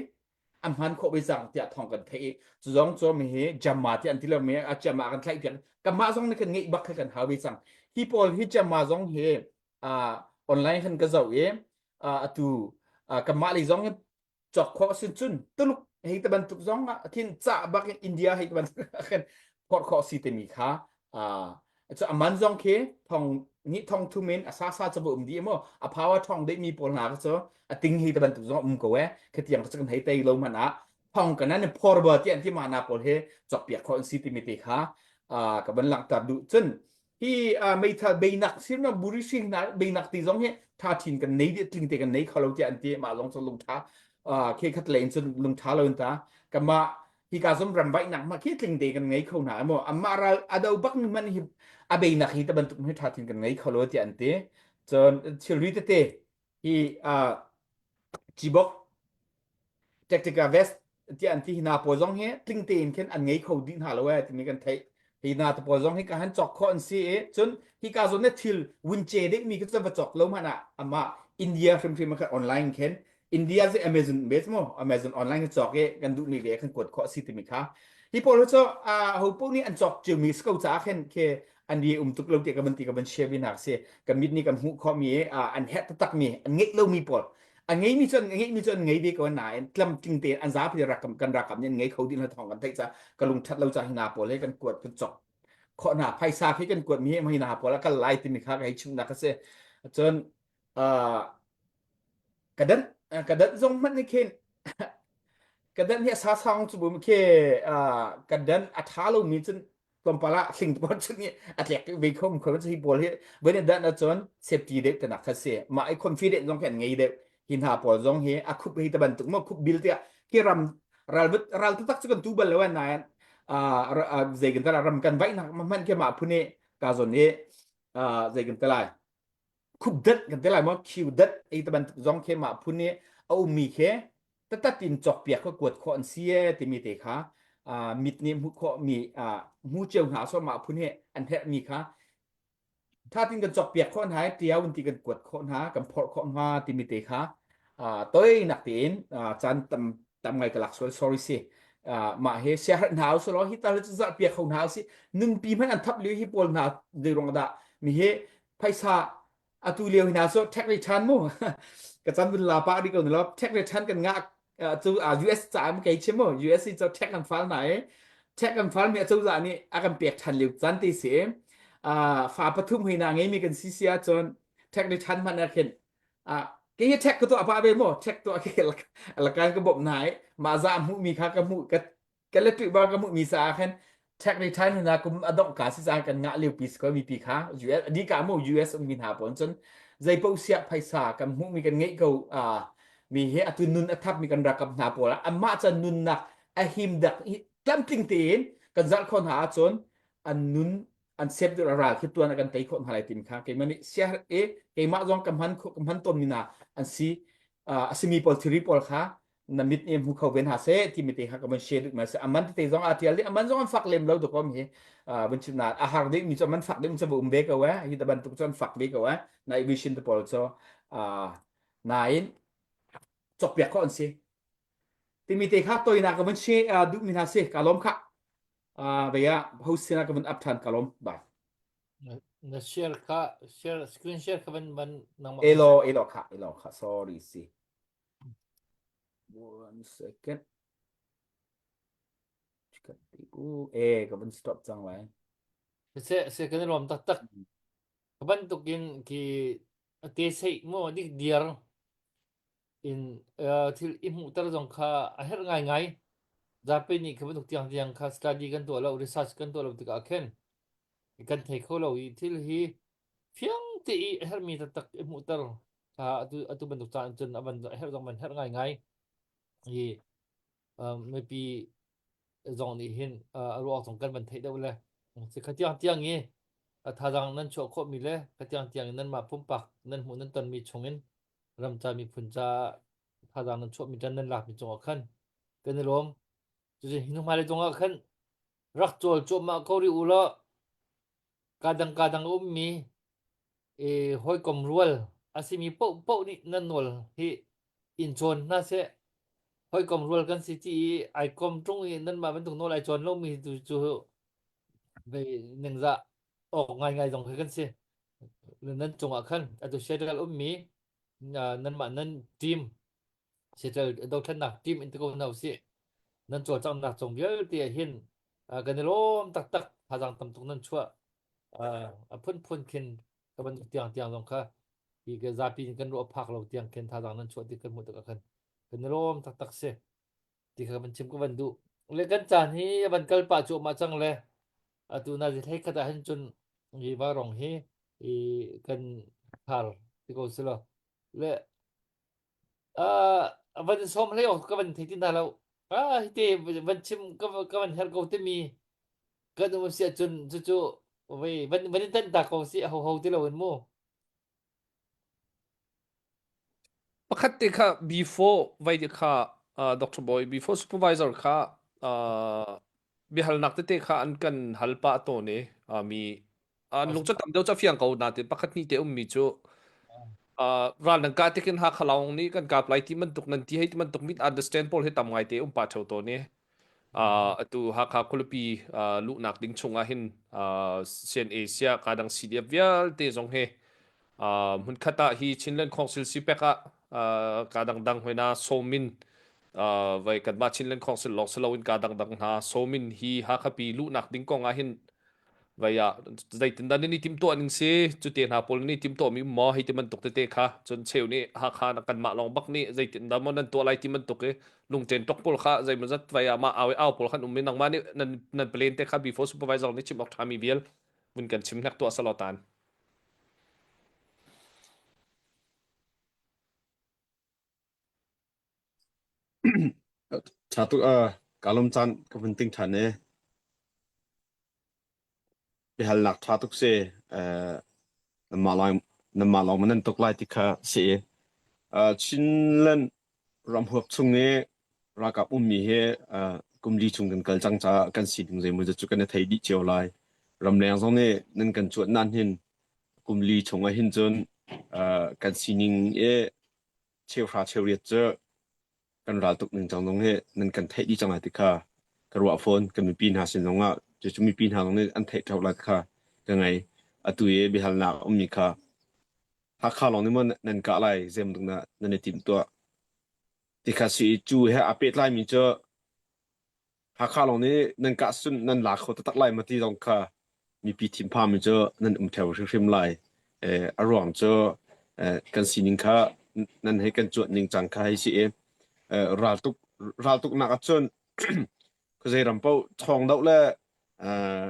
an hman khawh ve cang tiah thawng kan theih i cu zong cu mi hi jamma ti an ti lo mi a jamma kan thlaih piak kanmah zong nih kan ngeih bak kha kan hau ve cang hi pawl hi jamma zong hi uh, online khan ka zoh i uh, atu uh, kanmah lei zong hi cawk khawh sin cun tuluk hei te bantuk zong ah khin ca bak in India hei te bantuk khin phorh khawh si timi kha uh, cu aman zong khi thong ni thong thum in a sa sa chu um di mo a power thong de mi pawl hna cu a ting hi te bantuk zong um ko e khatiang cu kan hei tei lo man ah thong kan an phor ba ti an ti ma na pawl he chok piak kho an si ti mi te kha ka ban langhter duh cun hi meithal beinak sim na buri sing na beinak ti zong hi tha thin kan nei di tling te kan nei khalo ti an ti ma long chu lung tha khe khat len chun lung tha lo ta kama hika zum ram vaihnak ma khi tling te kan ngei kho hna maw amma ral ado bak ni man hi a beinak hi ta bantuk hi tha thin kan ngei kho lo ti an ti cun thilri tete hi a chibok tactica vest ti an ti hna pawl zong hi tling tein khin an ngei kho dih hna lo e timi kan theih hi na te pawl zong hi ka han chok kho an si i cun hi ka zon ne thil wun che ding mi ka va chok lo man ah ama India hrimhrim kha online khin India cu Amazon base mu Amazon online ka cawk i kan duhmi ve kan kuat khawh si timi kha hi pawl cu a ho paoh nih an cawk ciomi si ko caah khin khi an ri um tuk lo ti ka van ti ka van share vi nak si kan mit nih kan hmuh khawh mi an herh taktak mi an ngeih lo mi pawl an ngei mi cu an ngeih mi cu an ngei ve ko nain tlam tling te an zapi rakam kan rakam nih an ngei kho dih hna thawng kan theih ca ka lung that lo ca hi na pawl he kan kuat kan cawk khawh hna phaisa khi kan kuat mi hi na pawl a kal lai timi kha ka hei chimnak ka si cun Ka danh ka danh zong hmanh nih khin ka danh hi a sa sang cu bu khi ka danh a tha lomi cun tlawmpal ah hling pawl cun a tlek ve kho kho hi pawl hi van i danh ahcun safety deuh tenak kha si mah i confident zong khi an ngei deuh hi hna pawl zong hi a khup hi te bantuk maw khup bil tiah khi ram ral ral taktak cu kan tu bal lo nain zei kan ram kan vaihnak hmanh khi mah phun i ka zon i zei kan te lai khup dat kan ti lai maw khiu dat ei te bantuk zong khi mah phun i a ummi khi tatat in cawk piak kha kuat khawh an si e timi te kha. mit nih hmuh khawh mi hmu cio hna so mah phun he an herh mi kha thatin kan cawk piak khawh hna i tiau in ti kan kuat khawh hna kan phorh khawh hna timi te kha toinak tein caan tam tam ngai ka lak sual sorry si mah he siaherh hna usih law hi tal cu zarh piak kho hna usih nunpi hmanh an thap liu hi pawl hna zei ruang dah mi hi phaisa atu lio hina cu tax return mu ka chan vun la pa ri ko lo tax return kan ngah cu US ca am kei chim mu US cu tax kan file na e tax kan file mi acozah nih a kan pek than liu chan ti si fa pathum hina ngei mi kan si sia cun tax return hman ah khin ke hi tax ka tuah pa ve mu tax tuah ke lakan ka bawmh na i mah za hmuh mi kha ka hmuh ka kan le tuih ba ka hmuh mi sa khan tax return hna kum adongh ka si ca kan ngah lio pi ko mi pi kha US di ka mu US um mi hna pawn cun zei paoh siah phaisa kan hmuh mi kan ngeih ko a mi he atu nun a thap mi kan rakap hna pawl amah chan nunnak a him dak tlamtling tein kan zalh kho hna ahcun an nun an sep deuh ral khi tuan kan tei khawh hna lai tin kha keimah nih sia e keimah zong ka hman ka hman tawn mi na an si a simi pawl thiri pawl kha na mit nih hmu kho ve hna seh timi te kha ka van share duh ma se aman tete zong a tial aman zong an fak lem lo to kom hi vun chim na a har deuh mi cu aman fak deuh mi cu um ve ko eh hi ta bantuk cu an fak ve ko eh na vision te pawl cu nain cawkpiak kho an si timi te kha toinak ka van share duh mi hna si ka lawm kha ve ah host sinah ka van up than ka lawm bye Na share kha share screen share kha van van nangmah elo elo kha elo kha sorry si One second. Eh, ka van stop cang lai. Se se kan i lawm taktak. Ka bantukin ki te sei mo dik diar in thil i hmuhter zong kha a herh ngaingai. Zapi nih khi bantuk tiang tiang kha study kan tuah lo, research kan tuah lo tikah khin kan thei kho lo i thil hi fiang te i a herhmi taktak i hmuhter kha atu atu bantuk caan cun a van herh zong van herh ngaingai i mipi zong nih hin a ruak zong kan van theih deuh le si kha tiang tiang i thazaang nan chuah khawh mi le kha tiang tiang in nanmah pumpak nan hmuh nan ton mi chungin ram ca miphun ca thazaang nan chuah mi ṭan nan lak mi cungah khan kan i lawm cucu hi hnu hmailei zongah khan rak cawl cuahmah ko rih u law kadang kadang a ummi i hawikom rual a simi paohpaoh nih nan nawl hi in cawn hna seh. Hawikom rual kan si ti i ai kom ṭung i nanmah bantuk nawl ai cawn lomi tu cu vei ningzah awk ngaingai zong khi kan si. Nan cungah khan atu Seattle ummi nanmah nan team Seattle dothlennak team in ti ko hna usih. Nan cawlcanghnak cung vialte ah hin kan i lawm taktak thazaang tam tuk nan chuah. A phunphun khin ka bantuk tiang tiang zong kha hi ka zapi in kan ruah phak lo tiang khin thazaang nan chuah ti kan hmuh tikah khan kan i lawm taktak si ti kha van chim ka van duh. Le kan caan hi a van kal pah cuahmah cang le atu na hlei khat ah hin cun hi varong hi i kan khar ti ko si lo. Le Uh, van sawm hlei awk ka van thei ti hna lo. Ah, hite van chim ka ka van herh ko timi kan um si ahcun cucu vei van van in tan ta ko si ho ho ti lo in mu. Pakhat te kha before vai te kha uh, Dr. Boy before supervisor kha uh, biahalnak tete kha an kan hal pah tawn i uh, mi an lung cu tam deuh cu a fiang ko nain pakhat hnih te ummi cu uh, ral nan kah tikin Hakha lawng nih kan kap lai ti bantuk nan ti hei ti bantuk mit understand pawl hi tam ngai te um pa theo tawn i uh, atu Hakha khualipi uh, luhnak ding chung ah hin uh, CNA sia ka dang CDF vialte zong hi uh, hmunkhat ah hi Chinland Council CPEC ah uh, ka dang dang hoina somin uh, vai kanmah Chinland Council lawng si loin ka dang dang hna somin hi Hakha pi luhnak ding kong ah hin vai ah zeitindah nan i timhtuah ning si cute hna pawl nan i timhtuahmi um maw hei ti bantuk tete kha cun cheu nih Hakha na kanmah lawng bak nih zeitindah maw nan tuah lai ti bantuk i lungṭen tok pawl kha zeimawzat vai ah mah au i au pawl khan um i nangmah nih nan nan plan te kha before supervisor nih chim awk ṭhami vial vun kan chim hnek tuah selaw tan. Ṭha tuk uh, ka lawm caan ka vun ting ṭhan e. Biahalnak ṭha tuk si. Uh, nanmah lawng nanmah lawng nan tuk lai ti kha si. Uh, Chinland ramhuap chung i ralkap ummi hi uh, Kum li chung kan kal cang caah kan sining zeimawzat cu kan i thei dih cio lai. Ramleng zong nih nan kan cuanh nan hin kum li chung ah hin cun uh, kan sining i cheuhra cheuriat cu kan ral tuk ning cang zong hi nan kan theih dih cang lai ti kha ka ruah fawn. Kan mipi hna sin zong ah cucu mipi hna zong nih an theih ṭheo lai ti kha ka ngei. Atu i biahalnak a ummi kha Hakha lawng nih maw nan kah lai zeibantuk dah nan i timhtuah ti kha si i cu he aa pehtlaimi cu Hakha lawng nih nan kah sun nan la kho taktak lai ma ti zong kha mipi thinphangmi cu nan um theo hrimhrim lai. Eh, a ruang cu eh, kan sining kha nan hei kan cuanh ning cang kha hei si i eh, raltuk raltuknak ahcun khuazei ram paoh ṭhawng doh le eh,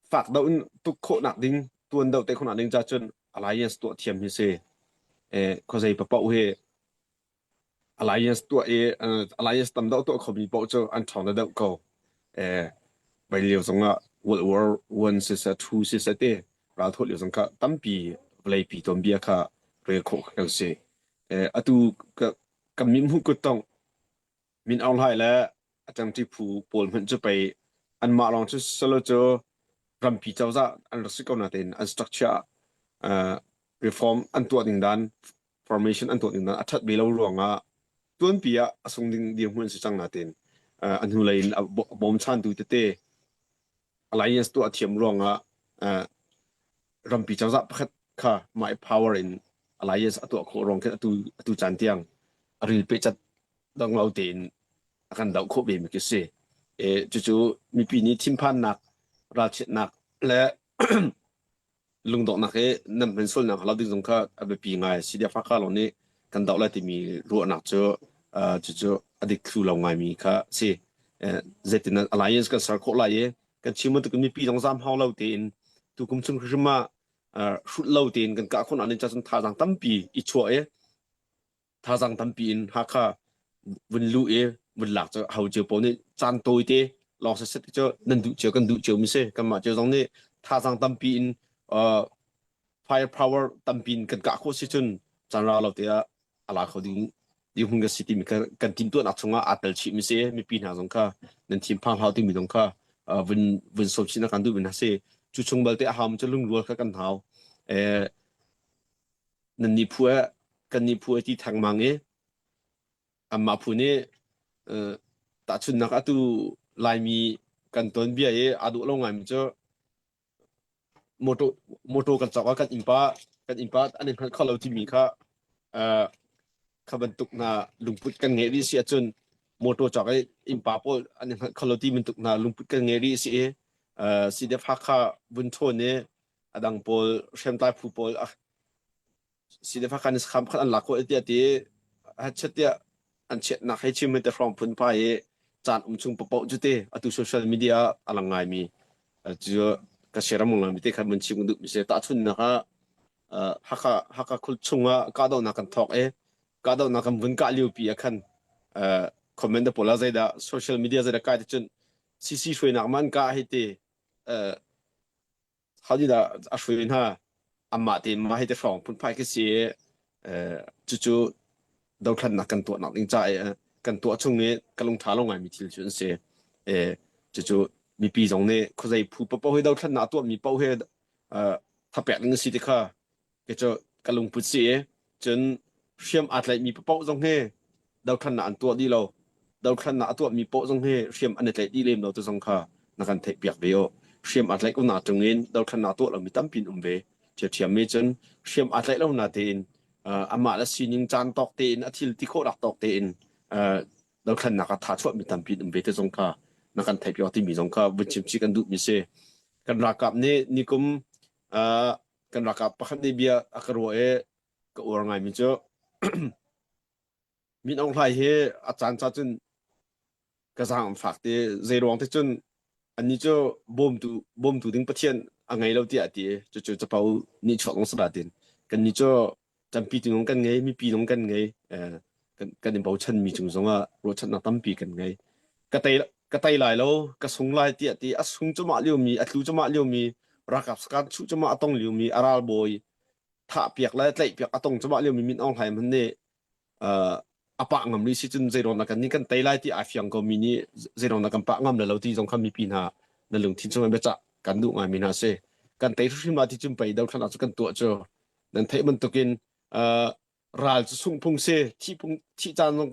fak deuh in tuk khawhnak ding tuan deuh te khawhnak ding ca cun alliance tuah thiam hi si. Eh, khuazei paoh hi alliance tuah i alliance tam deuh tuah khomi paoh cu an ṭhawng deuh ko. Eh, bai lio zongah World War One siseh, Two siseh te ralthawh lio zong kha tampi vawleipi tuanbia kha rel khawh kan si. Eh, atu ka kan mihmuh kut tong Min Aung Hlaing le a ṭangṭi phu pawl hmanh cu pei anmah lawng cu silo cu rampi cozah an rak si ko natein an structure uh, reform an tuah ding dan formation an tuah ding dan a ṭhat ve lo ruangah tuanpi ah a sung ding dirhmun an si cang natein uh, a hnulei in a bawmchantu tete alliance tuah thiam ruangah uh, rampi cozah pakhat kha mah power in alliance a tuah khawh ruang khin atu atu caan tiang a ril pe cat dong lo tein a kan doh khawh ve mi khi si. E, cucu mipi nih thinphannak ralchiatnak le lungdonghnak hi nan hman sualnak lo ding zong kha a biapi ngai. CDF Hakha lawng nih kan doh lai timi ruahnak cu uh, cucu a dik thlu lo ngaimi kha si. Eh, zeitin alliance kan ser khawh lai i kan chim bantuk mipi zong zam hau lo tein tukum chung hrim ah uh, hrut lo tein kan kah khawh nak ding cun thazaang tampi i chuah i thazaang tampi in Hakha vun luh i vun lak cu ho cio pawl nih caan tawi te lawng set cu nan duh cio kan duh cio mi si kanmah cio zong nih thazaang tampi in uh, fire power tampi in kan kah khawh si cun caan ra lo te ah a la kho ding ding hun ka si timi kan kan timtuahnak chungah aa tel chih mi si mipi hna zong kha nan thin phang hlau timi zong kha uh, vun vun sawm chin kan duh mi hna si cu chung balte a hau mi cu lungrual kha kan hau eh nan nih phu eh kan nih phu eh ti thangmang i anmah phu nih uh, tahchunhnak atu Laimi kan tuanbia i aa dawh lo ngaimi cu motor motor kan cawk ah kan innpa kan innpa an in hngalh kho lo timi kha uh, kha bantuk hna lungput kan ngeih rih si ahcun motor cawk i innpa pawl an in hngalh kho lo ti bantuk hna lungput kan ngeih rih si i uh, CDF Hakha vun ṭhawn i a dang pawl hriamtlai phu pawl CDF Hakha nih sakhan pakhat an lak khawh tiah ti headset tiah an chiatnak hei chim te hrawng phun pa i caan um chung papoh cu te atu social media a lang ngaimi cu ka share mong lang mi te khan mun chim duh mi se tahchunnak ah Hakha Hakha khul chungah kahdohnak kan thawk i kahdohnak kan vun kah lio pi ah khan comment pawl ah zeidah social media zeidah kai te cun CC hruainak man ka hei ti Haudah a hruai hna? Amah tein mah hi te hrawng phunphai khi si i cucu dothlannak kan tuahnak ding ca i kan tuah chung i ka lungṭha lo ngaimi thil cu an si. Cucu mipi zong nih khuazei phu paoh hi dothlannak a tuahmi paoh hi thapek ding a si ti kha Kei cu ka lungput si i cun hriam aa tlaihmi paoh zong hi dothlannak an tuah dih lo. Dothlannak a tuahmi paoh zong hi hriam an i tlaih dih lem lo ti zong kha na kan theihpiak ve u. Hriam aa tlaih ko na ṭung in dothlannak a tuah lomi tampi an um ve. Ṭhiamṭhiam cun hriam aa tlaih lo na tein amah le sining caan tawk tein a thil ti khawhnak tawk tein dothlannak ah tha chuahmi tampi an um ve ti zong kha na kan theihpiak timi zong kha vun chimchih kan duhmi si. Kan ralkap nih nikum kan ralkap pakhat nih bia a ka ruah i ka uar ngaimi cu Min Aung Hlaing hi a caan ca cun ka zaang an fak ti zei ruang te cun annih cu bawmtu bawmtu ding Pathian a ngei lo tiah a ti cucu capo nih chuak zong si tin kannih cu tampi tinung kan ngei mipi nung kan ngei kan kan in bochan mi cung zongah ruahchannak tampi kan ngei ka tei ka tei lai lo ka sung lai tiah ti a sung cumah lio mi a tlu cumah lio mi ralkap sakan chuh cumah a tong lio mi a ralbawi thah piak le tlaih piak a tong cumah lio mi Min Aung Hlaing hmanh nih. a pah ngam rih si cun zeiruang dah kan nih kan tei lai ti ai fiang ko mi nih zeiruang dah kan pah ngam le lo ti zong kha mipi hna na lungthin chung in biacah kan duh ngai mi hna si. Kan tei hrimhrim ah ti cun pei dothlan ah cu kan tuah cu nan theih bantukin uh, ral cu sungh phung si thih phung thih caan zong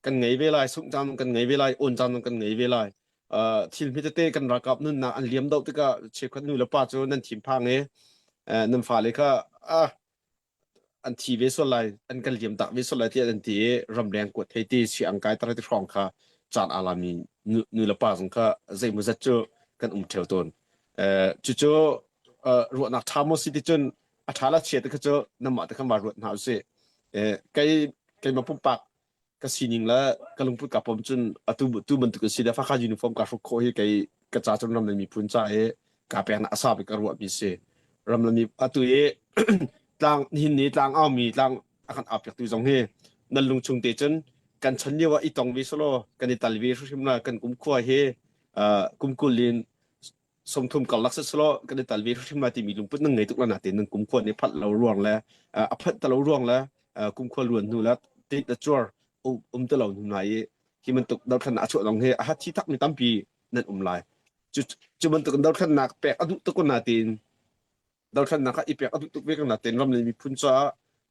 kan ngei ve lai sungh caan zong kan ngei ve lai on caan zong kan ngei ve lai uh, thil hmi tete kan ralkap nunnak an liam do tikah cheukhat nu le pa cu nan thinphang i uh, nan fale kha ah an thi ve sual lai an kan liam tak ve sual lai tiah an ti i ramleng kuat thei ti si ang kai tar ti hrawng kha caan aa lami nu le pa zong kha zeimawzat cu kan um theo tawn uh, cucu uh, ruahnak ṭha maw si ti cun a ṭha la chia te kha cu namah te khan va ruat hna usih. Eh, kei keimah pumpak ka sining le ka lungput ka pom cun atu tu bantuk si le Hakha uniform ka hruk khawh hi kei ka ca cun ram le miphun ca i ka pek na asa bik ka ruah mi si. Ram le mi atu i tlang hin ni tlang au mi tlang a kan au piak tu zong hi nan lung chung te cun kan chan lio ah i tong ve solo kan i tal ve hrim la kan kum khua hi kum kul in 30 karlak siselaw kan i tal ve hrim lai timi lungput nan ngei tuk la natin nan kumkhua nih phanh lo ruang le a phanh te lo ruang le kumkhua luan hnu le tit le cuar um te lo hnu na i hi bantuk dothlennak a chuah dong hi a hat thi tak mi tampi nan um lai cu cu bantuk dothlennak pek a duh tuk ko natin dothlennak ah i pek a duh tuk ve ko natin ram le miphun caah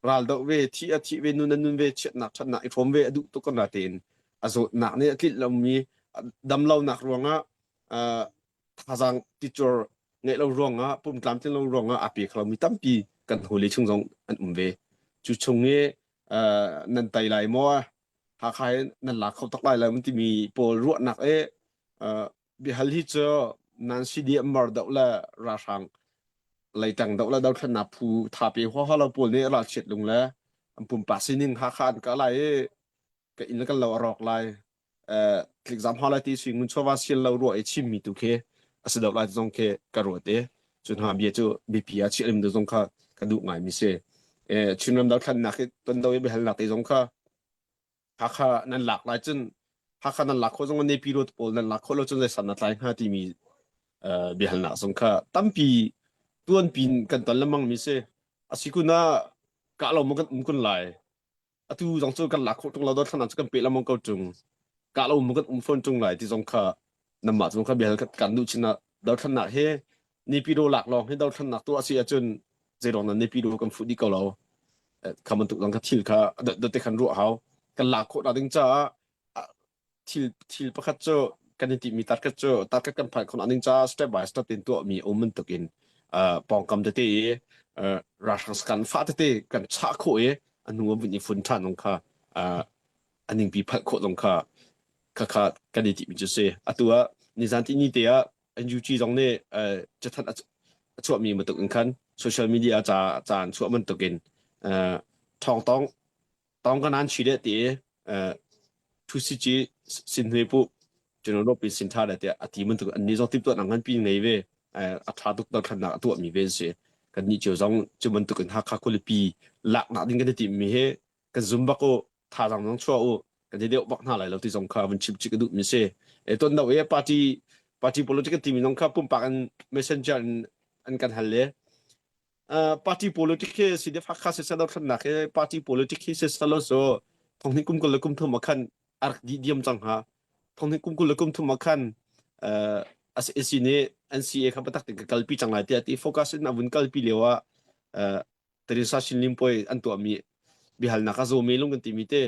ral doh ve thi a thi ve nun a nun ve chiatnak thatnak i hrawm ve a duh tuk ko natin a zawtnak nih a tlinh lomi dam lonak ruangah thazaang ticur ngeih lo ruangah pum tlamtlin lo ruangah a pe kho mi tampi kan hawile chung zong an um ve cu chung i nan tai lai maw Hakha in nan lak kho tak lai lo timi pawl ruahnak e biahal hi cu nan CDM mar doh le ralhrang leitang doh le dothlennak phu tha pe huaha lo pawl nih ralchiat lung le an pumpak sining Hakha an kah lai i ka inn le kan lo a rawk lai tlikzam ha lai ti sui ngun chawva sial lo ruah i chimmi tu khi a si deuh lai zong khi ka ruat i cu hna bia cu biapi ah chiah lim zong kha ka duh ngai mi si Chinram dothlannak hi ton do i biahalnak te zong kha Hakha nan lak lai cun Hakha nan lak khawh zong Nepi road pawl nan lak khawh lo cun zei san na tlai hnga timi biahalnak zong kha tampi tuan pin kan ton lengmang mi si asikuna kah lo maw kan um kun lai atu zong cu kan lak khawh ṭung lo dothlannak cu kan peh lengmang ko ṭung kah lo mu kan um fawn ṭung lai ti zong kha namah zong kha bia kan duh chin ah dothlannak hi Nipido lak lawng hi dothlannak tuah si ahcun zeiruang dah Nipido kan fuh dih ko lo kha bantuk zong kha thil kha dot te khan ruah hau kan lak khawh nak ding caah thil thil pakhat cu kan i timi target cu target kan phanh khawh ning caah step by step in tuahmi um bantuk in pawngkam tete i ralhrang kan fa tete kan chah khawh i a hnu ah vun i fun ṭhan zong kha a ningpi phalh khawh zong kha kha kha kan i timi cu si atu ah nizan ti ni te ah NUG zong nih cathanh a chuahmi bantuk in khan social media ca ca an chuah bantuk in thawng tong tawng ka nan chi de ti thu si chi sin hui pu general ro pin sin tha le tiah a ti bantuk an ni zong tim tuah nang pi ngei ve a tha tuk dal than nak a tuah mi ve si kan ni cio zong cu bantuk in Hakha khualipi lak nak ding kan ti mi he kan zum bak u tha zang zong chua u kan ti deuh bak hna lai lo ti zong kha vun chim chi ka duh mi si e ton do e party party politics ti mi zong kha pumpak an messenger in an kan hal le party politic hi CDF Hakha siseh dothlennak hi party politic hi siseh lo cu thonghnih kum 20 le kum thum ah khan a rak dih diam cang hnga. Thonghnih kum 20 le kum thum ah khan SAC nih NCA kha biatak tein ka kalpi cang lai tiah ti focus in a vun kalpi lio ah Teresa Shin Poi an tuahmi biahalnak a Zomi lung kan timi te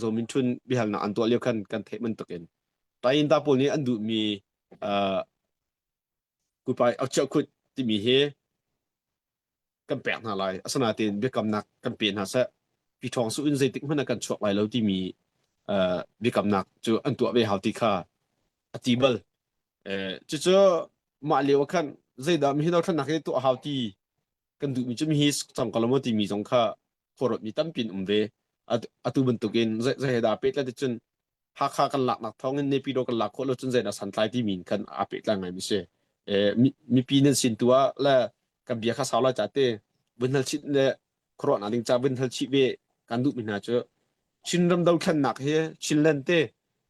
Zomin Thun biahalnak an tuah lio khan kan theih bantuk in Tayinta pawl nih an duhmi Kupai auchiahkhut timi hi kan pek hna lai. Asinain biakamnak kan pe hna seh. Pi ṭhawng su in zeitik hmanh ah kan chuak lai lo timi uh, biakamnak cu an tuah ve hau ti kha a ti bal. Eh, cucu mah lio ah khan zeidah mihi dothlennak hi tuah hau ti kan duhmi cu mihi cang ko lo maw timi zong kha khuaruatmi tampi an um ve. Atu bantukin zei he dah pehtlai ti cun Hakha kan laknak thawngin Naypyidaw kan lak khawh lo cun zeidah santlai timi in khan aa pehtlai ngaimi si. Mipi nan sin tu ah le kan bia kha sau lai ca te vun hal chih le khuaruahnak ding ca vun hal chih ve kan duhmi hna cu Chinram dothlennak hi Chinland te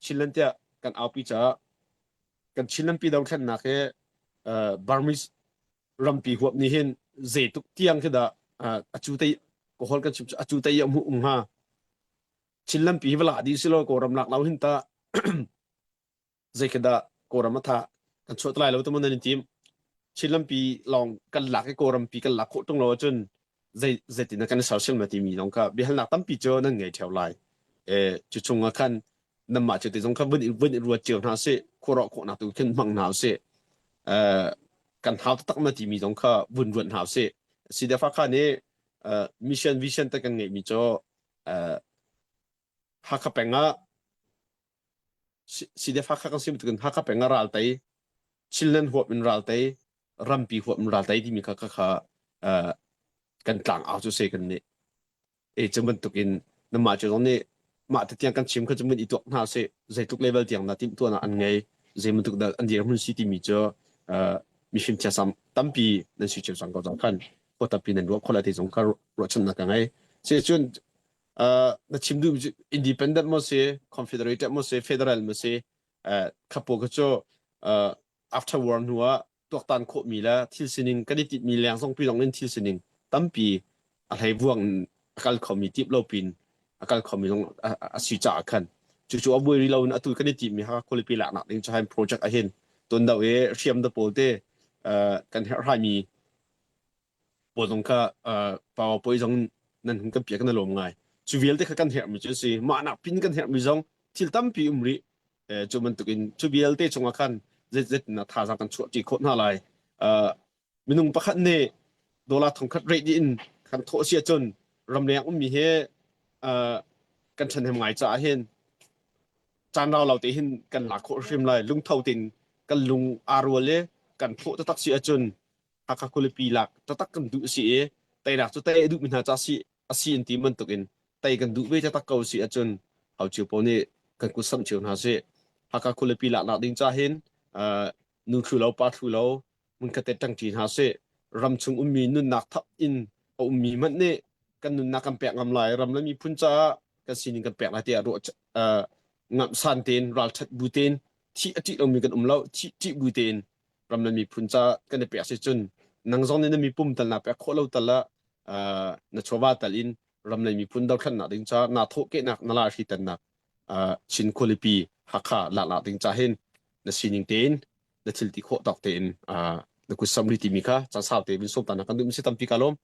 Chinland tiah kan aupi caah kan Chinland pi dothlennak hi Burmese rampi huap nih hin zeituk tiang khi dah a cu te ka hol kan chim cu a cu te i a hmuh um hnga. Chin lampi hi va la dih silo Kawlram lak lo hin ta zei khi dah Kawlram a tha kan chuah lai lo tu nan in tim. Chin lampi lawng kan lak i Kawlram pi kan lak khawh tung lo ahcun zei zeitin kan sersiam la timi zong kha biahalnak tampi cu nan ngei theo lai. E cu chung ah khan nanmah cu ti zong kha vun vun i ruat cio hna sih khuaruah khawhnak tu khin hmang hna usih. Eh kan hau taktak na timi zong kha vun ruat hna usih. CDF kha nih mission vision te kan ngeihmi cu Hakha peng ah CDF Hakha kan si bantukin Hakha peng ah ral tei Chinland huap in ral tei rampi huap in ral tei timi kha kha kan tlang au cu se kan nih e cu bantukin namah cu zong nih mah te tiang kan chim kha cu mun i tuak hna sih zeitluk level tiang na timh tuan ah an ngei zei bantuk dah an dirhmun si timi cu mifim thiasam tampi nan si cio cang ko cang khan khua tampi nan ruah khawh lai ti zong kha ruahchannak ka ngei. Si cun na chim duh independent mo si confederated mo si federal mo si khapo kha cu after war hnu ah tuaktan khawhmi le thil sining kan i titmi leng zong pi zong in thil sining tampi a hlei vuang a kal khomi tip lo pin a kal khomi zong a si caah khan cucu a buai rih lo in atu kan i timi Hakha khualipi laknak ding cu project ahin tun do i hriam da pawl te kan herhhaimi pawl zong kha power poi zong nan hun kan piak na lawm ngai cu vialte kha kan herhmi cu si mah nak pin kan herhmi zong thil tampi um rih cu bantukin cu vialte chungah khan zetzet na thazaang kan chuah ṭi khawh hna lai minung pakhat nih dollar thongkhat rate in kan thawh si ahcun ramleng ummi hi kan ṭhahnem ngai caah hin caan rau lo te hin kan lak khawh hrim lai lungtho tein kan lung aa rual i kan thawh taktak si ahcun Hakha khualipi lak taktak kan duh si i teinak cu tei a duhmi hna ca si a si in ti bantukin tei kan duh ve taktak ko si ahcun hau cio pawl nih kan kut samh cio hna sih. Hakha khualipi laknak ding ca hin nu thlu lo pa thlu lo hmunkhat te ṭangṭi hna sih. Ram chung ummi nunnak thap in a ummi hmanh nih kan nunnak kan pek ngam lai ram le miphun caah kan sining kan pek lai tiah ruah ngamhsan tein ralṭhat bu tein thih a ṭih lomi kan um lo thih ṭih bu tein ram le miphun ca kan i pek si cun nang zong nih na mipum tal naa pek khawh lo tal ah na chawva tal in ram le miphun dothlannak ding ca naa thawhkehnak na la hritannak Chin khualipi Hakha laknak ding ca hin na sining tein na thil ti khawh tawk tein na kut sam ri timi kha caan sau te vun sawm ta na kan duh mi si tampi ka lawm.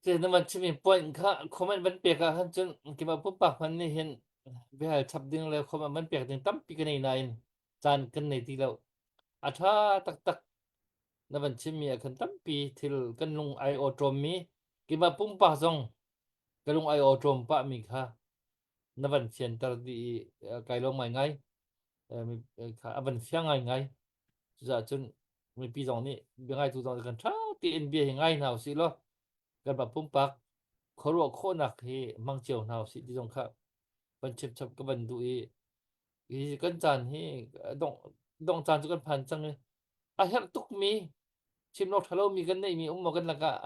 Cu na van chimmi point kha comment van pek ah khan cun keimah pumpak hmanh nih hin biahal chap ding le comment van pek ding tampi ka nei nain caan kan nei ti lo. A ṭha taktak na van chimmi ah khan tampi thil kan lung ai awṭawmmi keimah pumpak zong ka lung ai awṭawm pahmi kha na van fianter dih i kai lawm ngaingai. Kha a van fiang ngaingai. Cucaah cun mipi zong nih biangaitu zong kan ṭha tein bia hi ngai hna usih law kanmah pumpak khuaruah khawhnak hi hmang cio hna usih ti zong kha van chimchap ka van duh i hi kan caan hi dongh dongh caan cu kan phan cang i a herh tukmi chim awk ṭha lomi kan neihmi um maw kan lakah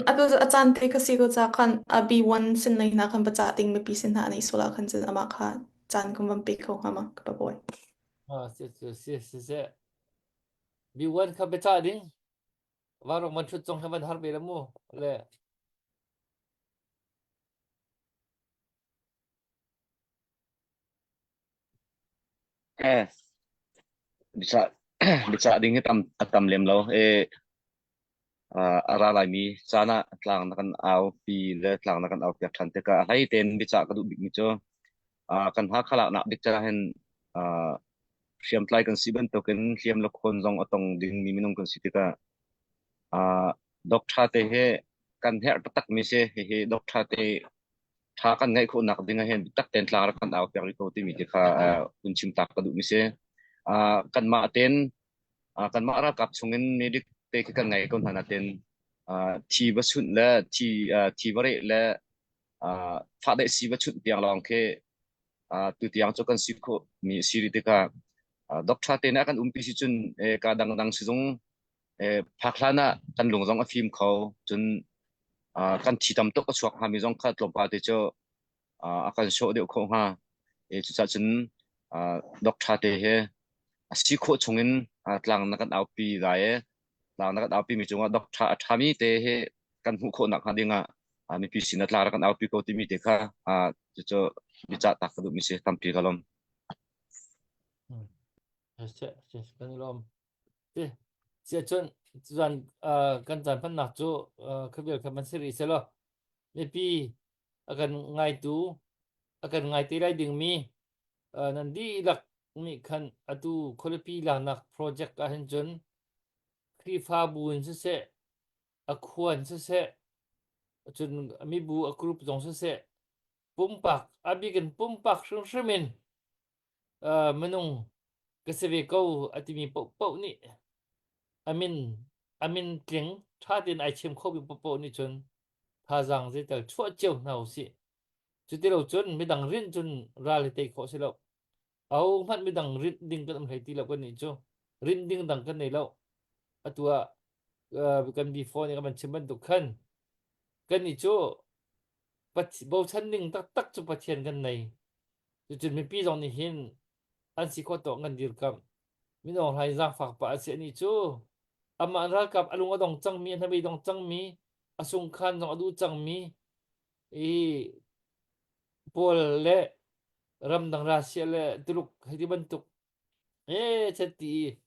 Atu a caan te ka si ko ca khan a B1 sin lei hna khan va cah ding mipi sin hna an i sual ah khan cun amah kha caan kan van pe kho hnga ma ka pa bawi. Ah, si si si si si. B1 kha biacah ding. Varong man thut zong kha van har ve la mu. Le Eh, bica bica ding hi tam a tam lem lo. E a ra laimi caan ah tlang na kan au pi le tlang na kan au piak ṭhan tikah a hlei tein bica ka duh bikmi cu kan Hakha laknak bik caah hin hriamtlai kan si bantukin hliam le khawn zong a tong dingmi minung kan si tikah doctor te hi kan herh taktakmi si. Hihi doctor te ṭha kan ngeih khawhnak ding ah hin biatak tein tlang rak kan au piak rih ko timi ti kha hun chim tak ka duhmi si. Kanmah tein kanmah ralkap chungin medic te khi kan ngei ko hna natin thi va chunh le thi thi va reh le fahdaih si va chunh tiang lawng khi tutiang cu kan si khawh mi a si rih tikah doctor te nih a kan umpi si cun ka dangdang sizung phak hlan ah kan lung zong a fim kho cun kan thi tam tuk a chuak hngami zong kha tlawmpal te cu a kan sawh deuh khawh hnga. Cucaah cun doctor te he. A si khawh chungin tlang na kan aupi lai i tlang na kan aupi mi cungah doctor a ṭhami te hi kan hmuh khawh nak hnga ding ah mipi sin ah tlang rak kan aupi ko timi te kha cucu biacah tak ka duhmi si tampi ka lawm. Kan i lawm. Si cun cun kan caan hmannak cu khabil kha man si rih selaw mipi a kan ngaitu a kan ngai te lai dingmi nan dihlak nih khan atu khualipi laknak project ah hin cun Khrihfabu in siseh a khua in siseh cun mibu a group zong siseh pumpak a bik in pumpak hrimhrim in minung ka si ve ko a timi paohpaoh nih a min a min tling ṭha tein ai chim khomi paohpaoh nih cun thazaang zeital chuah cio hna usih. Cuti lo cun midang rinh cun ral hi tei khawh si lo. Aho hmanh midang rinh ding kan um hlei ti lo kan nih cu. Rinh ding dang kan nei lo. Atu ah kan before nih kan van chim bantuk khan kan nih cu bochan ding taktak cu Pathian kan nei. Cucun mipi zong nih hin an si khawh tawk kan dirkamh. Min Aung Hlaing zaangfak pah a si anih cu amah ralkap a lung a dong cangmi, a hnabei dong cangmi, a sungkhan zong a duh cangmi i pawl le ramdang Russia le Tuluk hei ti bantuk e chet ti i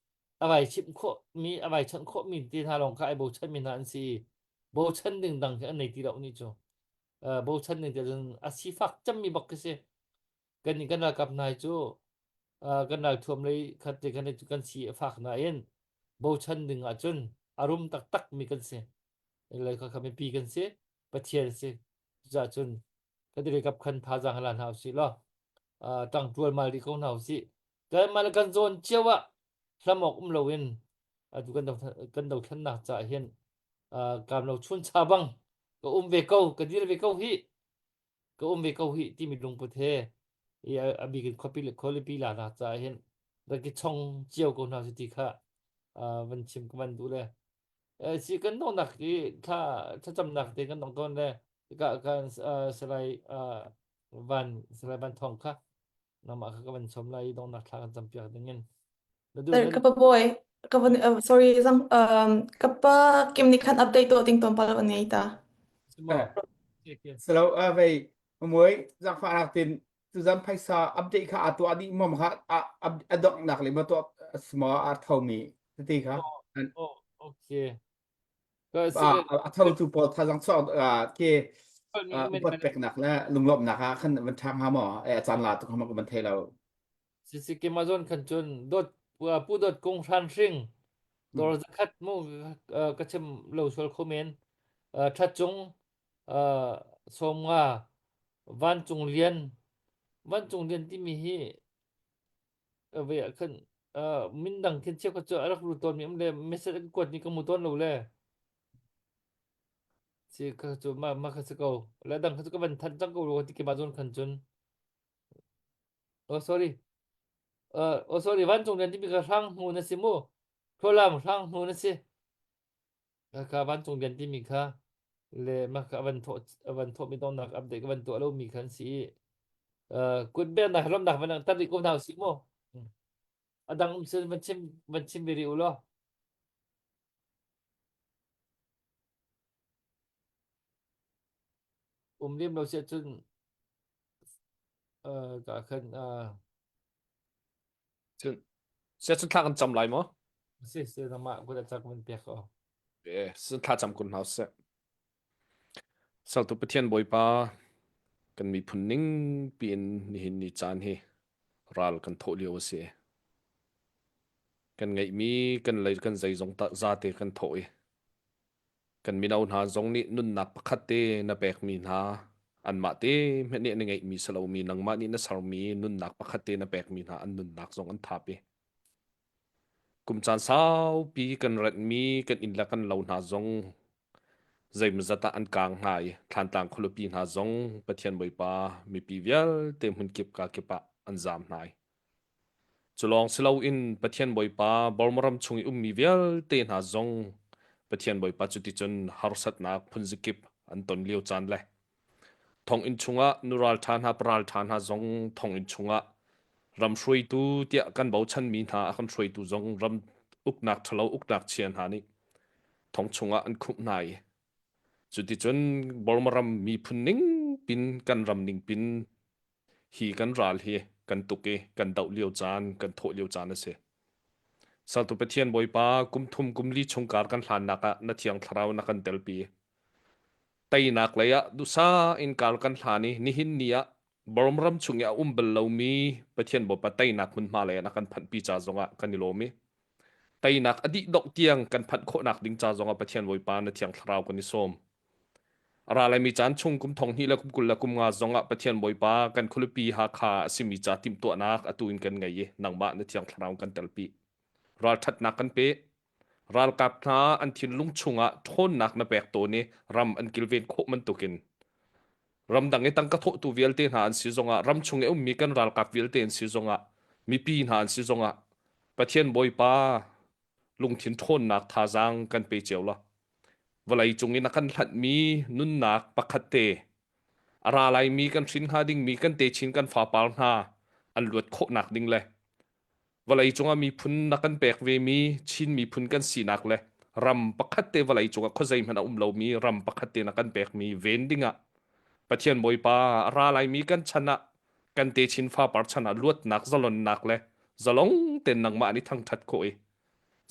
a vai chimh khawhmi a vai chawnh khawhmi te hna lawng kha ai bochanmi hna an si bochan ding dang khi an nei ti lo ni cu bochan ding ti cun a sifak cemmi bak khi si kan nih kan ralkap hna hi cu kan ralthuam lei khat te kan kan si a fak nain bochan ding ahcun a rum taktak mi kan si le kha kha mipi kan si pathian si cucaah cun kan dirkap khan thazaang la hna usih law tang tual mal rih ko hna usih kan mal kan zawn cio ah hlam awk um loin atu kan kan dothlennak caah hin kam lo chun cha bang ka um ve ko ka dir ve ko hi ka um ve ko hi timi lungput he i a bik in khuapi le khualipi la nak caah hin rak i chong cio ko hna su ti kha van chim ka van duh le si kan donghnak i thla thlacamnak te kan dong tawn le ka kan salai van salai van thong kha nangmah kha ka van som lai i donghnak thla kan campiak ding in Ka pa boy ka van sorry zang um ka pa kim nih khan update to ding ton pal van ngei ta. Salo vei muai zakfa tin tuzan phaisa update kha a tuah dih mom kha a donghnak le ma tuah sma a thomi tete kha oh okay a tho tu pawl thazang chuak ke upat peknak le lunglawmhnak ah khan van ṭhang ha maw e caan la tu kha van thei lo Sisi Amazon khan cun dot pu dot kung hran hring dor zakhat mu ka chim lo sual kho men that cung sawmnga vancung lian vancung lian timi hi ve ah khan min dang khin cheu kha cu a rak ru tawn mi um le message an kuat ni ka mu tawn lo le si kha cu ma ma kha si ko le dang kha cu ka van thanh cang ko ro ti ke ma zawn khan cun oh sorry uh, oh sorry vancung lian timi ka hrang hnu na si mu Tholam hrang hnu na si Kha vancung lian timi kha le mah kha van thawh van thawhmi donnak update ka van tuah lomi kha an si i kut bernak lawmnak van langhter rih ko hna usih mu. A dang um sin van chim van chim ve rih u law. Um lem lo siah cun ka khan Cun sia cun thla kan cam lai maw? Si si nangmah kut a cak van pek ko. Eh, cun thla cam kun hna seh. Saltu Pathian Bawipa kan miphun ning piin nihin ni caan hi ral kan thawh lio a si. Kan ngeihmi kan lei kan zeizong ta zate kan thawh i Kan mino hna zong nih nunnak pakhat te na pekmi hna anmah te hmanh nih na ngeihmi si lomi nangmah nih na sermi nunnak pakhat te na pekmi hna an nunnak zong an thap i kum caan saupi kan renhmi kan inn le kan lo hna zong zeimawzat ah an kaang hna i Thlantlang khualipi hna zong Pathian Bawipa mipi vialte hmunkip ka kip ah an zaam hna i Cu lawng si loin Pathian Bawipa Burma ram chung i ummi vialte hna zong Pathian Bawipa cuticun harsatnak phunzikip an ton lio caan le thonginn chungah nu ralṭha hna paralṭha hna zong thonginn chungah. Ram hruaitu tiah kan bochanmi hna a kan hruaitu zong ram uknak ṭhalo uknak chia hna nih thong chungah an khumh hna i cuticun Burma ram miphun ning pin kan ram ning pin hi kan ral hi kan tuk i kan doh lio caan kan thawh lio caan a si. Saltu Pathian Bawipa kum thum kum li chung kar kan hlannak ah na thiang thlarau na kan telpi. Teinak lei ah duhsah in kar kan hlan i nihin ni ah Burma ram chung i a um bal lomi Pathian Bawipa teinak hmunhma lei ah na kan phanhpi ca zongah kan i lawm i teinak a dih dongh tiang kan phanh khawhnak ding ca zongah Pathian Bawipa na thiang thlarau kan i sawm. A ra laimi caan chung kum thong hnih le kum 20 le kum nga zongah Pathian Bawipa kan khualipi Hakha a simi ca timhtuahnak atu in kan ngei i nangmah na thiang thlarau kan telpi. Ralṭhatnak kan pe. Ralkap hna an thinlung chungah ṭhawnnak na pek tawn i ram an kilven khawh bantukin ramdang i tangka thawhtu vialte hna an si zongah ram chung i ummi kan ralkap vialte an si zongah mipi hna an si zongah Pathian Bawipa lungthin ṭhawnnak thazaang kan pe cio la. Vawlei cung in a kan hlanhmi nunnak pakhat te a ra laimi kan hrin hnga dingmi kan techin kan fapar hna an luat khawhnak ding le vawlei cungah miphun na kan pek vemi Chin miphun kan sinak le ram pakhat te vawlei cungah khuazei hmanh a um lomi ram pakhat te na kan pekmi ven dingah Pathian Bawipa a ra laimi kan chan ah kan techin fapar chan ah luatnak zalonnak le zalong ten nangmah nih thangṭhat khawh i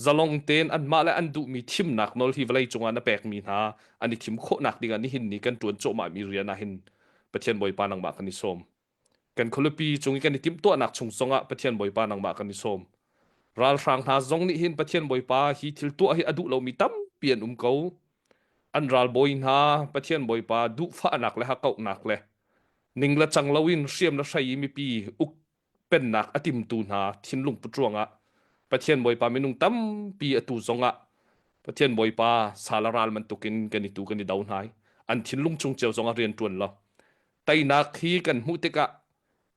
zalong tein anmah le an duhmi thimnak nawl hi vawlei cungah na pekmi hna an i thim khawhnak dingah nihin ni kan ṭuan cuahmahmi rian ah hin Pathian Bawipa nangmah kan i sawm. Kan khualipi cung i kan i timhtuahnak chung zongah Pathian Bawipa nangmah kan i sawm. Ralhrang hna zong nih hin Pathian Bawipa hi thil tuah hi a duh lomi tampi an um ko. An ralbawi hna Pathian Bawipa duhfahnak le hakkauhnak le ning le cang loin hriam le hrei i mipi uk pennak a timtu hna thinlung put ruangah Pathian Bawipa minung tampi atu zongah Pathian Bawipa sal a ral bantukin kan i tu kan i do hna i an thinlung chung cio zongah rian ṭuan lo teinak hi kan hmuh tikah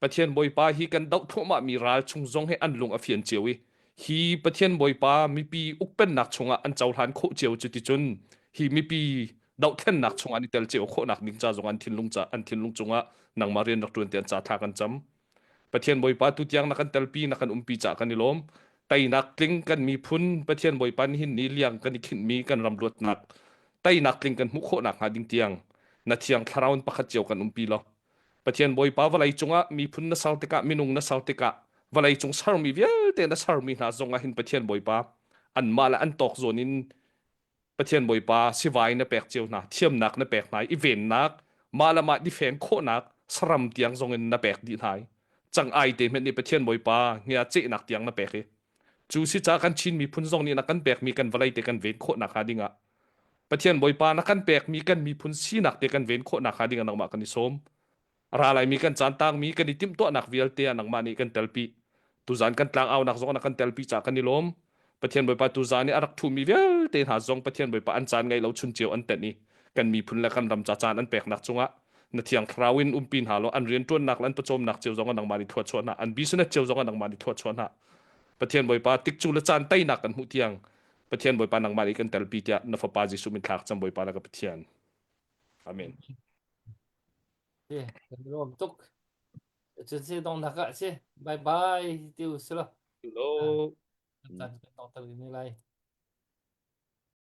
Pathian Bawipa hi kan doh thluahmahmi ral chung zong hi an lung a fian cio i hi Pathian Bawipa mipi ukpennak chungah an cohlan khawh cio cu ticun hi mipi dohthlennak chungah an i tel cio khawhnak ding ca zong an thinlung ca an thinlung cungah nangmah rian rak ṭuan te an ca thla kan cam Pathian Bawipa tu tiang na kan telpi na kan umpi ca kan i lawm. Teinak tling kan miphun Pathian Bawipa nihin ni liang kan i khinhmi kan ram luatnak teinak tling kan hmuh khawhnak hnga ding tiang na thiang thlarau in pakhat cio kan umpi lo. Pathian Bawipa vawlei cungah miphun na ser tikah minung na ser tikah vawlei cung sermi vialte na sermi hna zongah hin Pathian Bawipa anmah le an tawk zawn in Pathian Bawipa sivai na pek cio hna, thiamnak na pek hna i vennak, mah le mah difen khawhnak saram tiang zong in na pek dih hna i cang ai te hmenh nih Pathian Bawipa ngia cehnak tiang na pek i cu si ca kan Chin miphun zong nih na kan pekmi kan vawlei te kan ven khawhnak hnga dingah Pathian Bawipa na kan pekmi kan miphun sinak te kan ven khawhnak hnga dingah nangmah kan i sawm. A ra laimi kan caan tangmi kan i timhtuahnak vialte ah nangmah nih kan telpi. Tuzaan kan tlangaunak zong na kan telpi caah kan i lawm. Pathian Bawipa tuzaan i a rak ṭhumi vialte hna zong Pathian Bawipa an caan ngei lo chun cio an tenh i kan miphun le kan ram ca caan an peknak cungah na thiang thlarau in umpi hna law an rianṭuannak le an pawcawmnak cio zong ah nangmah nih thluachuah hna an business cio zong ah nangmah nih thluachuah hna Pathian Bawipa tikcu le caan teinak kan hmuh tiang Pathian Bawipa nangmah nih kan telpi tiah na fapa Jesuh min thlak cam Bawipa na ka Pathian Amen Si, kan i lawm tuk. Cun si dongnak ah si. Bye bye ti u si lo. Hello. Kan caan kan dong ter ni lai.